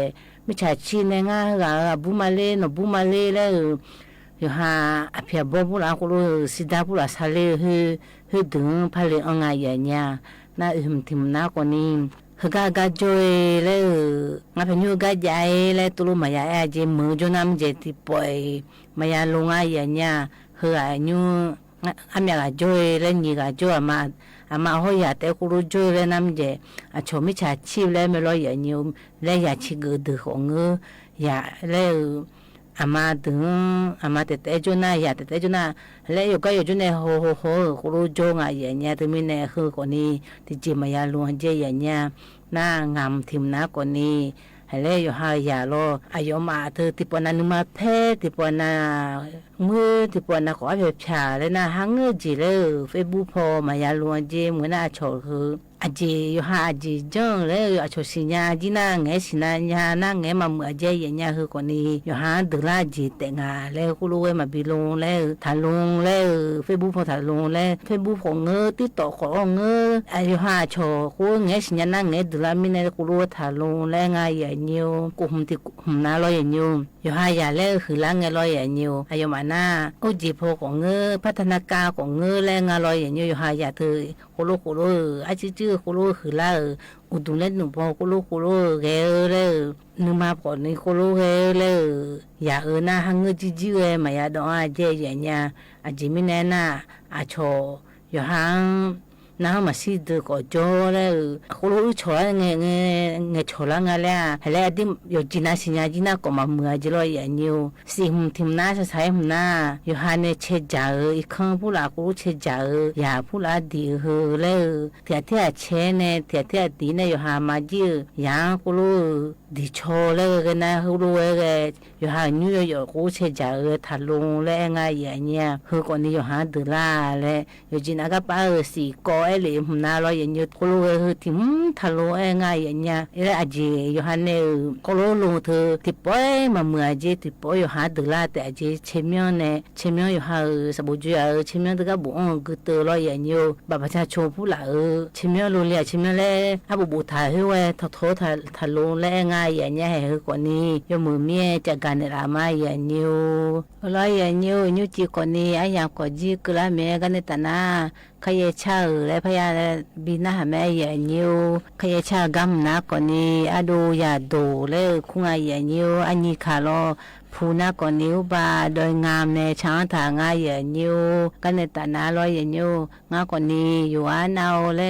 မ့ၢ်ဆါဆံးန့ၣ် ငါဟၢဂၤအဘူးမၤလ့ နီၢ်ဘူးမၤလ့လၢ ယိၤဟၣ်အဖံးအဘီဖုလၢ် ကိးလိ စံးဒါဖုလၢ် ဆါလ့ ဟၢဒုးဖးလ့အီၣ် ငါယဲၢ်ညိ နၢ်အုၣ်မုၢ်ထံမုၢ်နၤကိးန့ၣ် ဟၢဂၤဂၤကၠီလၢ ငါဖဲညိဟၢဂၤကၠီလၢ တိလိမၤယၤအဲၣ်အကဲ မုာ်ကၠီနၤမၤကဲ တံၤပီၤအံၤ မၤယၤလူၤငါယဲၢ်ညိ ဟၢဂၤညိ အမ့ၢ်ဂၤကၠီလၢ နံၤဂၤကၠီ အမါ အမါဟီၣ်ယၤတဲ ကိးလိကၠီလၢနၤမၤကဲ အဆီၣ်မ့ၢ်ဆါဆံးလၢမ့ၢ်လီၤယဲၢ်ညိ လၢယၤဆံးကၢးဒုးဃီၤငၢ ယၤလၢ အမါဒုး အမါတဲတဲကၠီနၤ ယၤတဲတဲကၠီနၤ လၢယိၤကၢ်ယိၤကၠီန့ၣ် ဟီၣ်ဟီၣ်ဟီၣ် ကိးလိကၠီ ငါယဲၢ်ညိ တမံၤန့ၣ် ဟၢကိးန့ၣ် တကဲမၤယၤလူၤအကဲယဲၢ်ညိ နၢ်ငါမုၢ်ထံမုၢ်နၤကိးန့ၣ် ဟဲလၢယိၤဟၣ်ယၤလီၤ အယီၤမးတၢ် တံၤပီၤနၤ နုာ်မၤဖဲ တံၤပီၤနၤ မုၢ်တံၤပီၤနၤ ကိးအဖျဲၣ်ဖျါလၢနၤ ဟးငၢၢ်ကဲလၢ Facebook ဖိ မၤယၤလူၤအကဲ မုၢ်နၤအဆီၣ်ဃုာ် အကဲ ယိၤဟၣ်အကဲကၠီလၢ အဆီၣ်စံၣ်ညါကၠီနၤ ငဲၤစံၣ်ညါ နၤငဲၤမၤမုာ်အကဲယဲၢ်ညိ ဟၢကိးန့ၣ် ယိၤဟၣ်ဒုးလၢအကဲတဲာ်ငါလၢ ကိးလိဝဲမၤဘံလူၤလၢ ထးလူၤလၢ Facebook ဖိထးလူၤလၢ Facebook ဃီၤငၢ TikTok ဃီၤအီၣ်ငၢ အယိၤဟၣ်အဆီၣ် ကိးဝဲငဲၤစံၣ်ညါနၤ ငဲၤဒုးလၢမံၤန့ၣ် ကိးလိဝဲထးလူၤလၢငါယဲၢ်ညိ ကိးမုၢ်ထံမုၢ်နၤလီၤယဲၢ်ညိ ယိၤဟၣ်ယၤလၢဟုၣ်လၢငဲၤလီၤယဲၢ်ညိ အယီၤမးနၤ အိၣ်ကၠံဖိဃီၤငၢ ဖးထနါကါဃီၤငၢလၢငါလီၤယဲၢ်ညိ ယိၤဟၣ်ယၤတၢ် ကိးလိကိးလိ အစုစု ကိးလိဟုၣ်လၢဧၢ အိၣ်ဒူၣ်လၢနုၢ်ပီၢ် ဃိလိ ဃိလိဧၢ ဂဲၤဧၢလၢ နုမၤပှီၢ်န့ၣ် ဃိလိဂဲၤဧၢလၢ ယၤဧၢ နၢ်ဟးငၢၢ်ကၠံကၠံဝဲ မၤယၤဒီးအါ အကဲယဲၢ်ညါ အကၠံမ့ၢ်နဲနၢ် အဆီၣ် ယွၤဟါ နၢ်ဟးမၤစံဒၢကီၢ်ကၠီလၢ ဃိလိအုၣ်ဆီၣ်လၢ ငဲၤ ငဲၤ ငဲၤဆီၣ်လၢငါလဲၣ် ဟဲလၢအဒ် ယိၤကၠံနၤစံညါကၠံနၢ် ကိးမၤမုာ်အကၠံလီၤ ယဲၢ်ညါဧိၤ စံးမုၢ်ထံမနုၤ ဆဲးဆဲးမနုၤ ယွၤဟါန့ၣ် ဆဲးစၢ်ဧၢ အံၤခီပူၤလၢအဃိလိဆဲးစၢ်ဧၢ ယၤပူၤလၢအဒံးဧၢ ဟၢလၢ ထဲးထဲးအဆဲးန့ၣ် ထဲးထဲးအဒံးန့ၣ် ယွၤဟါမၤကၠံဧၢ ယၤဃိလိဧၢ ဒံးဆီလၢဂဲၤဂဲၤနၢ် ဃိလိဝဲဂဲၤ ယွၤဟါနုၢ်ယိးယိးဃိလိဆဲးစၢ်ဧၢ ထးလိလၢအဲၣ်ငါ ယဲၢ်ညါ ဟၢကီးန့ၣ် ယွၤဟါဒုးလၢ်လဲၣ် ယိၤကၠံနၤကပၤဧၢ စံးကီးအဲၣ်လၢမနုၤလီၤ ယဲၢ်ညါ ဃိလိဝဲဟၢ ထံၣ်မုၢ်ထးလိလၢအဲၣ်ငါ ယဲၢ်ညါ လၢအကၠံ ယွၤဟါန့ၣ်ဧိၤ ဃိလိလိၤထၢ ထံၣ်ပီၢ်မၤမုာ်အကၠံ ထံၣ်ပီၢ်ယွၤဟါဒုးလၢ် တဲအကၠံ ဆဲးမၠီန့ၣ် ဆဲးမၠီယွၤဟါဧိၤ စံးဘျုးယွၤဧိၤ ဆဲးမၠီတဂၤဘူးအီၣ်ဂုာ်တၢၢ်လီၤ ယဲၢ်ညါဧိၤ ဘၣ်ပှၤဆါဆိဖိလၢ်ဧိၤ ဆဲးမၠီလိၤလံ ဆဲးမၠီလၢ အဘူးဘူးထးဟဲဝဲ ထီၣ်ထီၣ်ထးလိလၢအဲၣ်ငါ ယဲၢ်ညါ ဟဲဟၢကီးန့ၣ် ယမုၢ်မ့ၢ်ကကၤနဲၣ်လၢမါ ယဲၢ်ညါဧိၤ လီၤ ယဲၢ်ညါဧိၤ ညိၣ်ကၠံကီးန့ၣ် အယၤကီးကၠံကလါမဲာ် ကါန့ၣ်တၢ်နါ ခါယဲၢ်ဆၣ်ဧိၤ လၢဖးယံာ်လၢ ဘံနၢ်ဟးမဲာ် ယဲၢ်ညါဧိၤ ခါယဲၢ်ဆၣ်ဂၤမနုၤကီးန့ၣ် အဒိယၤဒိၣ်လၢခူငါ ယဲၢ်ညါဧိၤ အညံခးလီၤ ဖုနၢ်ကီးန့ၣ် အိၣ်ဘၣ်ဒီးငါမဲာ် ဆၣ်ထးငါ ယဲၢ်ညါဧိၤ ကါန့ၣ်တၢ်နါလီၤ ယဲၢ်ညါဧိၤ ငါကီးန့ၣ် ယွၤနၢ်ဧိၤလၢဧိၤ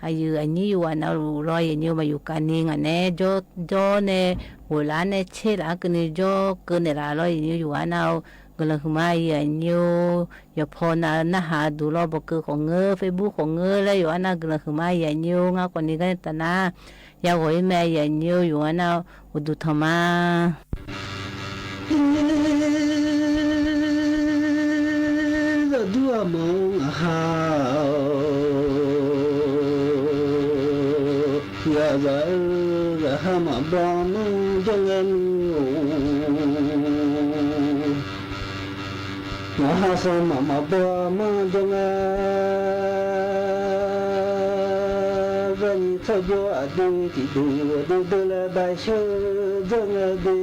အယုၢ်အညံ ယွၤနၢ်ဧိၤလီၤ ယဲၢ်ညါဧိၤ မၤယူၤကါန့ၣ် ငါနဲ ကၠီ ကၠီန့ၣ် ဝဲလၢနဲဆဲးလၢကန့ၣ် ကၠီကၢန့ၣ်လၢ်လီၤ ယဲၢ်ညါဧိၤ ယွၤနၢ်ဧိၤ ကလၢၤဃုာ်မါ ယဲၢ်ညါဧိၤ ယဖီနၤ နၢ်ဟးဒိၣ်လီၤ ဘီကၢဃီၣ်ငၢၢ် Facebook ဃီၣ်ငၢၢ်လၢ ယွၤနၢ်ကလၢၤဃုာ်မါ ယဲၢ်ညါဧိၤ ငါကီးန့ၣ် ကါန့ၣ်တၢ်နါ ယၤဂီၤအံၤမဲာ် ယဲၢ်ညါဧိၤ ယွၤနၢ် အိၣ်ဒူၣ်ထီၣ်မါ ဒူအမုၢ်အဟါ ယၤဂၤဧၢ ဂၤဟါမၤဘီမုၢ် ကၠီငဲမုၢ်ဧိၤ မၤဟါစီမၤမၤဘီမုၢ် ကၠီငဲ ဂၤနံၤထီၣ်ကၠီအဒုတံၢ်ဒု အဒုဒုလၢဘၣ်ဆၢ ကၠီငဲဒု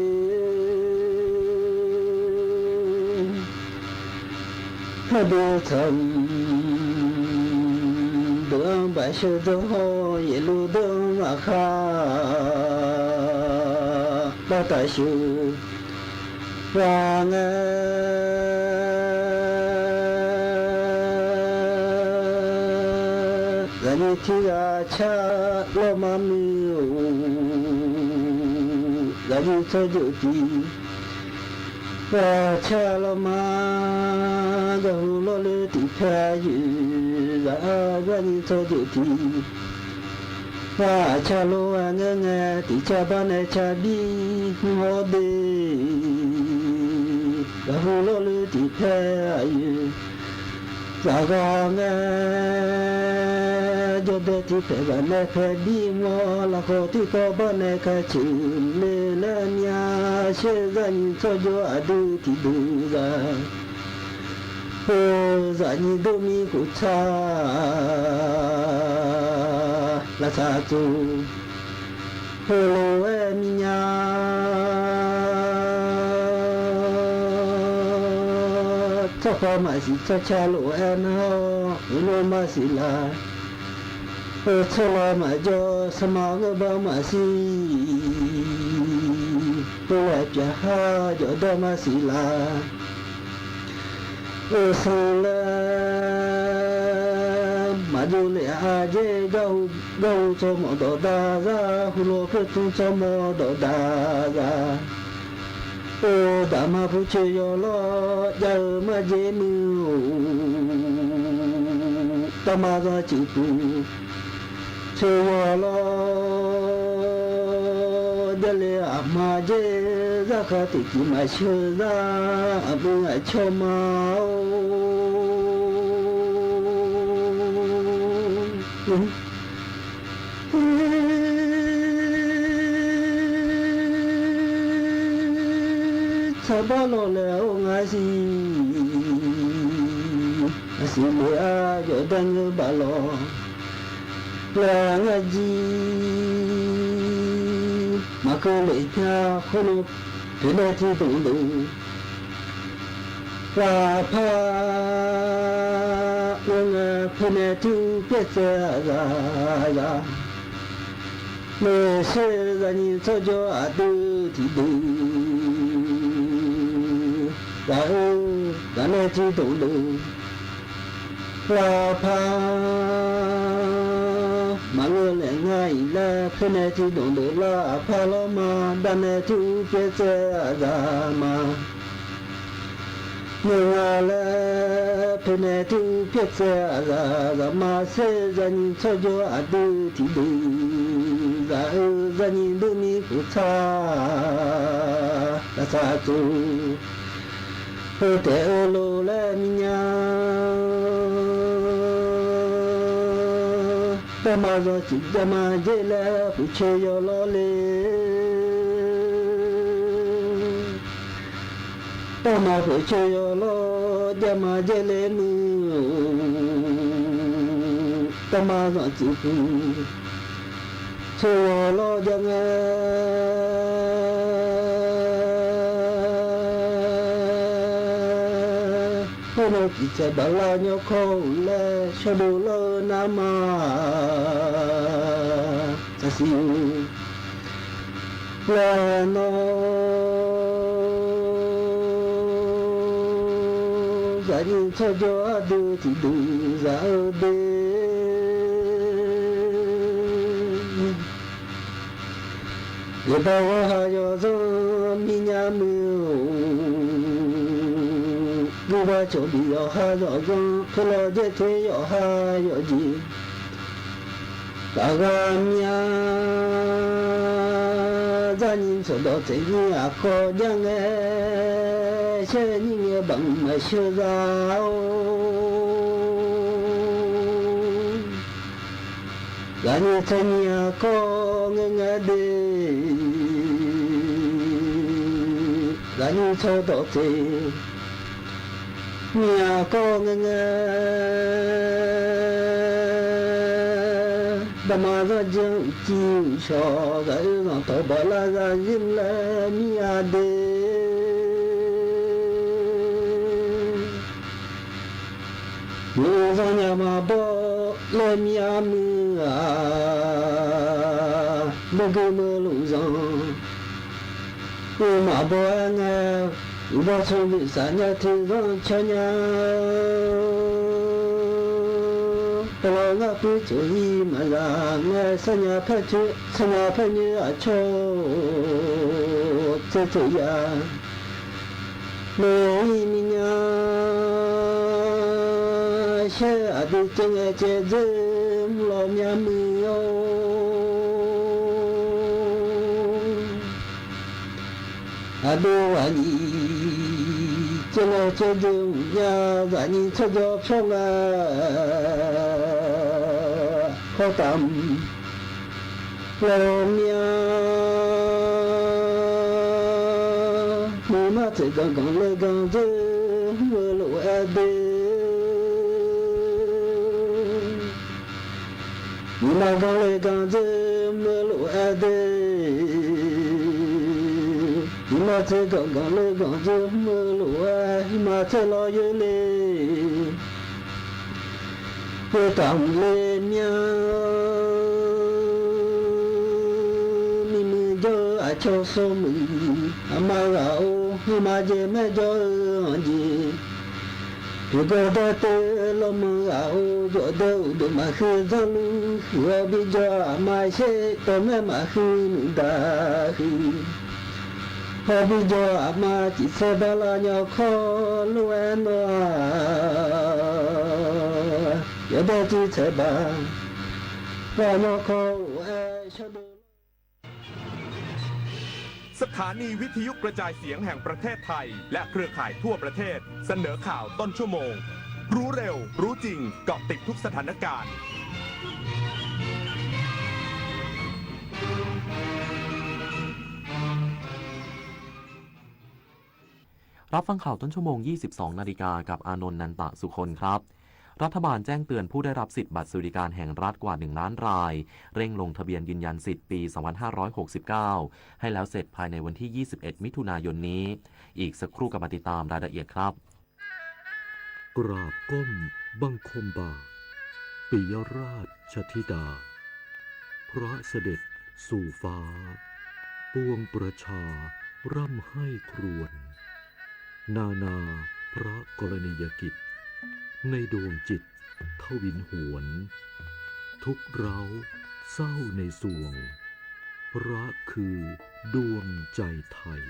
ဟဲဒုထၢမ် ဒုဘၣ်ဆၢဒုဟီ ယဲၢ်လူဒုမၤဃါ ဘၣ်တၢ်ဆှု ပှၤငဲ ဂၤနံၤထံဂၤဆၣ်လီၤမါမုၢ်ဧိၤ ဂၤနံၤထီၣ်ကၠီတံၢ် ပှၤဆၣ်လီၤမါ ဂၤဟူးလီၤလၢတံၢ်ဖဲယုၢ် ဂၤ ဂၤနံၤထီၣ်ကၠီတံၢ် ပှၤဆၣ်လီၤအငဲငဲ တံၢ်ဆၣ်ဘၣ်နဲဆၣ်ဘံၣ်ဟီၣ်ဒ့ ဂၤဟူးလီၤလၢတံၢ်ဖဲယုၢ် ဂၤဂၤငဲ ကၠီဒဲတံၢ်ဖဲဘၣ်နဲဖဲဘံၣ်မီၢ် လၢဃီတံၢ်ကီဘၣ်နဲခါဆူၣ် လၢလၢမၠါဆဲး ဂၤနံၤထီၣ်ကၠီအဒုတံၢ်ဒုဂၤ အိၣ် ဂၤနံၤဒိၣ်မံဃုာ်ဆၣ် လၢဆၣ်တူၢ် ဟဲလိာ်ဝဲမံၤညါ ထီၣ်ဖီမၤစံး ထီၣ်ဆၣ်လိာ်အဲၣ်နၤ ဟဲလိာ်မၤစံးလၢ အိၣ်ထီၣ်လီၤမၤကၠီ ဆၢမၤဂီၢ်ဘၣ်မၤစံး ပဝဲပျၢၤဟါ ယီၤဒၣ်မၤစံးလၢ အိၣ်ဆၢလၢ မၤဒိးလဲၣ်အါကဲ ဂၤဟူးထီၣ်မီၢ်ဒီးဒါဂၤ ဟူးလီၤဖဲထူၣ်ထီၣ်မီၢ်ဒီးဒါဂၤ အိၣ်ဒၣ်မၤဖိဆၢယီၤလီၤ ယၤဧၢ မၤကဲမုၢ်ဧိၤ တၢ်မၤဂၤစူၢ်ပူၤ ဆၢယီၤလီၤ ယၤလဲၣ်အမၤကဲ ဂၤဃးတ့ၢ်ကံမၤဆၢဂၤ အမုၢ်အဆီမါဧိၤ ဆၢဘၣ်လီၤလဲၣ်အိၣ်ငါစံး အစံးလၢအါ ယီၤဒၣ်ငဲဘၣ်လီၤ လၢငါကံ မၤကၢၤလဲၣ်ညါ ခိၣ်နူာ်ဖဲလဲၣ်ထံဒိၣ်ဒိၣ် ပှၤဖး အိၣ်ငါဖဲလဲၣ်ထံပျဲၢ်စၢၤဂၤဂၤ မ့ၢ်စ့ၢ် ယၤနံၣ် ဆီၣ်ကၠိအဒုးထံဒုး ယၤအၢ ယၤနဲထံဒိၣ်ဒုး လၢဖး မၤလၢလဲၣ်ငါအံၤလဲၣ် ဖဲနဲထံဒိၣ်ဒုးလၢဖးလီၤမး ဒၣ်နဲထံအူဖျဲၣ်စဲအသးမး မ့ၢ်ငါလဲၣ် ဖဲနဲထံအူဖျဲၣ်စဲအသး ယၤမၤစ့ၢ် ယၤနံၣ် ဆီၣ်ကၠိအဒုးထံဒုး ယၤအၢ ယၤနံၣ် ဒုးမံဃုာ်ဆါ တၢ်ဆါအသိး ဟဲတဲအၢလိာ်လၢမံညါ တၢ်မၤစီဆှံ တၢ်မၤယဲၢ်လၢ ပူၤဆဲးယီၤလီၤလ့ တၢ်မၤပူၤဆဲးယီၤလီၤ တၢ်မၤယဲၢ်လၢမုၢ် တၢ်မၤစီဆှံ ဆဲးယီၤလီၤ ယၤနဲ ဟဲနီၢ်ကံၢ်ဆဲးဘၣ်လၢညီခီလဲၣ် ဆီၣ်ဒိၣ်လီၤနၤမး တၢ်စံး လၢနီၢ် ယၤနံၣ် ဆီၣ်ကၠိအဒုးထံဒုး ယၤအၢဒ့ ယဘၣ်ဝဲဟးယီၤစီ မံညါမုၢ် ဂုၢ်ဘၣ်ဆိၣ်ဘံၣ်ယီၤဟးယီၤစီ ဖဲလီၤယဲၢ်ထဲယီၤဟးယီၤယံၤ တၢ်ဂၤမံၤ ယၤနံၣ် ဆိၣ်ဒီးသ့ၣ်ညါအကီၢ် ယၤနဲ ဆဲးညါနဲ ဘၣ်မုၢ်မၤဆၢယၤအိၣ် ယၤနံၣ် သ့ၣ်ညါအကီၢ် နဲနဲဒ့ ယၤနံၣ် ဆိၣ်ဒီးသ့ၣ် မံၤအကီၢ်နဲနဲ ဘၣ်မၤစီဆှံ အုၣ်ကံၢ်အုၣ်စီၤ ဂၤအၢ ဂီၤထီၣ်ဘၣ်လၢ ဂၤယံၤလၢမံၤအဒ့ မ့ၢ်စီၤညါမၤဘီ လၢမံၤအမုၢ်ဧါ မ့ၢ်ဂ့ၤမ့ၢ်လိာ်စီၤ မ့ၢ်မၤဘီအါနဲ ဘီဆိဘံၣ်စၢ်ညါထံစီၤ ဆၢညါ တလီၤငါပှ့ၤဆိၣ်ဟံးမၤယၤနဲ ဆၢညါဖဲဆၢ ဆၢညါဖဲညါအဆိ ဆၢဆိၣ်ယၤ မ့ၢ်အံၤမံၤညါ ဆဲးအဒုးကဲနဲကဲဒ့ မုၢ်လီၤမံၤမုၢ်အိၣ် အဒိဝဲနံၤ ကဲနဲကဲဒ့ ညါ ယၤနံၣ် ဆိၣ်ကၠီဖျီၣ်လၢ ခီတၢ် လီၤမံၤ မုၢ်မးသ့ၣ်ကီၢ်ကီၢ်လၢကီၢ်ဒ့ မုၢ်လိာ်အဲၣ်ဒ့ မုၢ်မးကီၢ်လၢကီၢ်ဒ့ မုၢ်လိာ်အဲၣ်ဒ့ မုၢ်မးသ့ၣ်ကီၢ်ကီၢ်လၢကီၢ်ဒ့ မုၢ်လိာ်အဲၣ် မၤသ့ၣ်လီၤယိာ်လံ ပှၤတၢ်မုၢ်လၢမံၤ မံၤမုၢ်ယိာ်အဆိစိမုၢ် အမါဂၤအိၣ် ဟဲမၤယဲၢ်မဲာ်ယိာ်အီၤယံၤ ဖံးကီၢ်ဒဲးတ့လီၤမုၢ်ဂၤအိၣ် ယိာ်ဒဲးအိၣ်ဒိၣ်မးဃ့သီလူ ဃုအီၤဘံယီၤအမါရှဲ တမဲာ်မးဃ့မုၢ်ဒၣ်ဃ့ ဟီၣ်ဘံယီၤအမါ စံးဆဲးဘၣ်လၢညီခီ လိာ်ဝဲနီၢ် ယိာ်ဒဲးစံးဆဲးဘၣ် လၢညီခီ အိၣ်အဲၣ်ဆိဒိၣ်လီၤ สถานีวิทยุกระจายเสียงแห่งประเทศไทย และเครือข่ายทั่วประเทศ เสนอข่าวต้นชั่วโมง รู้เร็ว รู้จริง เกาะติดทุกสถานการณ์ รับฟังข่าวต้นชั่วโมง ยี่สิบสองนาฬิกา กับอานนท์ นันตะสุคนครับ รัฐบาลแจ้งเตือนผู้ได้รับสิทธิ์บัตรสวัสดิการแห่งรัฐกว่า หนึ่งล้านราย เร่งลงทะเบียนยืนยันสิทธิ์ปี สองพันห้าร้อยหกสิบเก้า ให้แล้วเสร็จภายในวันที่ ยี่สิบเอ็ด มิถุนายนนี้ อีกสักครู่กลับมาติดตามรายละเอียดครับ กราบก้มบังคมบาท ปิยราชธิดา พระเสด็จ สู่ฟ้า ปวงประชาร่ำไห้ครวญ นานาพระกรณียกิจ ในดวงจิตทวินหวน ทุกข์ร้าวเศร้าในสวง พระคือดวงใจไทย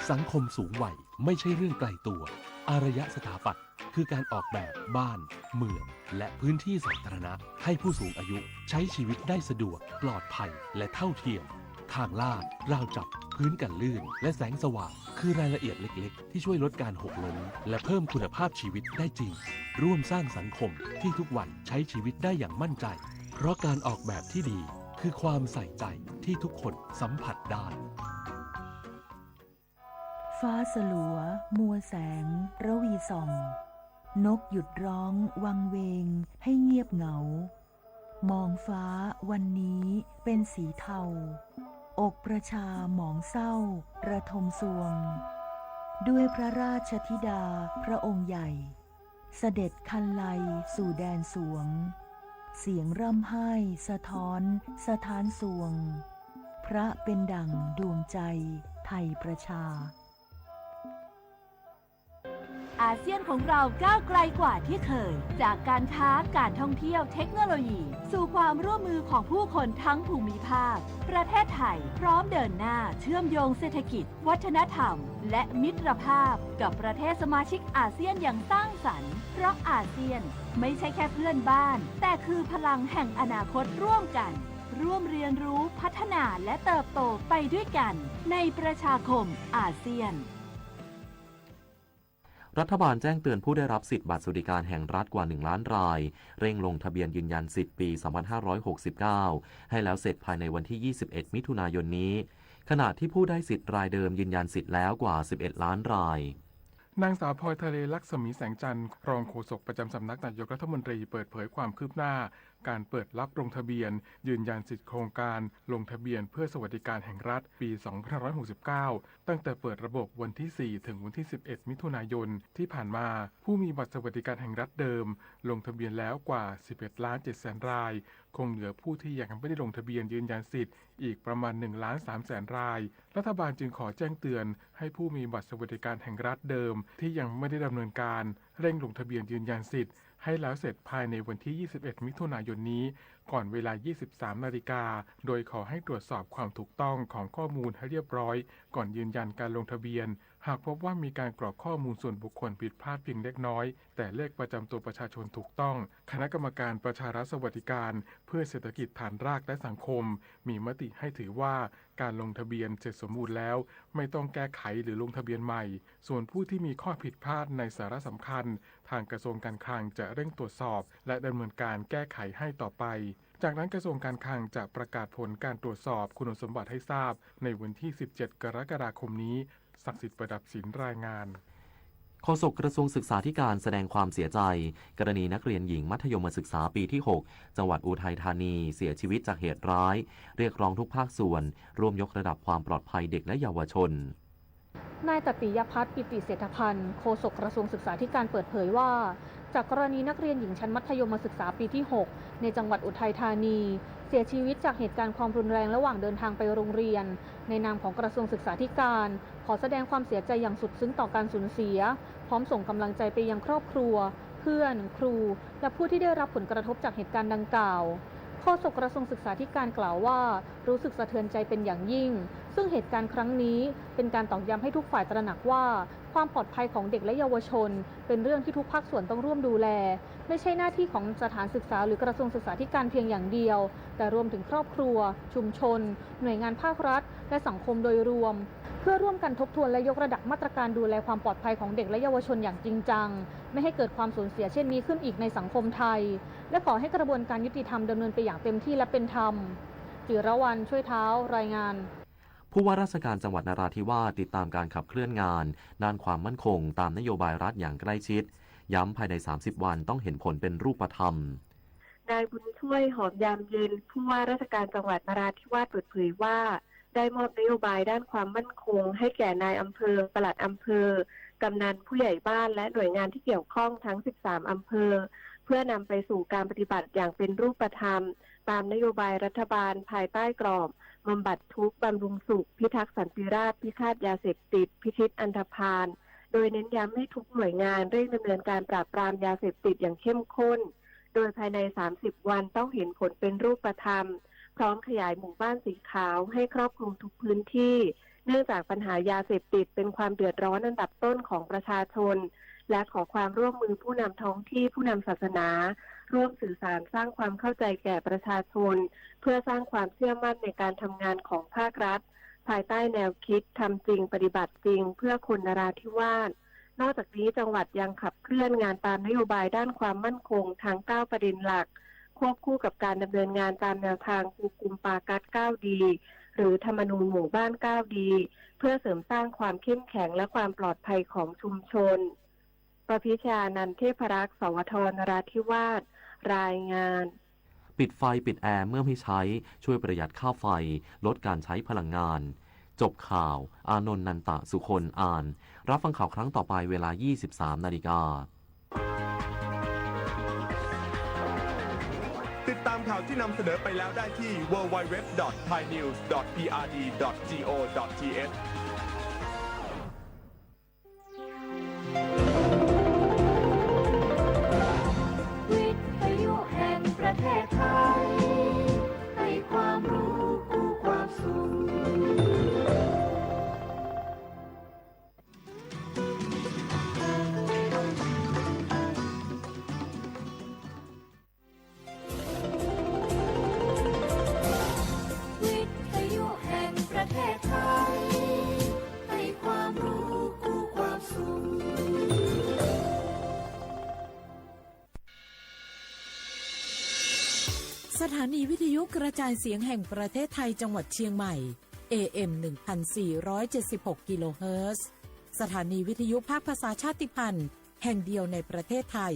สังคมสูงวัยไม่ใช่เรื่องไกลตัว อารยสถาปัตย์คือการออกแบบบ้าน เมือง และพื้นที่สาธารณะ ให้ผู้สูงอายุใช้ชีวิตได้สะดวก ปลอดภัย และเท่าเทียม ทางลาด ราวจับ พื้นกันลื่น และแสงสว่าง คือรายละเอียดเล็กๆ ที่ช่วยลดการหกล้ม และเพิ่มคุณภาพชีวิตได้จริง ร่วมสร้างสังคมที่ทุกวัยใช้ชีวิตได้อย่างมั่นใจ เพราะการออกแบบที่ดี คือความใส่ใจที่ทุกคนสัมผัสได้ ฟ้าสลัว มัวแสง ระวีส่อง นกหยุดร้อง วังเวง ให้เงียบเหงา มองฟ้าวันนี้เป็นสีเทา อกประชาหมองเศร้า ระทมซวง ด้วยพระราชธิดาพระองค์ใหญ่ เสด็จคันไลสู่แดนสวง เสียงร่ำไห้สะท้อนสะท้านซวง พระเป็นดั่งดวงใจไทยประชา อาเซียนของเราก้าวไกลกว่าที่เคย จากการค้า การท่องเที่ยว เทคโนโลยี สู่ความร่วมมือของผู้คนทั้งภูมิภาค ประเทศไทยพร้อมเดินหน้าเชื่อมโยงเศรษฐกิจ วัฒนธรรม และมิตรภาพกับประเทศสมาชิกอาเซียนอย่างสร้างสรรค์ เพราะอาเซียนไม่ใช่แค่เพื่อนบ้าน แต่คือพลังแห่งอนาคตร่วมกัน ร่วมเรียนรู้ พัฒนา และเติบโตไปด้วยกัน ในประชาคมอาเซียน รัฐบาลแจ้งเตือนผู้ได้รับสิทธิ์บัตรสวัสดิการแห่งรัฐกว่า หนึ่งล้านราย เร่งลงทะเบียนยืนยันสิทธิ์ปี สองพันห้าร้อยหกสิบเก้า ให้แล้วเสร็จภายในวันที่ ยี่สิบเอ็ด มิถุนายนนี้ ขณะที่ผู้ได้สิทธิ์รายเดิมยืนยันสิทธิ์แล้วกว่า สิบเอ็ด ล้านราย นางสาวพลอยทะเลลักษมีแสงจันทร์ รองโฆษกประจำสำนักนายกรัฐมนตรี เปิดเผยความคืบหน้าการเปิดรับลงทะเบียนยืนยันสิทธิ์โครงการลงทะเบียนเพื่อสวัสดิการแห่งรัฐปี สองพันห้าร้อยหกสิบเก้า ตั้งแต่เปิดระบบวันที่ สี่ ถึงวันที่ สิบเอ็ด มิถุนายนที่ผ่านมา ผู้มีบัตรสวัสดิการแห่งรัฐเดิม ลงทะเบียนแล้วกว่า สิบเอ็ดล้านเจ็ดแสนราย คงเหลือผู้ที่ยังไม่ได้ลงทะเบียนยืนยันสิทธิ์อีกประมาณ หนึ่งล้านสามแสนราย รัฐบาลจึงขอแจ้งเตือนให้ผู้มีบัตรสวัสดิการแห่งรัฐเดิมที่ยังไม่ได้ดำเนินการ เร่งลงทะเบียนยืนยันสิทธิ์ให้แล้วเสร็จภายในวันที่ ยี่สิบเอ็ด มิถุนายนนี้ ก่อนเวลา ยี่สิบสามนาฬิกา โดยขอให้ตรวจสอบความถูกต้องของข้อมูลให้เรียบร้อย ก่อนยืนยันการลงทะเบียน หากพบว่ามีการกรอกข้อมูลส่วนบุคคลผิดพลาดเพียงเล็กน้อย แต่เลขประจำตัวประชาชนถูกต้อง คณะกรรมการประชารัฐสวัสดิการเพื่อเศรษฐกิจฐานรากและสังคม มีมติให้ถือว่าการลงทะเบียนเสร็จสมบูรณ์แล้ว ไม่ต้องแก้ไขหรือลงทะเบียนใหม่ ส่วนผู้ที่มีข้อผิดพลาดในสาระสำคัญ ทางกระทรวงการคลังจะเร่งตรวจสอบ และดำเนินการแก้ไขให้ต่อไป จากนั้นกระทรวงการคลังจะประกาศผลการตรวจสอบคุณสมบัติให้ทราบในวันที่ สิบเจ็ด กรกฎาคมนี้ ศักดิ์สิทธิ์ ประดับศิลป์ รายงาน โฆษกกระทรวงศึกษาธิการแสดงความเสียใจ กรณีนักเรียนหญิงมัธยมศึกษาปีที่ หก จังหวัดอุทัยธานี เสียชีวิตจากเหตุร้าย เรียกร้องทุกภาคส่วน ร่วมยกระดับความปลอดภัยเด็กและเยาวชน นายตติยพัฒน์ ปิติเศรษฐพันธ์ โฆษกกระทรวงศึกษาธิการเปิดเผยว่า จากกรณีนักเรียนหญิงชั้นมัธยมศึกษาปีที่ หก ในจังหวัดอุทัยธานี เสียชีวิตจากเหตุการณ์ความรุนแรงระหว่างเดินทางไปโรงเรียน ในนามของกระทรวงศึกษาธิการ ขอแสดงความเสียใจอย่างสุดซึ้งต่อการสูญเสีย พร้อมส่งกำลังใจไปยังครอบครัว เพื่อน ครู และผู้ที่ได้รับผลกระทบจากเหตุการณ์ดังกล่าว โฆษกกระทรวงศึกษาธิการกล่าวว่า รู้สึกสะเทือนใจเป็นอย่างยิ่ง ซึ่งเหตุการณ์ครั้งนี้เป็นการตอกย้ำให้ทุกฝ่ายตระหนักว่า ความปลอดภัยของเด็กและเยาวชน เป็นเรื่องที่ทุกภาคส่วนต้องร่วมดูแล ไม่ใช่หน้าที่ของสถานศึกษาหรือกระทรวงศึกษาธิการเพียงอย่างเดียว แต่รวมถึงครอบครัว ชุมชน หน่วยงานภาครัฐ และสังคมโดยรวม เพื่อร่วมกันทบทวนและยกระดับมาตรการดูแลความปลอดภัยของเด็กและเยาวชนอย่างจริงจัง ไม่ให้เกิดความสูญเสียเช่นนี้ขึ้นอีกในสังคมไทย และขอให้กระบวนการยุติธรรมดำเนินไปอย่างเต็มที่และเป็นธรรม จิรวรรณ ช่วยเท้า รายงาน ผู้ว่าราชการจังหวัดนราธิวาสติดตามการขับเคลื่อนงาน ด้านความมั่นคงตามนโยบายรัฐอย่างใกล้ชิด ย้ำภายใน สามสิบวันต้องเห็นผลเป็นรูปธรรม นายบุญช่วย หอมยามเย็น ผู้ว่าราชการจังหวัดนราธิวาสเปิดเผยว่า ได้มอบนโยบายด้านความมั่นคงให้แก่นายอำเภอ ปลัดอำเภอ กำนัน ผู้ใหญ่บ้าน และหน่วยงานที่เกี่ยวข้องทั้ง สิบสามอำเภอ เพื่อนำไปสู่การปฏิบัติอย่างเป็นรูปธรรม ตามนโยบายรัฐบาลภายใต้กรอบ บำบัดทุกข์ บำรุงสุข พิทักษ์สันติราษฎร์ พิฆาตยาเสพติด พิชิตอันธพาล โดยเน้นย้ำให้ทุกหน่วยงานเร่งดำเนินการปราบปรามยาเสพติดอย่างเข้มข้น โดยภายใน สามสิบ วันต้องเห็นผลเป็นรูปธรรม พร้อมขยายหมู่บ้านสีขาวให้ครอบคลุมทุกพื้นที่ เนื่องจากปัญหายาเสพติดเป็นความเดือดร้อนอันดับต้นของประชาชน และขอความร่วมมือผู้นำท้องที่ ผู้นำศาสนา ร่วมสื่อสารสร้างความเข้าใจแก่ประชาชน เพื่อสร้างความเชื่อมั่นในการทำงานของภาครัฐ ภายใต้แนวคิดทำจริงปฏิบัติจริงเพื่อคนนราธิวาส นอกจากนี้จังหวัดยังขับเคลื่อนงานตามนโยบายด้านความมั่นคงทั้ง เก้า ประเด็นหลัก ควบคู่กับการดำเนินงานตามแนวทาง ภูกุมปากัส เก้า ดี หรือธรรมนูญหมู่บ้าน เก้า ดี เพื่อเสริมสร้างความเข้มแข็งและความปลอดภัยของชุมชน ประพิชานันท์ เทพรักษ์ สวท นราธิวาส รายงาน ปิดไฟปิดแอร์เมื่อไม่ใช้ ช่วยประหยัดค่าไฟ ลดการใช้พลังงาน จบข่าว อานนท์ นันตะสุคน อ่าน รับฟังข่าวครั้งต่อไปเวลา ยี่สิบสาม นาฬิกา ติดตามข่าวที่นำเสนอไปแล้วได้ที่ ดับเบิลยู ดับเบิลยู ดับเบิลยู ดอท ไทยนิวส์ ดอท พีอาร์ดี ดอท จีโอ ดอท ทีเอช วิทยุแห่งประเทศไทย ให้ความรู้คู่ความสุข วิทยุแห่งประเทศไทย ให้ความรู้คู่ความสุข สถานีวิทยุกระจายเสียงแห่งประเทศไทยจังหวัดเชียงใหม่ เอเอ็ม หนึ่งพันสี่ร้อยเจ็ดสิบหก กิโลเฮิรตซ์ สถานีวิทยุภาคภาษาชาติพันธุ์แห่งเดียวในประเทศไทย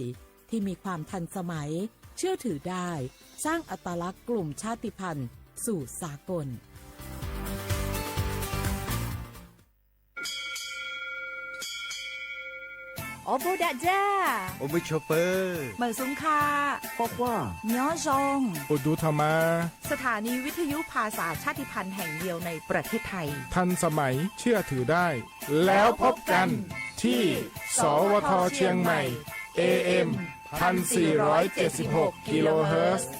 ที่มีความทันสมัย เชื่อถือได้ สร้างอัตลักษณ์กลุ่มชาติพันธุ์สู่สากล โอบูดะจ้า โอมิโชเปอร์ เหมยสุงค่ะ ข้อความ เมียวซอง โอดูธรรมา สถานีวิทยุภาษาชาติพันธุ์แห่งเดียวในประเทศไทย ทันสมัย เชื่อถือได้ แล้วพบกันที่ สวท เชียงใหม่ เอเอ็ม พันสี่ร้อยเจ็ดสิบหก กิโลเฮิรตซ์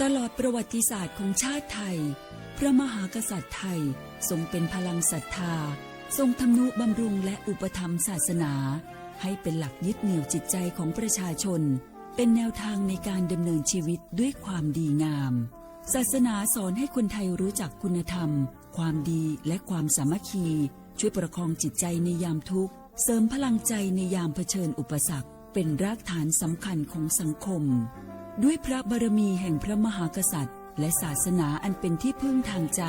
ตลอดประวัติศาสตร์ของชาติไทย พระมหากษัตริย์ไทยทรงเป็นพลังศรัทธา ทรงทำนุบำรุงและอุปถัมภ์ศาสนา ให้เป็นหลักยึดเหนี่ยวจิตใจของประชาชน เป็นแนวทางในการดำเนินชีวิตด้วยความดีงาม ศาสนาสอนให้คนไทยรู้จักคุณธรรม ความดี และความสามัคคี ช่วยประคองจิตใจในยามทุกข์ เสริมพลังใจในยามเผชิญอุปสรรค เป็นรากฐานสำคัญของสังคม ด้วยพระบารมีแห่งพระมหากษัตริย์ และศาสนาอันเป็นที่พึ่งทางใจ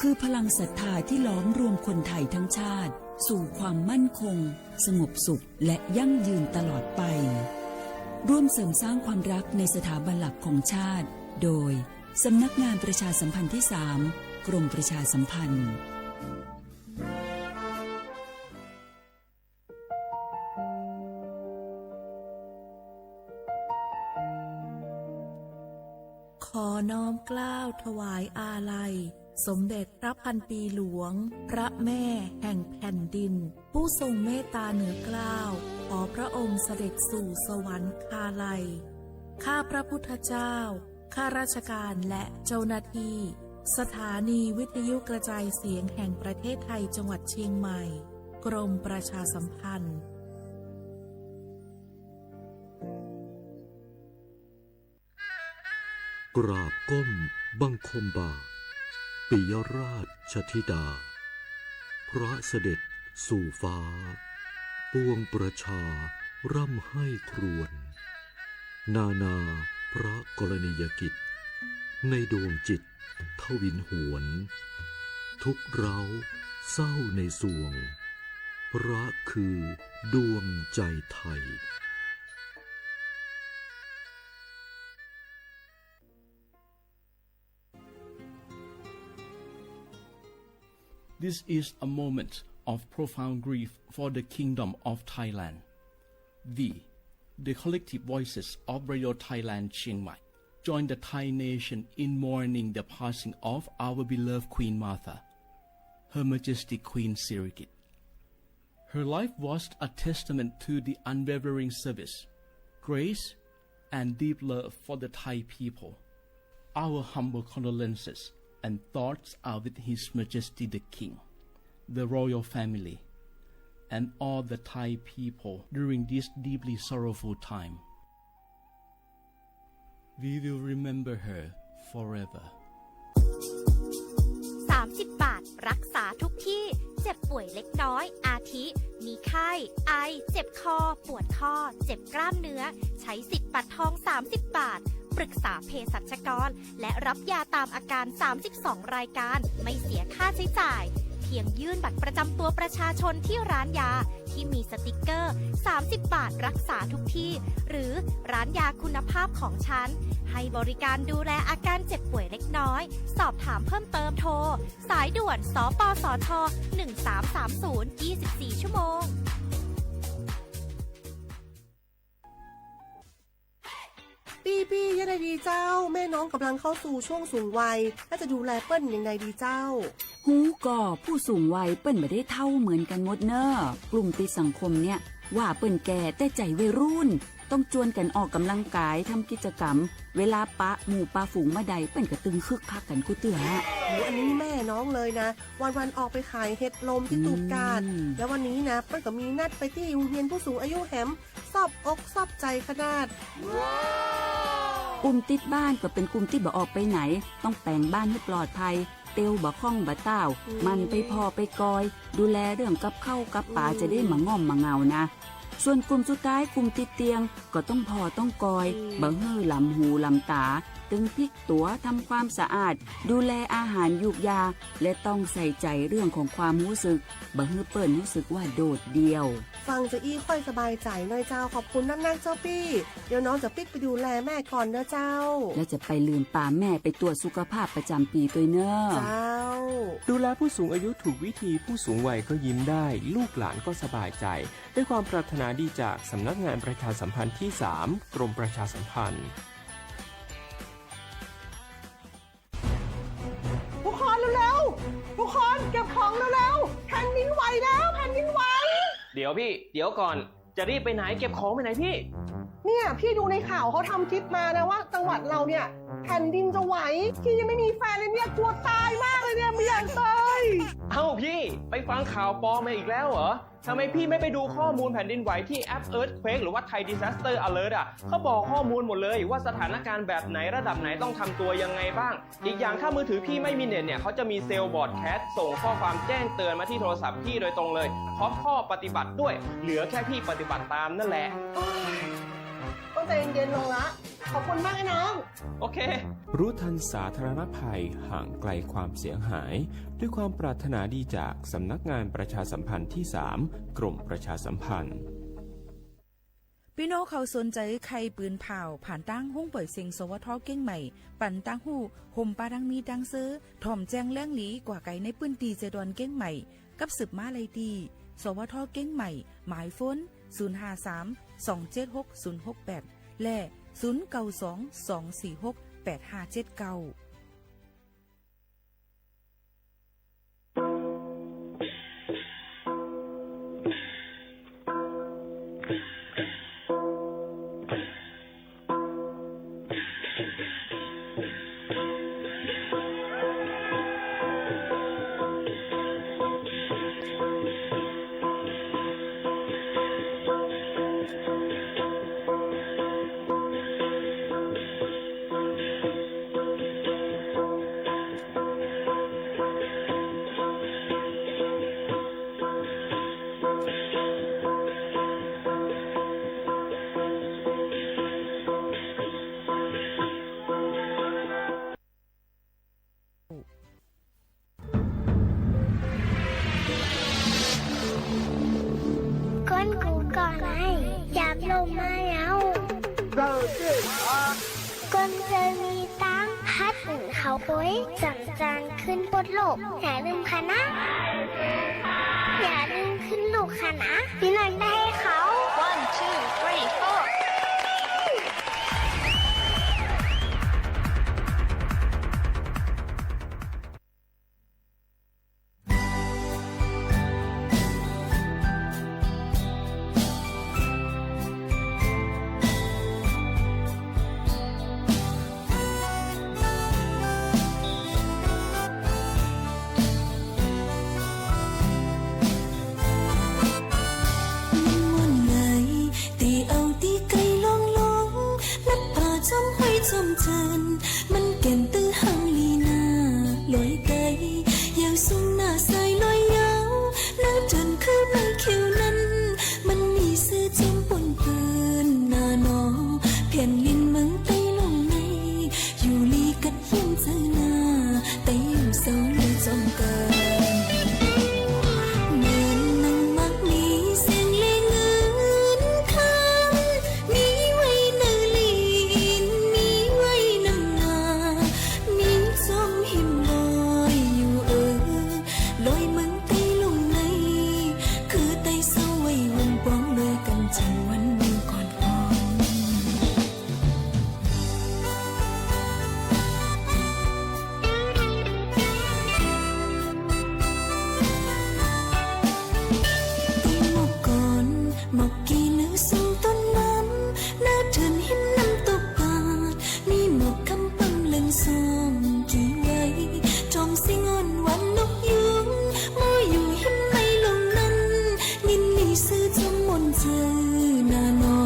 คือพลังศรัทธาที่ล้อมรวมคนไทยทั้งชาติ สู่ความมั่นคง สงบสุข และยั่งยืนตลอดไป ร่วมเสริมสร้างความรักในสถาบันหลักของชาติ โดย สำนักงานประชาสัมพันธ์ที่สาม กรมประชาสัมพันธ์ ขอน้อมเกล้าถวายอาลัย สมเด็จพระพันปีหลวง พระแม่แห่งแผ่นดิน ผู้ทรงเมตตาเหนือเกล้า ขอพระองค์เสด็จสู่สวรรคาลัย ข้าพระพุทธเจ้า ข้าราชการและเจ้าหน้าที่ สถานีวิทยุกระจายเสียงแห่งประเทศไทยจังหวัดเชียงใหม่ กรมประชาสัมพันธ์ กราบก้มบังคมบาท ปิยราชธิดา พระเสด็จสู่ฟ้า ปวงประชาร่ำไห้ครวญ นานาพระกรณียกิจ ในดวงจิตทวินหวน ทุกข์เร้าเศร้าในสวง พระคือดวงใจไทย This is a moment of profound grief for the Kingdom of Thailand. We, the collective voices of Radio Thailand Chiang Mai, join the Thai nation in mourning the passing of our beloved Queen Mother, Her Majesty Queen Sirikit. Her life was a testament to the unwavering service, grace, and deep love for the Thai people. Our humble condolences and thoughts are with His Majesty the King, the royal family, and all the Thai people during this deeply sorrowful time. We will remember her forever. สามสิบ บาท รักษาทุกที่ เจ็บป่วยเล็กน้อย อาทิ มีไข้ ไอ เจ็บคอ ปวดข้อ เจ็บกล้ามเนื้อ ใช้สิทธิ์บัตรทอง สามสิบ บาท ปรึกษาเภสัชกร และรับยาตามอาการ สามสิบสอง รายการ ไม่เสียค่าใช้จ่าย เพียงยื่นบัตรประจำตัวประชาชนที่ร้านยา ที่มีสติกเกอร์ สามสิบ บาท รักษาทุกที่ หรือร้านยาคุณภาพของฉัน ให้บริการดูแลอาการเจ็บป่วยเล็กน้อย สอบถามเพิ่มเติมโทร สายด่วน สปสช หนึ่งสามสามศูนย์ ยี่สิบสี่ ชั่วโมง ปี้ๆ เยียะใดดีเจ้า แม่น้องก่ำลังเข้าสู่ช่วงสูงวัย แล้วจะดูแลเปิ้นอย่างใดดีเจ้า ฮู้ก่อ ผู้สูงวัยเปิ้นบ่ได้เฒ่าเหมือนกั๋นหมดเน่อ กลุ่มติดสังคมเนี่ย ว่าเปิ้นแก่แต่ใจ๋วัยรุ่น ต้องจวนกั๋นออกก่ำลังกาย ทำกิจกรรม เวลาปะหมู่ปะฝูงบ่าใด เปิ้นก็ตึงคึกคักกั๋นกู้เตื้อ โห อันนี้แม่น้องเลยนะ วันๆ ออกไปขายเห็ดลมตี้ตูบกาด อืม แล้ววันนี้นะ เปิ้นก็มีนัดไปตี้โฮงเฮียนผู้สูงอายุแหม ซอบอกซอบใจ๋ขนาด กลุ่มติดบ้านก็เป๋นกลุ่มตี้บ่ออกไปไหน ต้องแป๋งบ้านหื้อปลอดภัย เตียวบ่คล่องบ่ต้าว อืม หมั่นไปผ่อไปกอย ดูแลเรื่องกับข้าวกับป๋า อืม จะได้บ่ง่อมบ่เหงานะ ส่วนกลุ่มสุดท้าย กลุ่มติดเตียง ก็ต้องผ่อต้องกอย อืม บ่หื้อหลำหูหลำต๋า ตึงพลิกตั๋ว ทำความสะอาด ดูแลอาหารยูกยา และต้องใส่ใจ๋เรื่องของความฮู้สึก บ่หื้อเปิ้นฮู้สึกว่าโดดเดี่ยว ฟังจาอี้ค่อยสบายใจ๋หน้อยเจ้า ขอบคุณนักๆ เจ้าปี้ เดี๋ยวน้องจะปิ๊กไปดูแลแม่ก่อนเน่อเจ้า และจะไปลืมปาแม่ไปตรวจสุขภาพประจ๋ำปี๋ตวยเน่อ เจ้า ดูแลผู้สูงอายุถูกวิธี ผู้สูงวัยก็ยิ้มได้ ลูกหลานก็สบายใจ๋ ด้วยความปรารถนาดีจากสำนักงานประชาสัมพันธ์ที่สาม กรมประชาสัมพันธ์ ทุกคนเร็วๆ ทุกคนเก็บของเร็วๆ แผ่นดินไหวแล้ว แผ่นดินไหว เดี๋ยวพี่ เดี๋ยวก่อน จะรีบไปไหน เก็บของไปไหนพี่ เนี่ย พี่ดูในข่าวเขาทำคลิปมานะว่าจังหวัดเราเนี่ย แผ่นดินจะไหว พี่ยังไม่มีแฟนเลยเนี่ย กลัวตายมากเลยเนี่ย ไม่อยากตาย เอ้าพี่ ไปฟังข่าวปลอมมาอีกแล้วเหรอ ทำไมพี่ไม่ไปดูข้อมูลแผ่นดินไหวที่แอป Earthquake หรือว่า Thai Disaster Alert อ่ะ เขาบอกข้อมูลหมดเลยว่าสถานการณ์แบบไหนระดับไหนต้องทำตัวยังไงบ้าง อีกอย่างถ้ามือถือพี่ไม่มีเน็ตเนี่ย เขาจะมีเซลล์บรอดแคสต์ส่งข้อความแจ้งเตือนมาที่โทรศัพท์พี่โดยตรงเลย พร้อมข้อปฏิบัติด้วย เหลือแค่พี่ปฏิบัติตามนั่นแหละ โอ๊ย ต้องใจเย็นๆ ลงละ ขอบคุณมากไอ้น้อง โอเค รู้ทันสาธารณภัย ห่างไกลความเสียหาย ด้วยความปรารถนาดีจากสำนักงานประชาสัมพันธ์ที่สาม กรมประชาสัมพันธ์ ปี้น้องเขาสนใจ๋ใค่ปืนผ่าว ผ่านตางห้องป่อยเซ็ง สวท. เกียงใหม่ ปันตางฮู้ ห่มปาตางมีตางเซอ ถ่อมแจ้งแหล่งหลี กว่าไก๋ในปื้นตี้เซดอนเกียงใหม่ กับสืบมาไล่ตี้ สวท. เกียงใหม่ หมายโฟน ศูนย์ห้าสาม สองเจ็ดหก ศูนย์หกแปด และ ศูนย์เก้าสอง สองสี่หก แปดห้าเจ็ดเก้าคนกูก่อนไหน หยาบลงมาแล้ว คนเจอมีตังค์ ฮัดหนึ่งเขาโกย จ๋ำจานขึ้นปดโลก อย่าลืมค่ะนะ อย่าลืมขึ้นลูกค่ะนะ พี่น้องได้เขา One, two, three, four. ม่วนไหล ตี้เอาตี้ไกลล่องลง ลัดผ่าจ้อมห้วยจ้อมเจิ่น มันแก่นตื้อหางลีนา ลอยไกล ยาวสูงหน้าสายลอยยาว หน้าเถินคือใบเขียวนั้น มันมีจื้อจ้อมป้นเปิ้นนาหนอ แผ่นดินเมืองใต้ล่องใน อยู่ลีกัดเฮี้ยงเจ้านา ไต้อยู่เซาเล่อจ้อมกั๋น เหมือนหนึ่งหมากมีแสงและเงินคำ มีไว้เนินลิน มีไว้นำนา มีจ้อมหิมลอยอยู่เออ ลอยเมืองใต้ล่องใน คือไต้เซาไว้วงปองเล่อกั๋น เจิ่งวันเมื่อก่อนก่อน ตี้หมอกก่อน หมอกกี่เนื้อสูงต้นน้ำ หน้าเถินหิมน้ำตกปาด มีหมอกคำปังเลิงส่องกี่ไว้ ทองสิงอ่อนหวานนกยูง มาอยู่หิมไม้ล่องนั้น นินมีจื้อจ้อมม่วนเจ้านาหนอ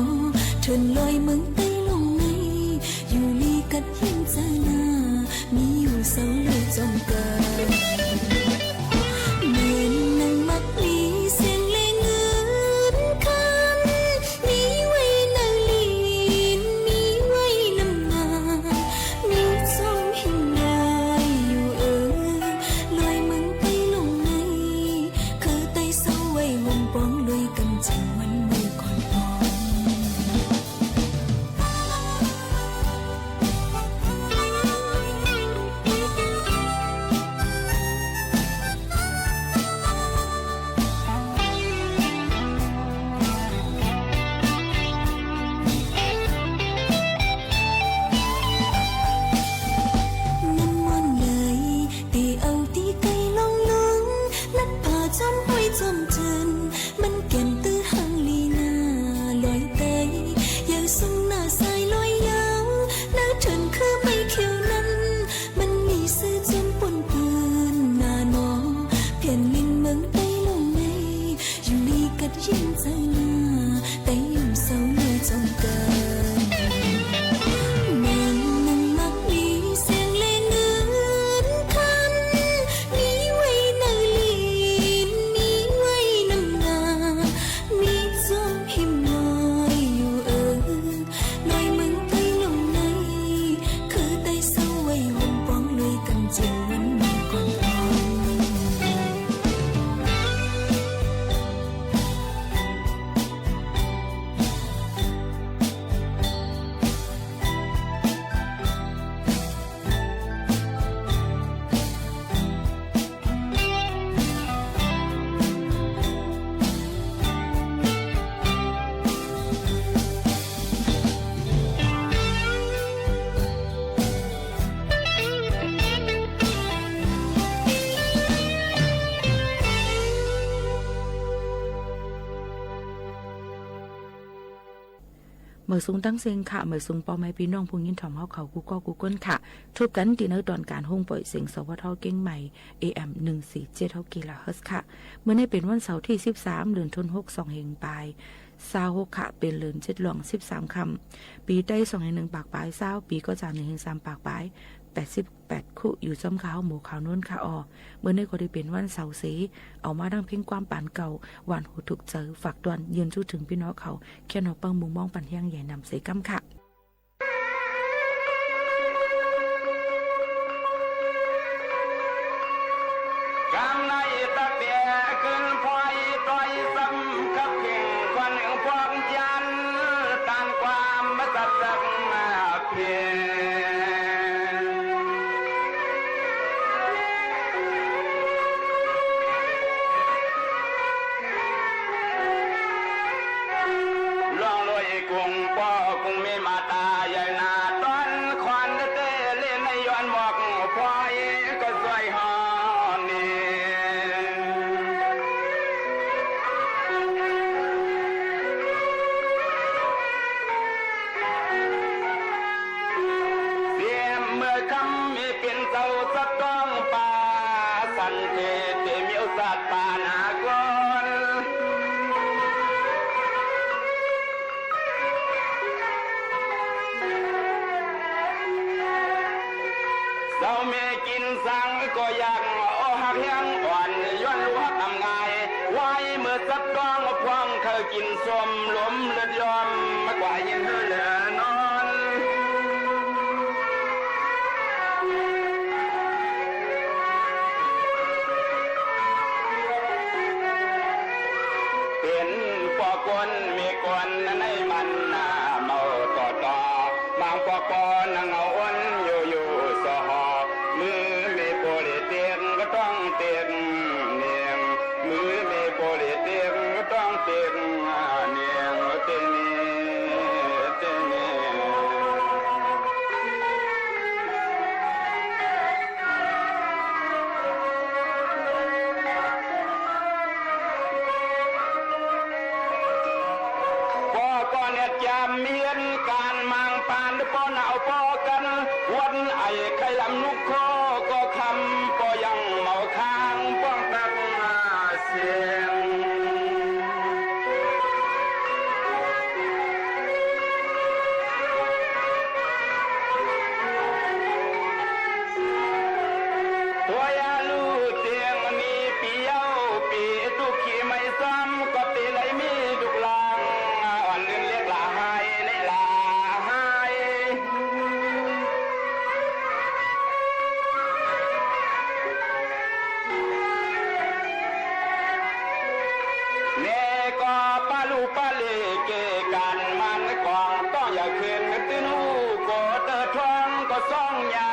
เถินลอยเมืองใต้ล่องใน อยู่ลีกัดเฮี้ยงเจ้านา มีอยู่เซาเล่อจ้อมกั๋น เหมือนหนึ่งหมากมีแสงและเงินคำ มีไว้เนินลิน มีไว้นำนา มีจ้อมหิมลอยอยู่เออ ลอยเมืองใต้ล่องใน คือไต้เซาไว้วงปองเล่อกั๋น เจิ่งวันเมื่อก่อนก่อน น้ำม่วนไหล ตี้เอาตี้ไกลล่องลง ลัดผ่าจ้อมห้วยจ้อมเจิ่น มันแก่นตื้อหางลีนา ลอยไกล ยาวสูงหน้าสายลอยยาว หน้าเถินคือใบเขียวนั้น มันมีจื้อจ้อมป้นเปิ้นนาหนอ แผ่นดินเมืองใต้ล่องใน อยู่ลีกัดเฮี้ยงเจ้านา ไต้อยู่เซาเล่อจ้อมกั๋น เหมือนหนึ่งหมากมีแสงและเงินคำ มีไว้เนินลิน มีไว้นำนา มีจ้อมหิมลอยอยู่เออ ลอยเมืองใต้ล่องใน คือไต้เซาไว้วงปองเล่อกั๋น เจิ่งวันเมื่อก่อนก่อน เมยสูงตังเซ็งค่ะ เมยสูงป้อแม่ปี้น้องผู้ยินถ่อมเฮาเขากู้ก้อกู้ก้นค่ะ ทบกั๋นตี้ในตอนก๋านโฮงป่อยเสียง สวท เกียงใหม่ เอเอ็ม หนึ่งสี่เจ็ดหก กิโลเฮิรตซ์ค่ะ เมื่อนี้เป๋นวันเสาร์ตี้สิบสาม เดือนธันวาคม สองเฮงปายซาวหกค่ะ เป๋นเดือนเจ็ดล่วงสิบสามค่ำ ปี๋ไต้สองเฮงหนึ่งปากปายซาว ปี๋กอจ๋าหนึ่งเฮงสามปากปายแปดสิบแปด คู่ อยู่จ้อมข้าวหมูข้าวนวลค่ะออ เมื่อนี้ก็ได้เป๋นวันเสาร์เสีย เอามาดั้งเพลงความปานเก่า หวานหูถูกใจ๋ ฝากตวน เยือนจู้เถิงปี้น้องเขา แค่นอกเปิ้งมุมมองปันแฮงใหญ่นำเสียก้ำค่ะ เอาแม่กิ๋นสังก็ยัง โอ้ฮักแฮงอ่อน ย้อนลูกฮักอำง่าย ไหว้เมื่อสับต้อง พ่องเคยกิ๋นส้ม ลมเลือดยอม มากว่ายินหื้อเหลือนอน เป๋นป้อก๋นแม่ก๋นในมันนาเมาต่อต่อ บางปอกปอนังเอาอ้นอยู่อยู่สอหอ มือแม่โปเลเตียงก็ต้องเตียงเนียง มือแม่โปเลเตียงก็ต้องเตียงเนียง เตเน เตเน ป้อก็เน็ดจำเฮียนก๋านมังปาน ป้อหนาวป้อกั๋น วันไอไข้ลำนุกคอก็คำ ป้อยังเมาค้างป้องตักเสียง ตัวยาลู่เตียงมีปี๋เย้าปี๋ ตุ๊กขี้ไม่ซ้ำ ก็เป๋นไรมีลูกหลาน อ่อนลื่นเล็กหลาหายในหลาหาย แม่ก็ปะลูกปะเลเกกั๋น มันก่องต้องอย่าเคิน ตื่นฮู้โกเตอท้องก็ส่องยา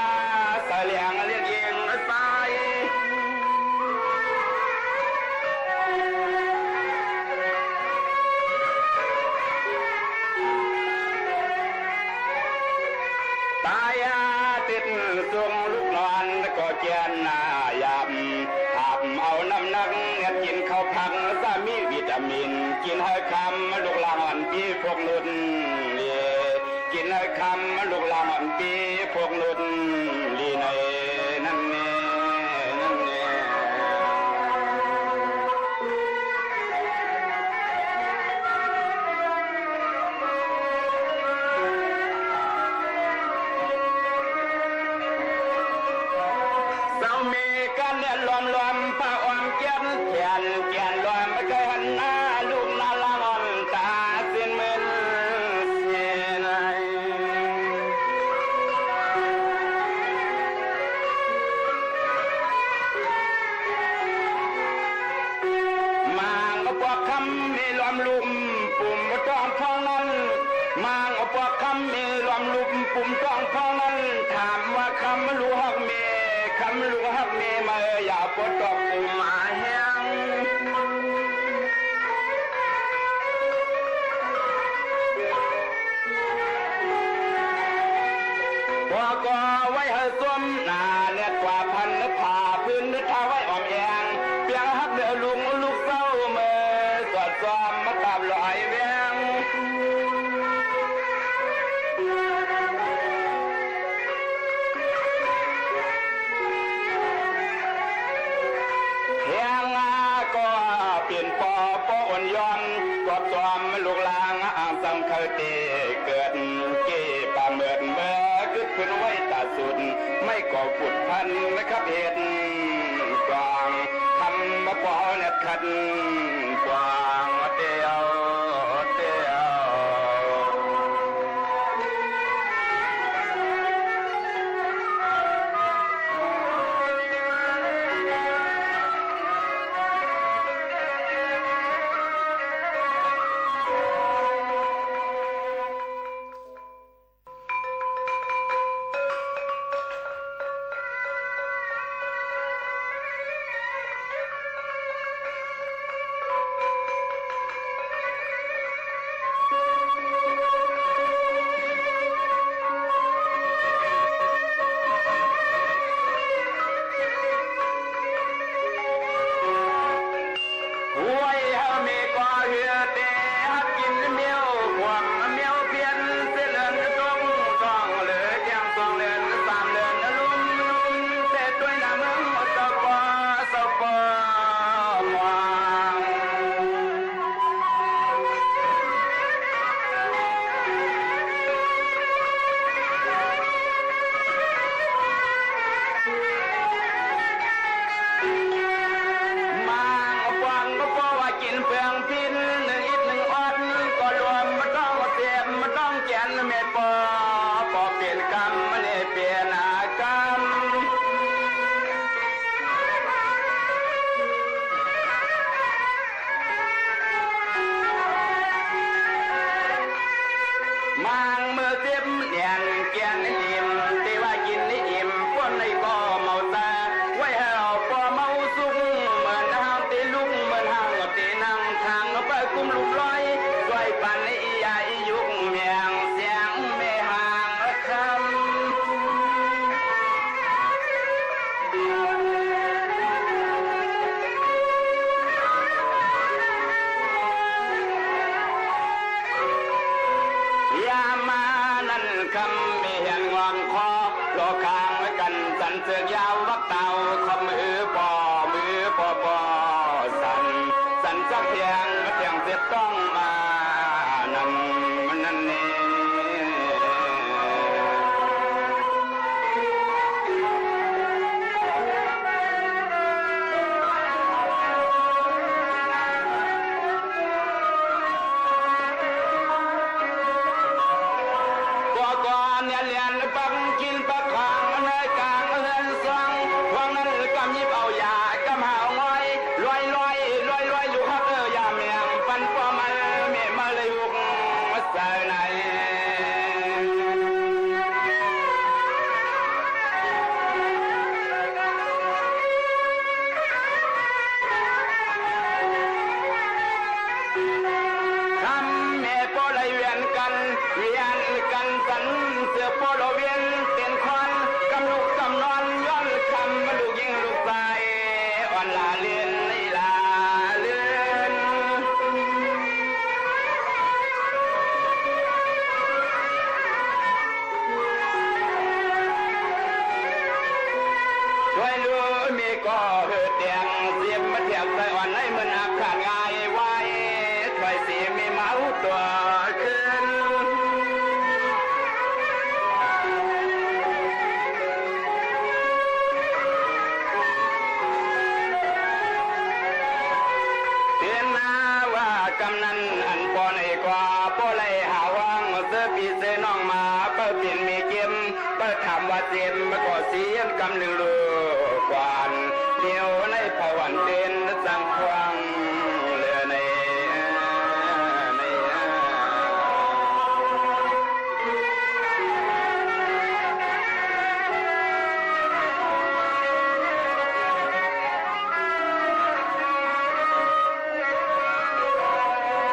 สะแหลงเลียงเยียงสาย ตายาติดส่งลูกนอนก็เจียนหน้าหยาบ หับเอาน้ำหนัก เน็ดกิ๋นข้าวผัก จะมีวิตามิน กิ๋นหื้อค่ำลูกหลานอ่อนปี้พวกนุ่นลี กิ๋นหื้อค่ำลูกหลานอ่อนปี้พวกนุ่นลี ในนั้นแน่ นั้นแน่ เศร้ามีกั๋นแดดลอมๆ ผ้าอ้อมเกียนแขนแขนลอม บ่เกยหันหน้าลูกหน้าหลานอ่อน ต๋าสิ้นเมินเสียใน มางปอกคำมีลอมลุ่ม ปุ่มต้องพองนั้น มางปอกคำมีลอมลุ่ม ปุ่มต้องพองนั้น ถามว่าคำลูกฮักแม่ คำลูกฮักแม่ มาเอ่ยอย่าปดตอกปุ่มมาแฮง ป้อก็ไว้หื้อส้มหน้า เน็ดกว่าพันผ้าพื้น นึกถ้าไว้อ่อมแอง เปียงฮักเดือลุงลูกเศร้า เมื่อสอดซ้อมมาตาบลอยแวง แฮงก็เป๋นป้อ ป้ออ่อนยอม ก็ซ้อมลูกหลาน อ่างซ้ำเคยเตเกิด เก้ป่าเมิดเมื่อ กึ๊ดขึ้นไว้ต๋าสุด ไม่ก็ผุดพันนะครับ เห็ดกวาง คำมาป้อเน็ดขัดกวางเตียว เตียว แม่ป้อ ป้อเป๋นกำ แม่เป๋นกำ มางเมื่อเจ็บแน่นแก่นอิ่ม ตี้ว่ากิ๋นได้อิ่ม ป้นได้ก่อเมาซา ไหว้เฮาป้อเมาสุข เหมือนห้างตี้ลุก เหมือนห้างตี้นั่ง ทางไปกุ้มลุกลอย จ้วยปันอีหยาอียุก แมงแสงแม่หางคำ ยามมานั้นกำแม่เหียนงอมคอ รอข้างกั๋นสันเสือกยาววักเต้า ขอมือป้อ มือป้อป้อ สัน สันสักเพียง เพียงเสียต้องมา นั้น นั้นนี่ ป้อก่อนเนี่ยเลียนปักกิ๋นปักขาง ในก๋างเฮือนซอง พวกนั้นกำหยิบเอายากำหาวง่อย ลอยลอย ลอยลอย ลูกฮักเอ๋ย ยาแมงปันป้อมัน แม่มาเลยหุกมาใส่ใน กำแม่ป้อไหลเวียนกั๋น เวียนกั๋นสันเสือป้อละเวียนเป๋นควัน กำลุกกำนอนย้อนกำลูกญิงลูกจาย อ่อนหล้าเลื่อนหล้าเลื่อน จ้วยลูกมีก่อหื้อแตง เสียบมาแถบใส่อ่อนให้มันอักขาดง่ายไว้ ถ้วยสีมีเมาตั๋วขึ้น เตื๋อนนาว่ากำนั้นอันป้อในกว่า ป้อไหลหาวังเสือปี้เสือน้องมา เปิ้นเป๋นแม่เก็ม เปิ้นถามว่าเจ็ม ก็เสียนกำนึ่งลูกขวัญ เดี๋ยวในพอวันเป๋นสังขวังเหลือใน ใน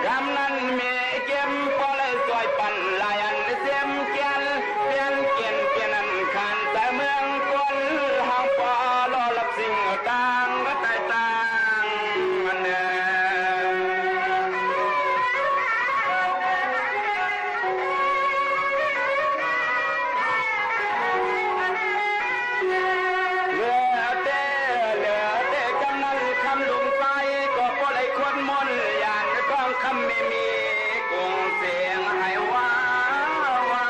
กำนั้นแม่เก็มป้อเลยจ้วยปันหลายอันเสียมเกียน เปลี่ยนเกียนเปลี่ยนอันขันแต่เมืองคน ห้องป้อรอรับสิ่งต่างก็ตายต่างมันเน่อ เหลือแต่ เหลือแต่กำนั้นคำลุงไป ก็ป้อไหลคนมนต์ ย่านทองคำไม่มีกุ้งเสียงให้ว่า ว่า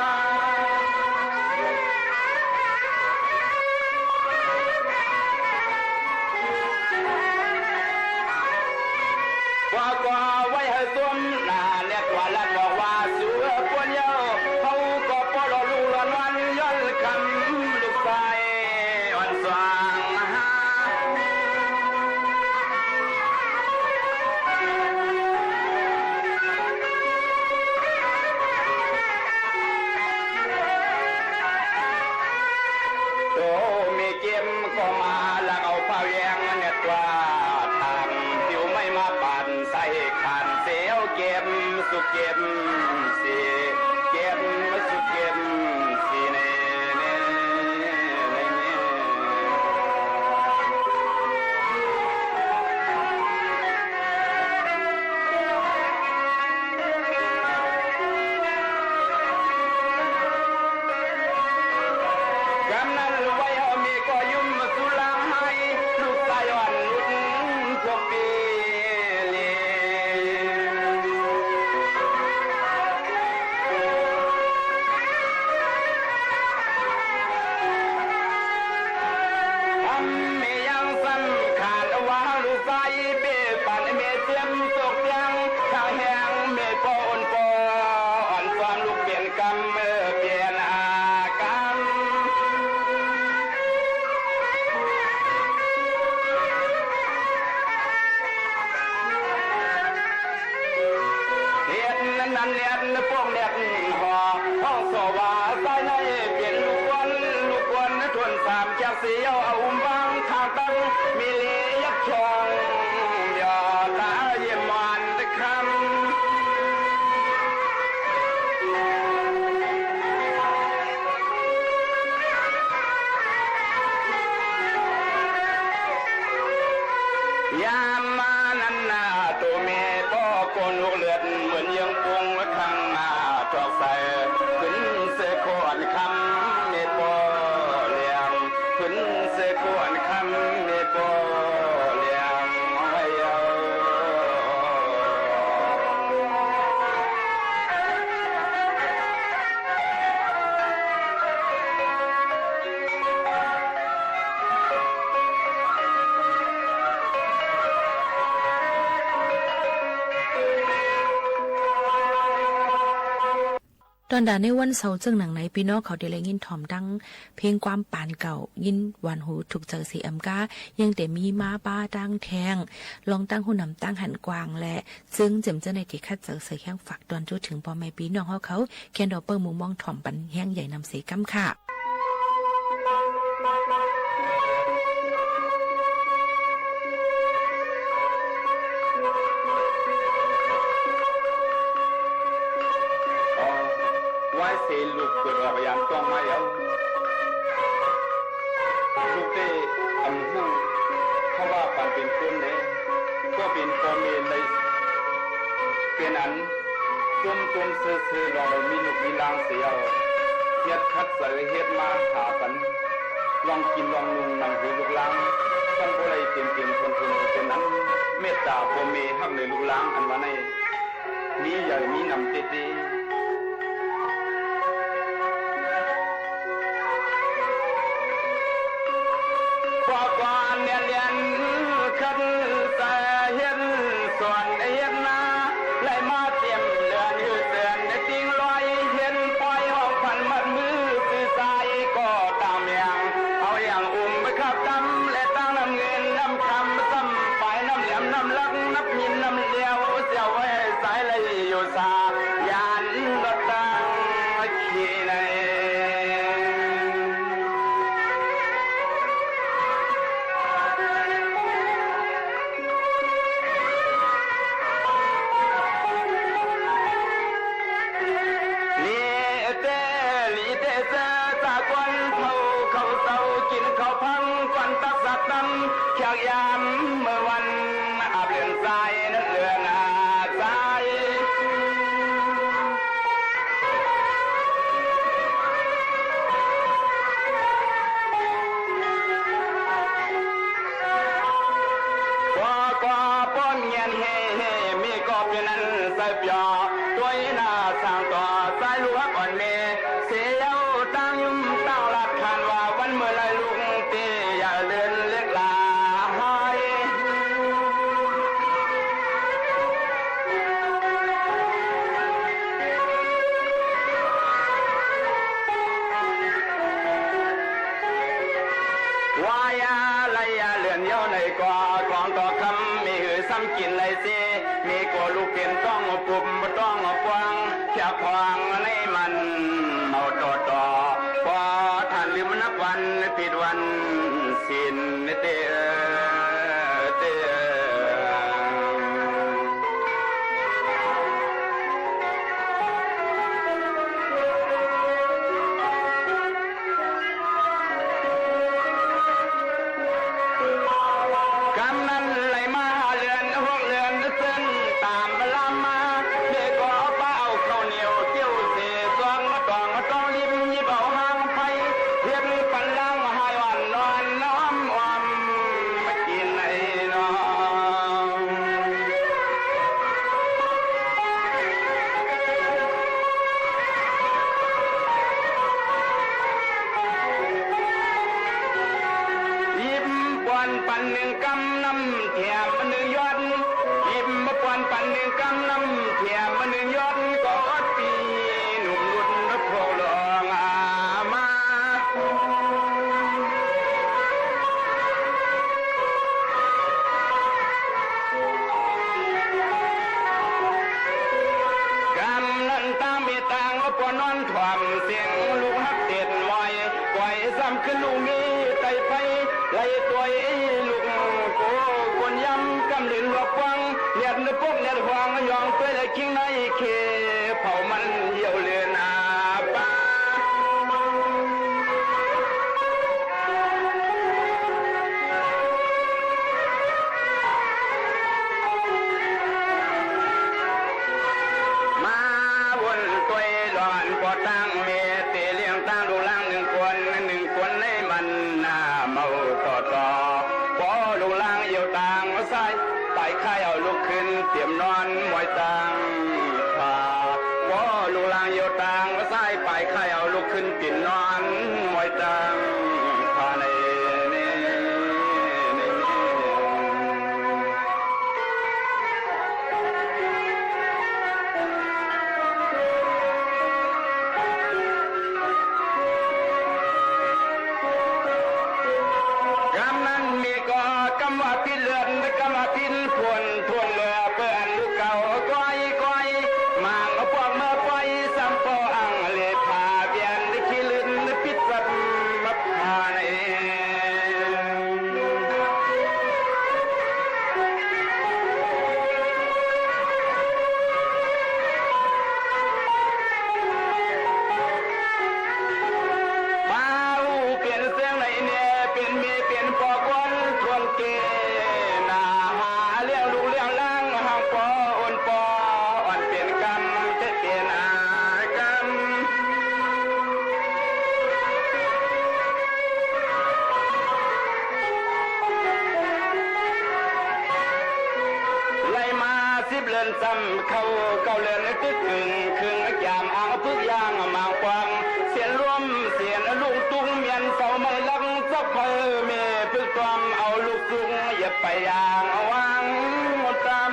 ว่าก็ไว้หื้อสมหน้าแลกว่าลัดบอกว่า เสือปวนเย้า เขาก็ป้อรอลูกรอนวัน ย้อนคำลูกไปอ่อนสว่างหา โตมีเก็มก็มาลักเอาผ้าแยงเนี่ยกว่า ทางผิวไม่มาปาด ใส่ขันเสียวเก็มสุกเก็มสี เก็มสุกเก็มสีเน่เน่เน่เน่ กำนั้นไว้เฮามีก็ยุ่มสุรางไห้ ลูกสายอ่อนหลุดพวกปีเหลว ทำแม่ยังสำคัญว่าลูกสายเป้ปันแม่เสียมตกยัง ทางแหงแม่ป้ออ่อนป้อ อ่อนความลูกเปลี่ยนกำ ต้านดาในวันเสาร์เซิ่งหนังใน ปี้น้องเขาได้เล็งยินถ่อมตังเพลงความปานเก่า ยินหวานหูถูกใจ๋เสียแอมก้า ยังเต๋มีมาป้าตังแทง ลองตังฮู้นำตังหันกว้าง และเซิ่งเจียมเจ้าในตี้คัดเสนอใส่แฮงฝากตอนจู๊เถิงป้อแม่ปี้น้องเฮาเขา แคนดอกเปิ้ลมุมมองถ่อมปันแฮงใหญ่นำเสียก้ำค่ะ วายเสลูกเปิดออกยามต้องมาแล้ว ลูกได้อำฮู้ เพราะว่าความเป๋นคนเนี่ย ก็เป๋นป้อแม่ใน เป๋นอัน จมๆ เซอๆ ลองมีลูกมีหลานเสีย เหียดขัดใจ๋เหียดมาหาปัน ลองกิ๋นลองนุ่งหนังหื้อลูกหลาน ต้องบ่ได้เต๋มๆ ทนๆ เป๋นอัน เมตต๋าป้อแม่ฮักในลูกหลานอันว่าใน มีใหญ่มีนำเต๊ๆ ป้อก่อนเนี่ยเรียนขัดใจ๋เฮียนสวนเฮียนนา ไล่มาเตียมเดือนหื้อเดือนได้ติงลอย เฮียนปอยห้องพันมัดมือซื่อสาย ก็ต่างเมียง เอาอย่างอุ้มไปขับตำ และตั้งนำเงินนำคำ ซ้ำปายนำแหลมนำลัก นับหินนำเหลียว เสียไว้สายไล่อยู่สา ยานรถตั้งขี่ใน ลีเต้ ลีเต้เซอ สากลเฒ่าเขาเซา กิ๋นข้าวพังก่อนตักสากตำ เขียกยามเมื่อวัน อาบเหลืองทรายนั้นเหลืองอาบทราย ก็ ก็ป้อนเงียนเฮ เฮ มีก็เป๋นอันใส่เปีย ตวยหน้าสร้างต่อสายลูกฮักอ่อนแม่ เสียวตั้งยุ่มตั้งหลักขานว่าวันเมื่อไรลูกเต้อย่าเดินเล็กหลาย ว่าอย่าไล่อย่าเลื่อนเย้าในก่อ ของต่อคำมีหื้อซ้ำกิ๋นไล่เสีย มีก็ลูกเป๋นต้องปุบต้องปวง เขียกขวางในมันเมาต่อต่อ พอท่านลืมนับวันผิดวันศีลเต้อ เต้อ กำนั้นไล่มาห้าเดือนหกเดือนเซิ่นต๋ามลำมา เด็กก็เอาป้าเอาข้าวเหนียวเจียวเส ซองมาตองมาต้องริม หยิบเอาหางไผ่ เฮ็ดปันล้างหายอ่อนนอนน้อมอ่อม มากิ๋นไอ้น้อง หยิบป้อนปันนึ่งกำ น้ำแถมนึ่งหยอด หยิบป้อนปันนึ่งกำ น้ำแถมนึ่งหยอด ก็อดปี้หนุ่มรุ่นพวกลองอามา กำนั้นตั้งมีตังก็ปอนอนถ่วมเสียงลูกฮักเต็ดมอย ปล่อยซ้ำขึ้นลูกมีไตไฟ ไล่ตวยลูกโกคนย้ำกำเล่นหลวกกว้าง เลียดปกเลียดหวางยองตวยและคิงในเค เผามันเหี่ยวเลือนอาปา มาวนตวยหลอนปอตั้งแม่เตเลี้ยงตั้งลูกหลางนึ่งคน นึ่งคนในมันหน้าเมาต่อต่อ ปอลูกหลางเหี่ยวตางซ้าย ปายค่ายเอาลุกขึ้นเตียมนอนมอยตังผ้า ปอลูกหลางเหี่ยวตางซ้าย ปายค่ายเอาลุกขึ้นเตียมนอนมอยตังผ้าใน กึ่งเคิงแจ่มอ่าง ปึกยางหมากปวาง เสียนร่วมเสียนลุงตุ๊ก เมียนเสาไม้หลัก สักเผยแม่ปึกตวม เอาลูกสุก อย่าไปอย่างวางตำ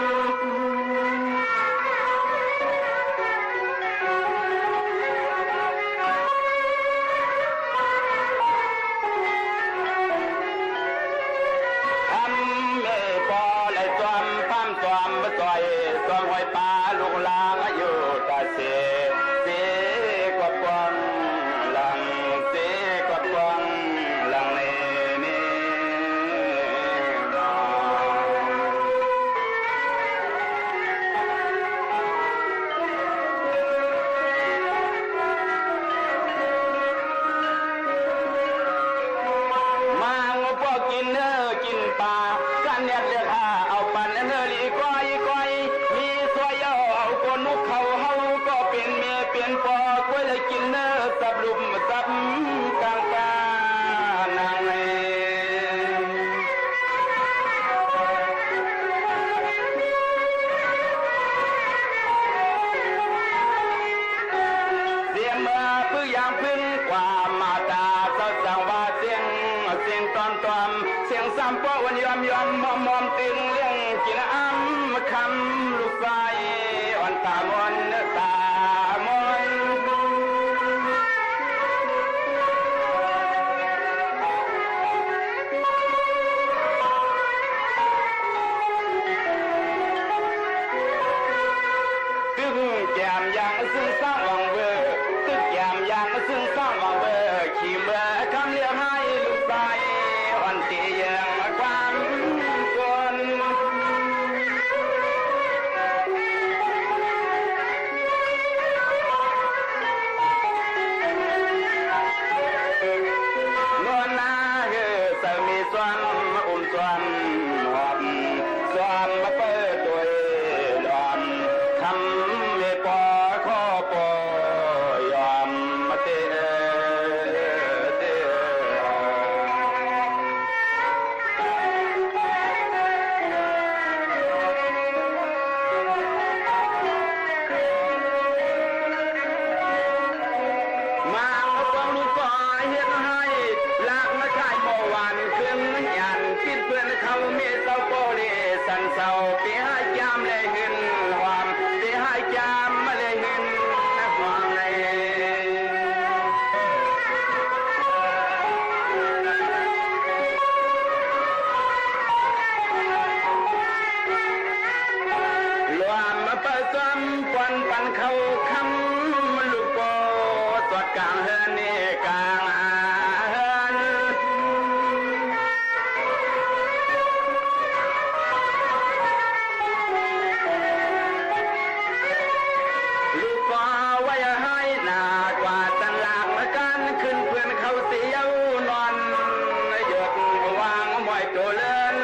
ทำเมปอไหลตวม พร่ำตวมบ่จ่อย ตวมห้อยปาลูกหลานอยู่ตาเส เสกว่าปวงหลัง เสกว่าปวงหลังในนี้ มางัวปอกินเนื้อกินปลา กันแนดเลือกหาเอาปันเนื้อลีก้อยก้อย มีส่วยเอาเอาก้นนุกเขา เฮาก็เป๋นเมเป๋นปอ ก้วยเลยกินเนื้อสับลุ่มสับกลางกานัง เสียเมื่อปึกยางปึ้งกว่ามาตา เจ้าสั่งว่าเสียง เสียงตอมตอม เสียงซ้ำป้อวันยอมยอมมอมมอม ตึงเรื่องกิ๋นอ้ำคำ ลูกชายอ่อนตามนตามน ตึกแจ่มยางซึ่งสร้างหวังเว่อ ตึกแจ่มยางซึ่งสร้างหวังเว่อ ขี่เมื่อคำเรียกให้ลูกชายอ่อนตีแยงความสน นวลนาเฮอเสามีส่วมอุ้มส่วมหอบ ส่วมมาเปิดตวยหลอม ทำเมปอขอปอยอมมาเตอเตอ มาเอากองลูกก็เฮ็ดให้ ลากมาขายหม้อหวาน เครื่องยานกิ๋นเปื้อนเขา เมเจ้าโปเลสันเสา เปหายจามแลหื้นหอม เปหายจามมาแลหื้นหอมเลย รวมมาเปิดซ้อมปอนปันเข้าคำ ลูกโปสวดกลางเฮือนนี่กลางเฮือน ลูกก็ว่าอย่าให้หนักว่าสันหลังมากัน ขึ้นเปื้อนเขาเสียวนอน หยดวางมอยโตเลิน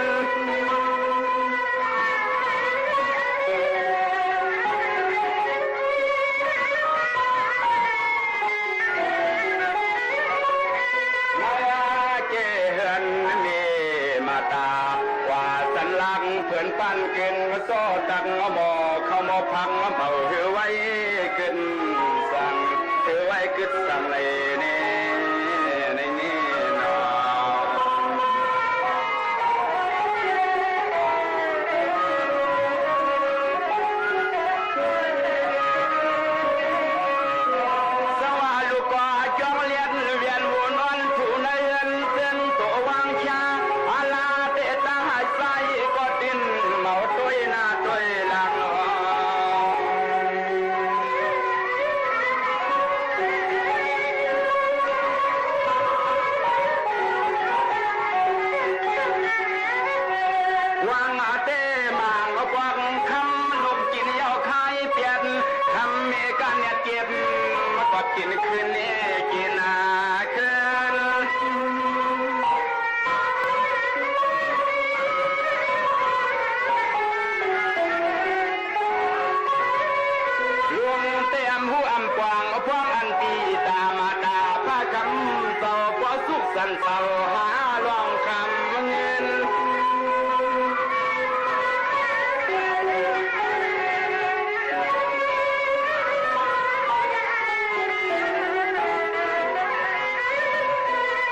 มาเจอเฮือนเมมาตา ว่าสันหลังเปื้อนปันกึ๊น มาโซ่ตักหม้อเข้าหม้อผักมาเผา หื้อไว้กึ๊ดสั่ง หื้อไว้กึ๊ดสั่งในนี้ ในนี้หนอ สว่าลูกก็จ้องเลียนเวียนวนอน ผู้ในเฮือนเซินโตวางชา อาลาเตตาหายใส ก็ติ้นเมาตวยหน้าตวยหลัง วางอาเต้หมางกวักคำ นกกิ๋นเหย้าคายเปียด คำเมกั๋นเนี่ยเจ็บ มาก็กิ๋นคืนนี้กิ๋นหน้าคืน ลุงเตรียมหูอำกว้าง พวกอันตีตามาตาพระคำเศร้า เพราะสุขสันต์เศร้าหาร้องคำเงิน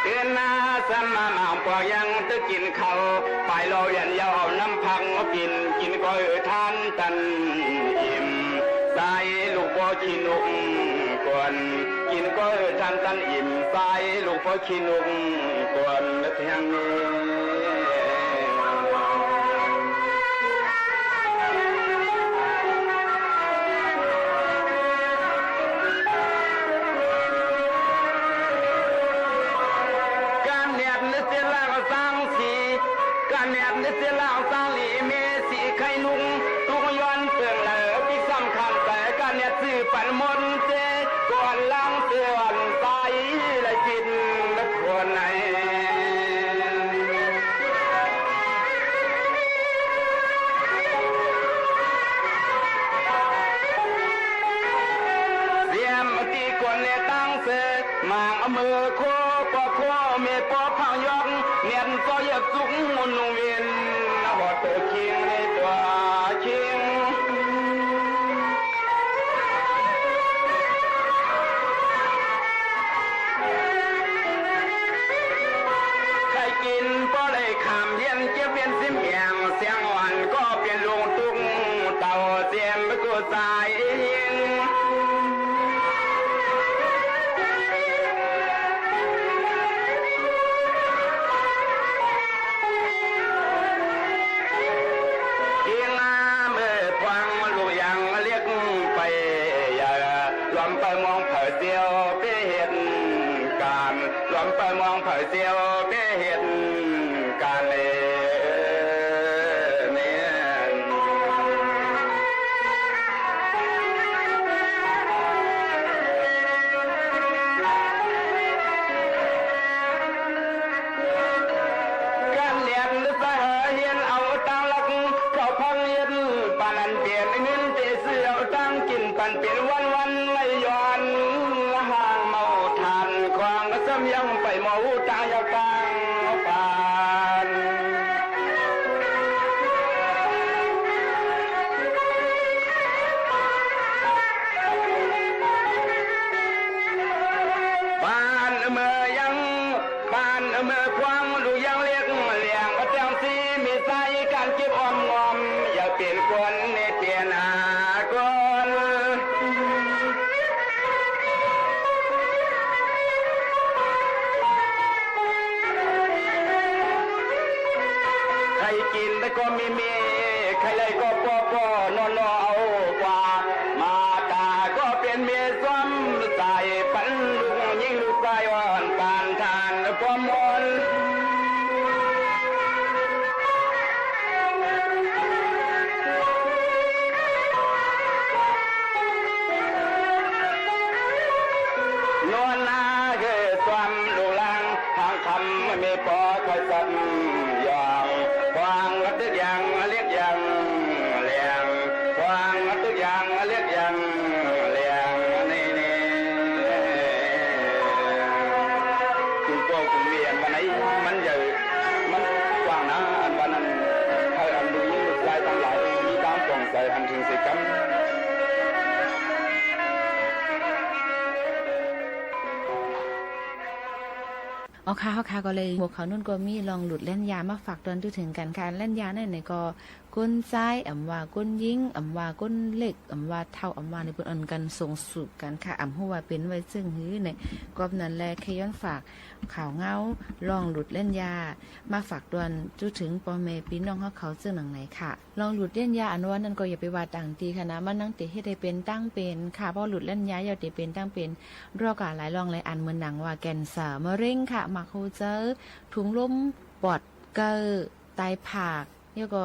เอิ้นนาสมาหมางปอกยังตึกกิ๋นข้าว ไปลอเวียนยาวเอาน้ำผักมาปิ้น กิ๋นก็หื้อต้านตันอิ่ม ใส่ลูกป้อขี้นกก่อน กิ๋นก็หื้อต้านตันอิ่ม ใส่ลูกป้อขี้นกก่อนนะเที่ยงนี้ กาเน็ตนึกเสียหลังสร้างสี กาเน็ตนึกเสียหลังสร้างหลี เมสีไข่นุ่ง ตุกย้อนเปิงเหลอ ปิ๊กซ้ำข้างใส กาเน็ตซื้อปันมนต์เจ ก่อนล้างเสื้ออ่อนใส ไหลปิดนครใน เสียมตีก้นในตั้งเสก หมางเอามือโคปอโค เมปอพังยอก เนียนซอเหยียบสุกมุนนุงเวียน หัวโตคิงในตั๋วคิง ใค่กิ๋นปอได้ขามเย็น เจ็บเวียนซิมเอียง เสียงอ่อนก็เปลี่ยนลุงตุ๊ก เต่าเสียมไปกู้สายยิง เอียงมาเมื่อควางลูกยังเรียกไป อย่าลวมไปมองเผาเสี้ยวไปเฮ็ดก๋าน ลวมไปมองเผาเสี้ยวไปเฮ็ดก๋านเลยเนี่ย กาเน็ตนึกสะหาเฮียนเอาตังหลัก เขาพังเฮียนปานนั้นเปลี่ยนเงินเตซื้อเอาตังกิ๋นปันเป๋นวันๆ ไหลย้อนห่างเมาถ่าน ควางก็ซ้ำยังไปเมาตังอยากตังปาน บ้านเมืองยัง บ้านเมืองควางลูกยังเรียกเหลียง ก็จังสิมีสายก๋านเก็บออมงอม อย่าเป๋นคนในเป๋นหากล ใค่กิ๋นแต่ก็มีเม ใค่ไหลก็ปอปอนอนเอากว่า มาต๋าก็เป๋นเมซ้อม ใส่ปันลูกยิ่งลูกชายอ่อนปานถ่านความอ่อน นอนนาเกยซ้อมลูกหลาน ทางคำมีปอคอยซ้อมยอง ควางกระตึกยังเรียกยังแหลง ควางกระตึกยังเรียกยังแหลง นี่นี่ กุ่มโก้กุ่มเมียมันไหน มันใหญ่ มันกว้างนา อันว่านั้น ใค่อันลูกหญิงลูกชายตังหลาย มีต๋ามป่องใสหันถิงสิกั๋น อ๋อค่ะ อ๋อค่ะ ก็เลยหัวข่าวนู้นก็มีลองหลุดเล่นยามาฝากตอนจุเถิงกั๋นค่ะ เล่นยานั่นเนี่ยก็ คนจาย อ่ำว่าคนญิง อ่ำว่าคนเล็ก อ่ำว่าเฒ่า อ่ำว่าในเปิ้นอ่อนกั๋นส่งสูบกั๋นค่ะ อ่ำฮู้ว่าเป๋นไว้เซิ่งหื้อเนี่ย กอบนั้นแล แค่ย้อนฝากข่าวเหงา ลองหลุดเล่นยา มาฝากตอนจุเถิงป้อแม่ปี้น้องเฮาเขาเซิ่งหนังไหนค่ะ ลองหลุดเล่นยาอันว่านั้นก็อย่าไปว่าต่างตี้ค่ะนะ มันนังเต๋เฮ็ดหื้อเป๋นตั้งเป๋นค่ะ เพราะหลุดเล่นยาแล้วเต๋เป๋นตั้งเป๋น โรคอะหลายร่องหลายอัน เหมือนหนังว่าแคนเซอร์ มะเร็งค่ะ หมากหัวใจ๋ ถุงลม ปอด เก๊อะ ไตผาก แล้วก็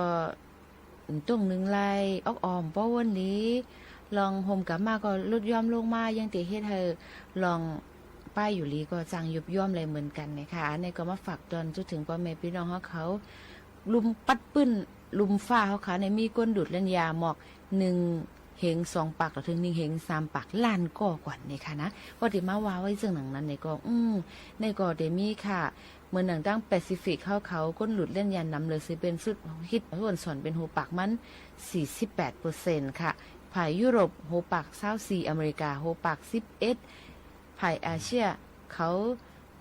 ตุ้งนึ่งไล่ ออกอ่อมป้อวนหลี ลองโฮมกลับมาก็ลดย่อมลงมา ยังเต๋เฮ็ดหื้อลองป้ายอยู่หลีก็จังยุบย่อมเลยเหมือนกั๋นนะคะ อันนี้ก็มาฝากตอนจุเถิงป้อแม่ปี้น้องเฮาเขา ลุ่มปัดปื้น ลุ่มฟ้าเฮาค่ะ เนี่ยมีคนหลุดเล่นยาหมอก นึ่งเฮงสองปาก ต่อเถิงนึ่งเฮงสามปาก ล้านก่อก่อนเนี่ยค่ะนะ ก็เต๋มาว่าไว้เซิ่งหนังนั้นเนี่ยก็ อืม เนี่ยก็เต๋มีค่ะ เหมือนหนังตั้งแปซิฟิกเฮาเขา คนหลุดเล่นยานำเลย ซึ่งเป๋นสุดฮิต ส่วนสอนเป๋นหัวปากมัน สี่สิบแปดเปอร์เซ็นต์ ค่ะ ฝ่ายยุโรปหัวปาก ซาวสี่ อเมริกาหัวปาก สิบเอ็ด ฝ่ายเอเชียเขา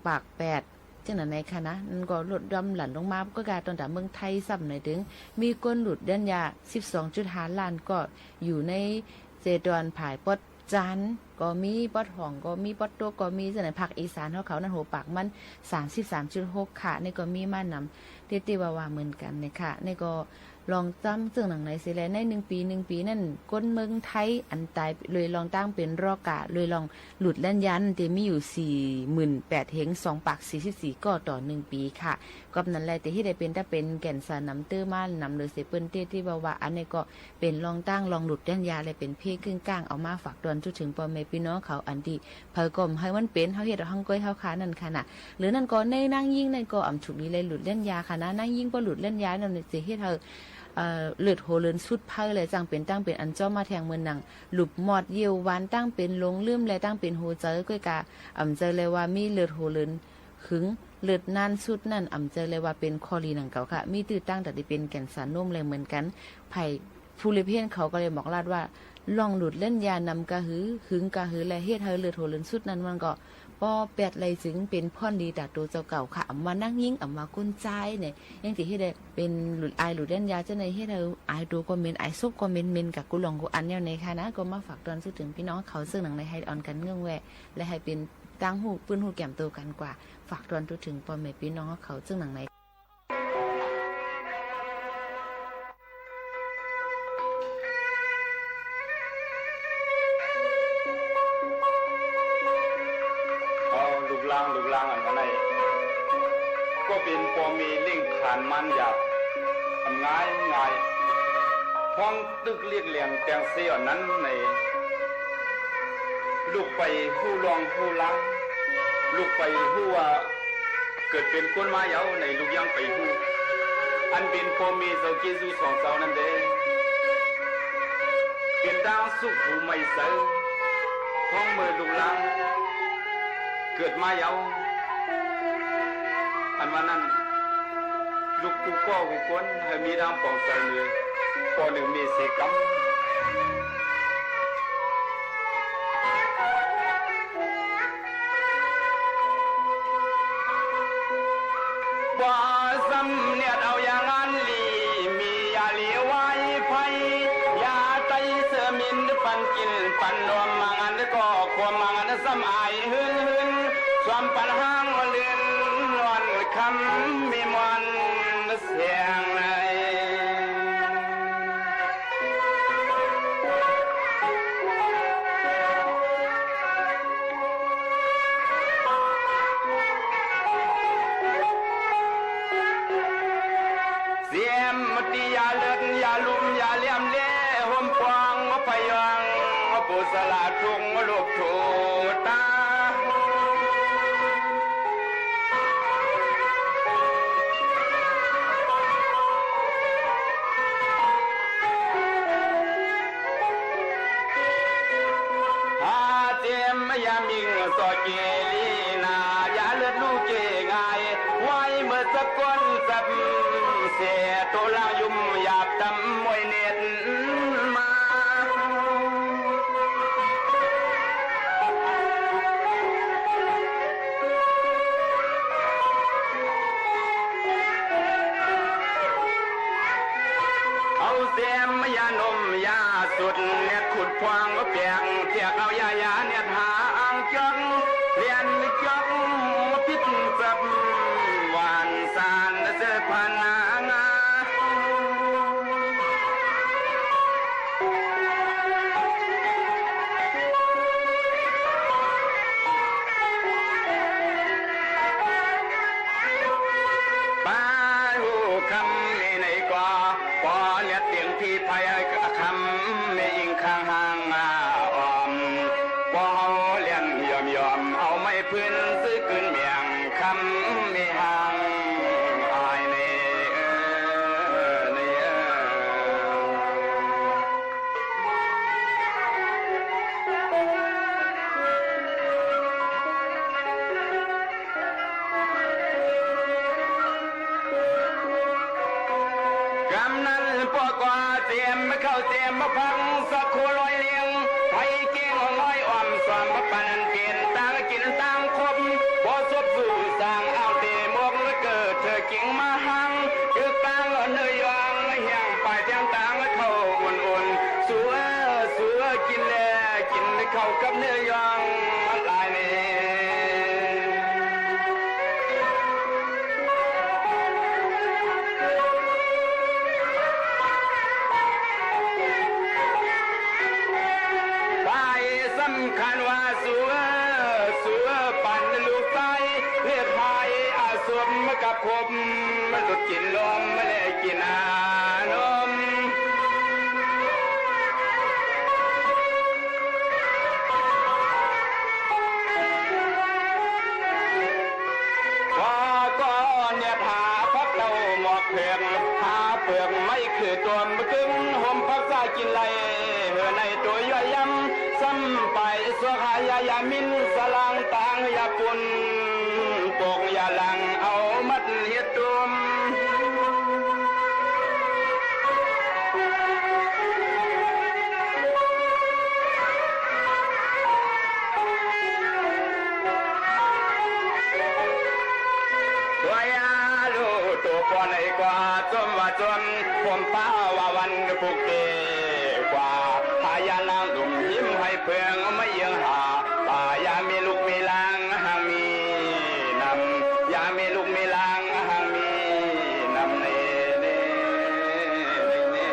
ปาก แปด จึงนั้นในขณะนั้นก็ลดย่อนหลั่นลงมา ก็กาต้นต๋าเมืองไทยซ้ำในตึง มีคนหลุดเลื่อนยา สิบสองจุดห้าล้าน ก็อยู่ในเจตอนฝ่ายปอดจานก็มี ปอดห้องก็มี ปอดโต๊ะก็มี ซึ่งในภาคอีสานของเขานั้น หัวปากมัน สามสิบสามจุดหก ค่ะ นี่ก็มีมานำ ตี้ตี้ว่าว่าเหมือนกั๋นเนี่ยค่ะ นี่ก็ ลองจำเซิ่งหนังในเสียแล ในหนึ่งปี๋ หนึ่งปี๋นั้น คนเมืองไทยอันต๋ายโดยรองตางเป๋นรอกา โดยรองหลุดเลื่อนยาตี้มีอยู่ สี่หมื่นแปดเหง สองปากสี่สิบสี่ ก้อต่อหนึ่งปี๋ค่ะ กอบนั้นแลตี้เฮ็ดหื้อเป๋นต๋าเป๋นแก่นสารนำเตื้อมานำเลยเสียเปิ้นตี้ตี้ว่าว่า อันนี้ก็เป๋นรองตางรองหลุดเลื่อนยาและเป๋นเพศครึ่งก้าง เอามาฝากตวนจุ๊เถิงป้อแม่ปี้น้องเขา อันตี้เผลอก็บ่หื้อมันเป๋น เฮาเฮ็ดเอาฮังก้อยเฮาคานั้นค่ะนะ หรือนั้นก็ในนางญิงนั้นก็อ่ำถูกดีเลยหลุดเลื่อนยาค่ะนะ นางญิงปอหลุดเลื่อนยานั้นจะเฮ็ดหื้อ เอ่อ เลือดหัวเลินสุดเพิ่นเลย จั่งเป๋นตางเป๋นอันจ้อมมาแทงเมินหนัง หลุบหมอดเยี่ยววาน ตางเป๋นหลงลืมและตางเป๋นหัวใจ๋ ก้อยกาอ่ำใจ๋เลยว่ามีเลือดหัวเลินหึง เลินนานสุดนั้น อ่ำใจ๋เลยว่าเป๋นข้อดีหนังเก่าค่ะ มีตื้อตางต๋าตี้เป๋นแก่นสารนมเลยเหมือนกั๋น ไผ ผู้เล็บเฮี้ยนเขาก็เลยบอกลาดว่า ลองหลุดเลื่อนยานำกะหือ หึงกะหือ และเฮ็ดหื้อเลือดหัวเลินสุดนั้น มันก็ป้อแป๊ดเลย จึงเป๋นพ่อนดีต๋าตั๋วเจ้าเก่าค่ะ อ่ำว่านางญิง อ่ำว่าคนจายเนี่ย ยังตี้เฮ็ดหื้อเป๋นหลุดอายหลุดเลื่อนยา จะในเฮ็ดหื้ออายตั๋วก็เหม็น อายศพก็เหม็น เหม็นกั๋บกู้หล่องกู้อันแนวในค่ะนะ ก็มาฝากตวนจุ๊เถิงปี้น้องเขา เซิ่งหนังในหื้ออ่อนกั๋นเงิ้งแว และหื้อเป๋นตางฮู้ ปื้นฮู้แก่มตั๋วกั๋นกว่า ฝากตวนจุ๊เถิงป้อแม่ปี้น้องเขา เซิ่งหนังใน เอาลูกหลาน ลูกหลานอันว่าใน ก็เป๋นป้อแม่เลี้ยงขานมานหยาบ อันง่ายง่าย พ้องตึกเลียกแหลมแตงเสียนั้นใน ลูกไปฮู้ล่องฮู้ลาง ลูกไปฮู้ว่า เกิดเป๋นคนมาเยาว์ในลูกยังไปฮู้ อันเป๋นป้อแม่เจ้าเกจูสองเจ้านั้นเด้ เป๋นตางสุกหูใหม่ใส ของเมื่อลูกหลานเกิดมาเยาว์ อันว่านั้น ลูกกู้ก้อกู้ก้น หื้อมีตางป๋องใจ๋เหนือป้อเหนือแม่เสียกำ บ่สำเนียดเอาอย่างอั้นหลี มียาเหลวไว้ไพ ยาไต้เสื้อมินปันกิ๋นปันนม มางันก็ความมางันซ้ำอายหื้นหื้น สวมปันห้างเลื่อนนอนคำมีมวลเสียงใน เสียมตี้ยาเลิศ ยาลุ่ม ยาเหลี่ยมเล่ ห่มปองพยอง ผู้สละทุกข์ลูกถูตา หาเจมยามิงสอเกลีนา ยาเลือดลูกเกง่าย ไว้เมื่อสักก้นสับเสโตลางยุ่มหยาบตำมวยเน็ตมา เอาเสียมยาหนมยาสุด เน็ตขุดพวงแปลง เทียกเอายายาเน็ตหาอ่างจอก เลียนจอกพิษจับ หวานสารเสพนางา ปาหูคำในในก็ ปอเลียดเตียงพี่ภัยคำในอิงข้างห้างออม ปอเฮาเลียนยอมยอม เอาไม้พื้นซื้อคืนเมียงคำในห้างอายในเออในเออ กำนั้นปอกว่าเตรียมเข้าเตรียมมาพังสักโคร้อยเลี้ยง ไผเก่งน้อยอ่อมสอมปานนั้นเปลี่ยนตางกินตางคบ บ่สบสู่สางอ้างเต คบหลุดกิ๋นลมและกิ๋นอารมณ์ ว่าก็เนียดหาผักเต้าหมอกเผือก หาเปือกไม้คือตวมกึ่ง ห่มผักสากิ๋นไหล หื้อในตั๋วย่อยยำ ซ้ำไปสวกหายายามิน สลางตางยาปุ่น ปกยาลังเอามัดเฮ็ดตุ่ม ตัวยาลูกตั๋วป้อนไอ้กว่าจมว่าจน ผมป้าว่าวันปลุกเตกว่า พายานางหลุมหิมให้เพิงไม่เยืองหา ป่ายามีลูกมีหลานหังมีนำ ยามีลูกมีหลานหังมีนำเน่เน่เน่เน่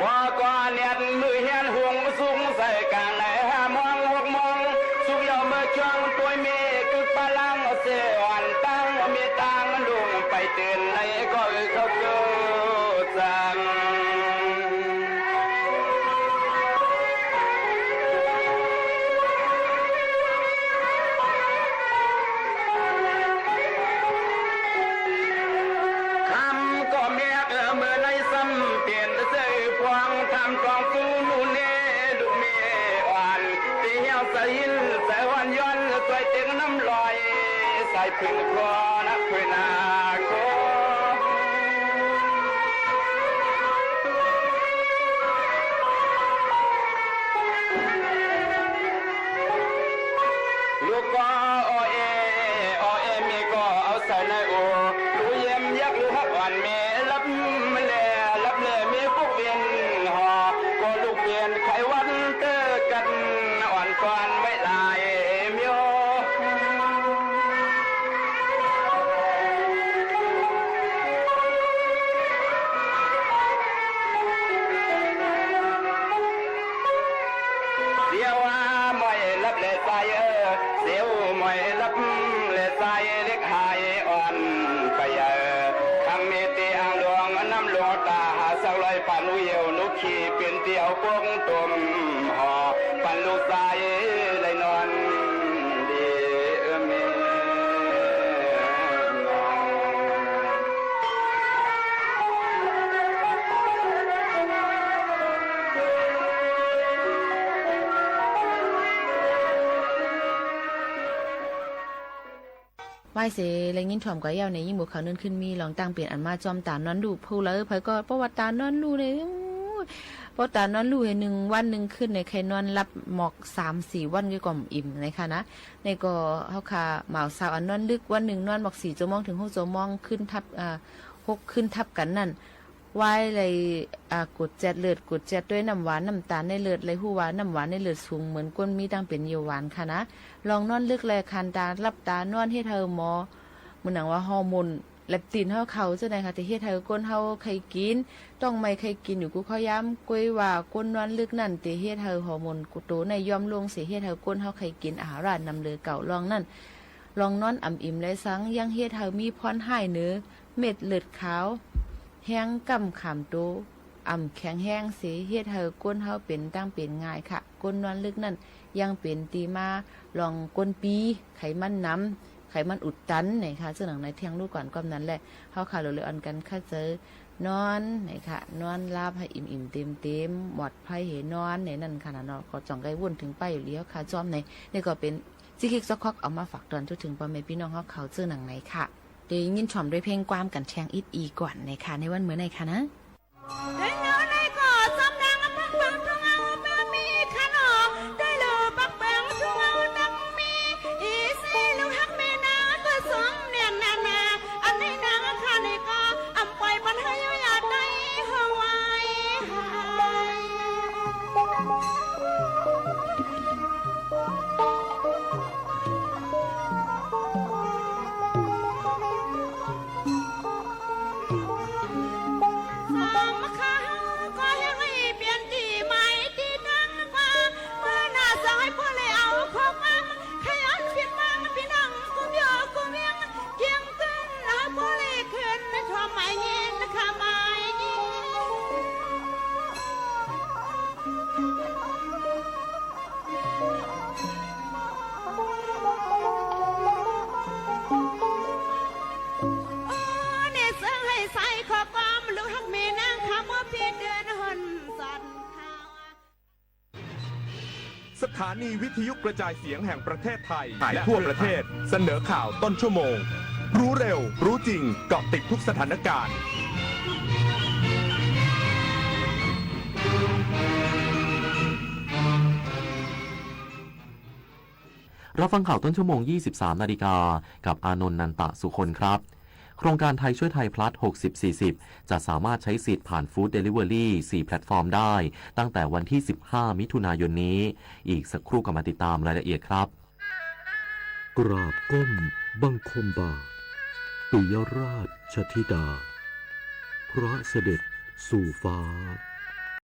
ว่าก็เนียดมือเฮียนหุงสุกใส่กลางในห้าโมงหกโมง สุกยาวเมื่อช่วงตวยเมฆกึกปะลังเสอ่อนตั้งเมตตางลุงไปตื่นในก็อือเขาเกิดสั่ง คำก็แมกเอ่อเมื่อในซ้ำเปลี่ยนเสื้อพวง ทำตองสู้หมู่เน่ลูกเมอ่อน ตีเหี่ยวสะหินสะอ่อนย้อน สวยเต็งน้ำลอย ใส่ผืนคอนักผืนหน้าโค ลูกก็ออเอ ออเอ มีก็เอาใส่ในอก ลูกเยี่ยมยักษ์ลูกฮักอ่อนเมลับแล ลับแลมีพวกเวียนหอ ก็ลูกเปลี่ยนไขวันเตอร์กัน อ่อนกว่านไว้หลายเมียว เสียว่าหมอยลับแลสายเออ เสียวหมอยลับแลสายเล็กหายอ่อนไปเออ คำมีตีอ่างหลวงน้ำหลวงตาหาสักร้อยปานหนูเหี่ยวหนูขี่เปลี่ยนเตียวปงตมห่อ ปันลูกสายได้นอนดีเออเม ไหว้เส แลยินถ่อมก๋าเย้าในยิ่งบวกเขาวนึ่นขึ้นมีลองตั้งเปลี่ยนอันมาจอมตานอนลู่ ผู้ใดใผก็ เพราะว่าตานอนลู่เนี่ย อู้ เพราะตานอนลู่เนี่ยหนึ่งวันหนึ่งคืนเนี่ยใค่นอนหลับหมอกสามสี่วันก็ก่อมอิ่มนะคะนะ นี่ก็เฮาค่ะ หม่าวสาวอันนอนลึก วันนึ่งนอนหมอกสี่จั่วโมงเถิงหกจั่วโมง ขึ้นทับ อ่า หกขึ้นทับกั๋นนั่น วายเลย อ่า กรดเจ็ดเลือด กรดเจ็ดตวยน้ำหวานน้ำตาลในเลือด เลยฮู้ว่าน้ำหวานในเลือดสูงเหมือนคนมีตังเป๋นเยาว์หวานค่ะนะ ลองนอนลึกแลคานต๋าหลับต๋านอนเฮ็ดหื้อหมอ เหมือนหนังว่าฮอร์โมนเลปตินเฮาเข้าเจ้าใดค่ะ ตี้เฮ็ดหื้อคนเฮาใค่กิ๋น ต้องไม่ใค่กิ๋นอยู่กู้ข้าวยาม ก้วยว่าคนนอนลึกนั่นตี้เฮ็ดหื้อฮอร์โมนกู้โตในย่อมลงเสีย เฮ็ดหื้อคนเฮาใค่กิ๋นอาหารนำเหลือเก่า ลองนั่น ลองนอนอ่ำอิ่มแลสัง ยังเฮ็ดหื้อมีพรฮ้ายเหนือเม็ดเลือดขาว แฮงก้ำขามโต อ่ำแข็งแฮงเส เฮ็ดหื้อคนเฮาเป๋นตังเป๋นง่ายค่ะ คนนอนลึกนั่นยังเป๋นตี้มาลองก้นปี ไขมันนำ ไขมันอุดตันไหนคะ ซึ่งหนังในเที่ยงรู้ก่อนก้อมนั้นแหละ เฮาค่ะ เหลือๆ อันกันค่ะเจอ นอนไหนคะ นอนหลับหื้ออิ่มๆ เต็มๆ หมดไพร่เหนอนในนั่นค่ะนะเนาะ ก็จ่องใก้วุ่นเถิงไปอยู่แล้วค่ะ จอมใน นี่ก็เป๋นจิ๊กคิกซอกคอกเอามาฝากตอนทั่วเถิงป้อแม่ปี้น้องเฮาเขาเจอหนังในค่ะ เดี๋ยวยินชมด้วยเพลงความกันแทงอิดอีก่อนในค่ะ ในวันมื้อในค่ะนะ ได้แล้วได้ก็สำแดงปักเปิงทุ่งเอาแป้งมีขนม ได้แล้วปักเปิงทุ่งเอาตังมี อีเสลูกฮักแม่นาก็สมเนียนนานา อันในนางข้านี่ก็อำปล่อยปันให้อยู่อย่าได้หวายหาย สถานีวิทยุกระจายเสียงแห่งประเทศไทย และทั่วประเทศ เสนอข่าวต้นชั่วโมง รู้เร็ว รู้จริง เกาะติดทุกสถานการณ์ รับฟังข่าวต้นชั่วโมง ยี่สิบสามนาฬิกา กับอานนท์ นันตะสุคนครับ โครงการไทยช่วยไทยพลัส หกสิบสี่สิบ จะสามารถใช้สิทธิ์ผ่าน Food Delivery สี่แพลตฟอร์มได้ ตั้งแต่วันที่ สิบห้า มิถุนายนนี้ อีกสักครู่กลับมาติดตามรายละเอียดครับ กราบก้มบังคมบาท ปิยราชธิดา พระเสด็จสู่ฟ้า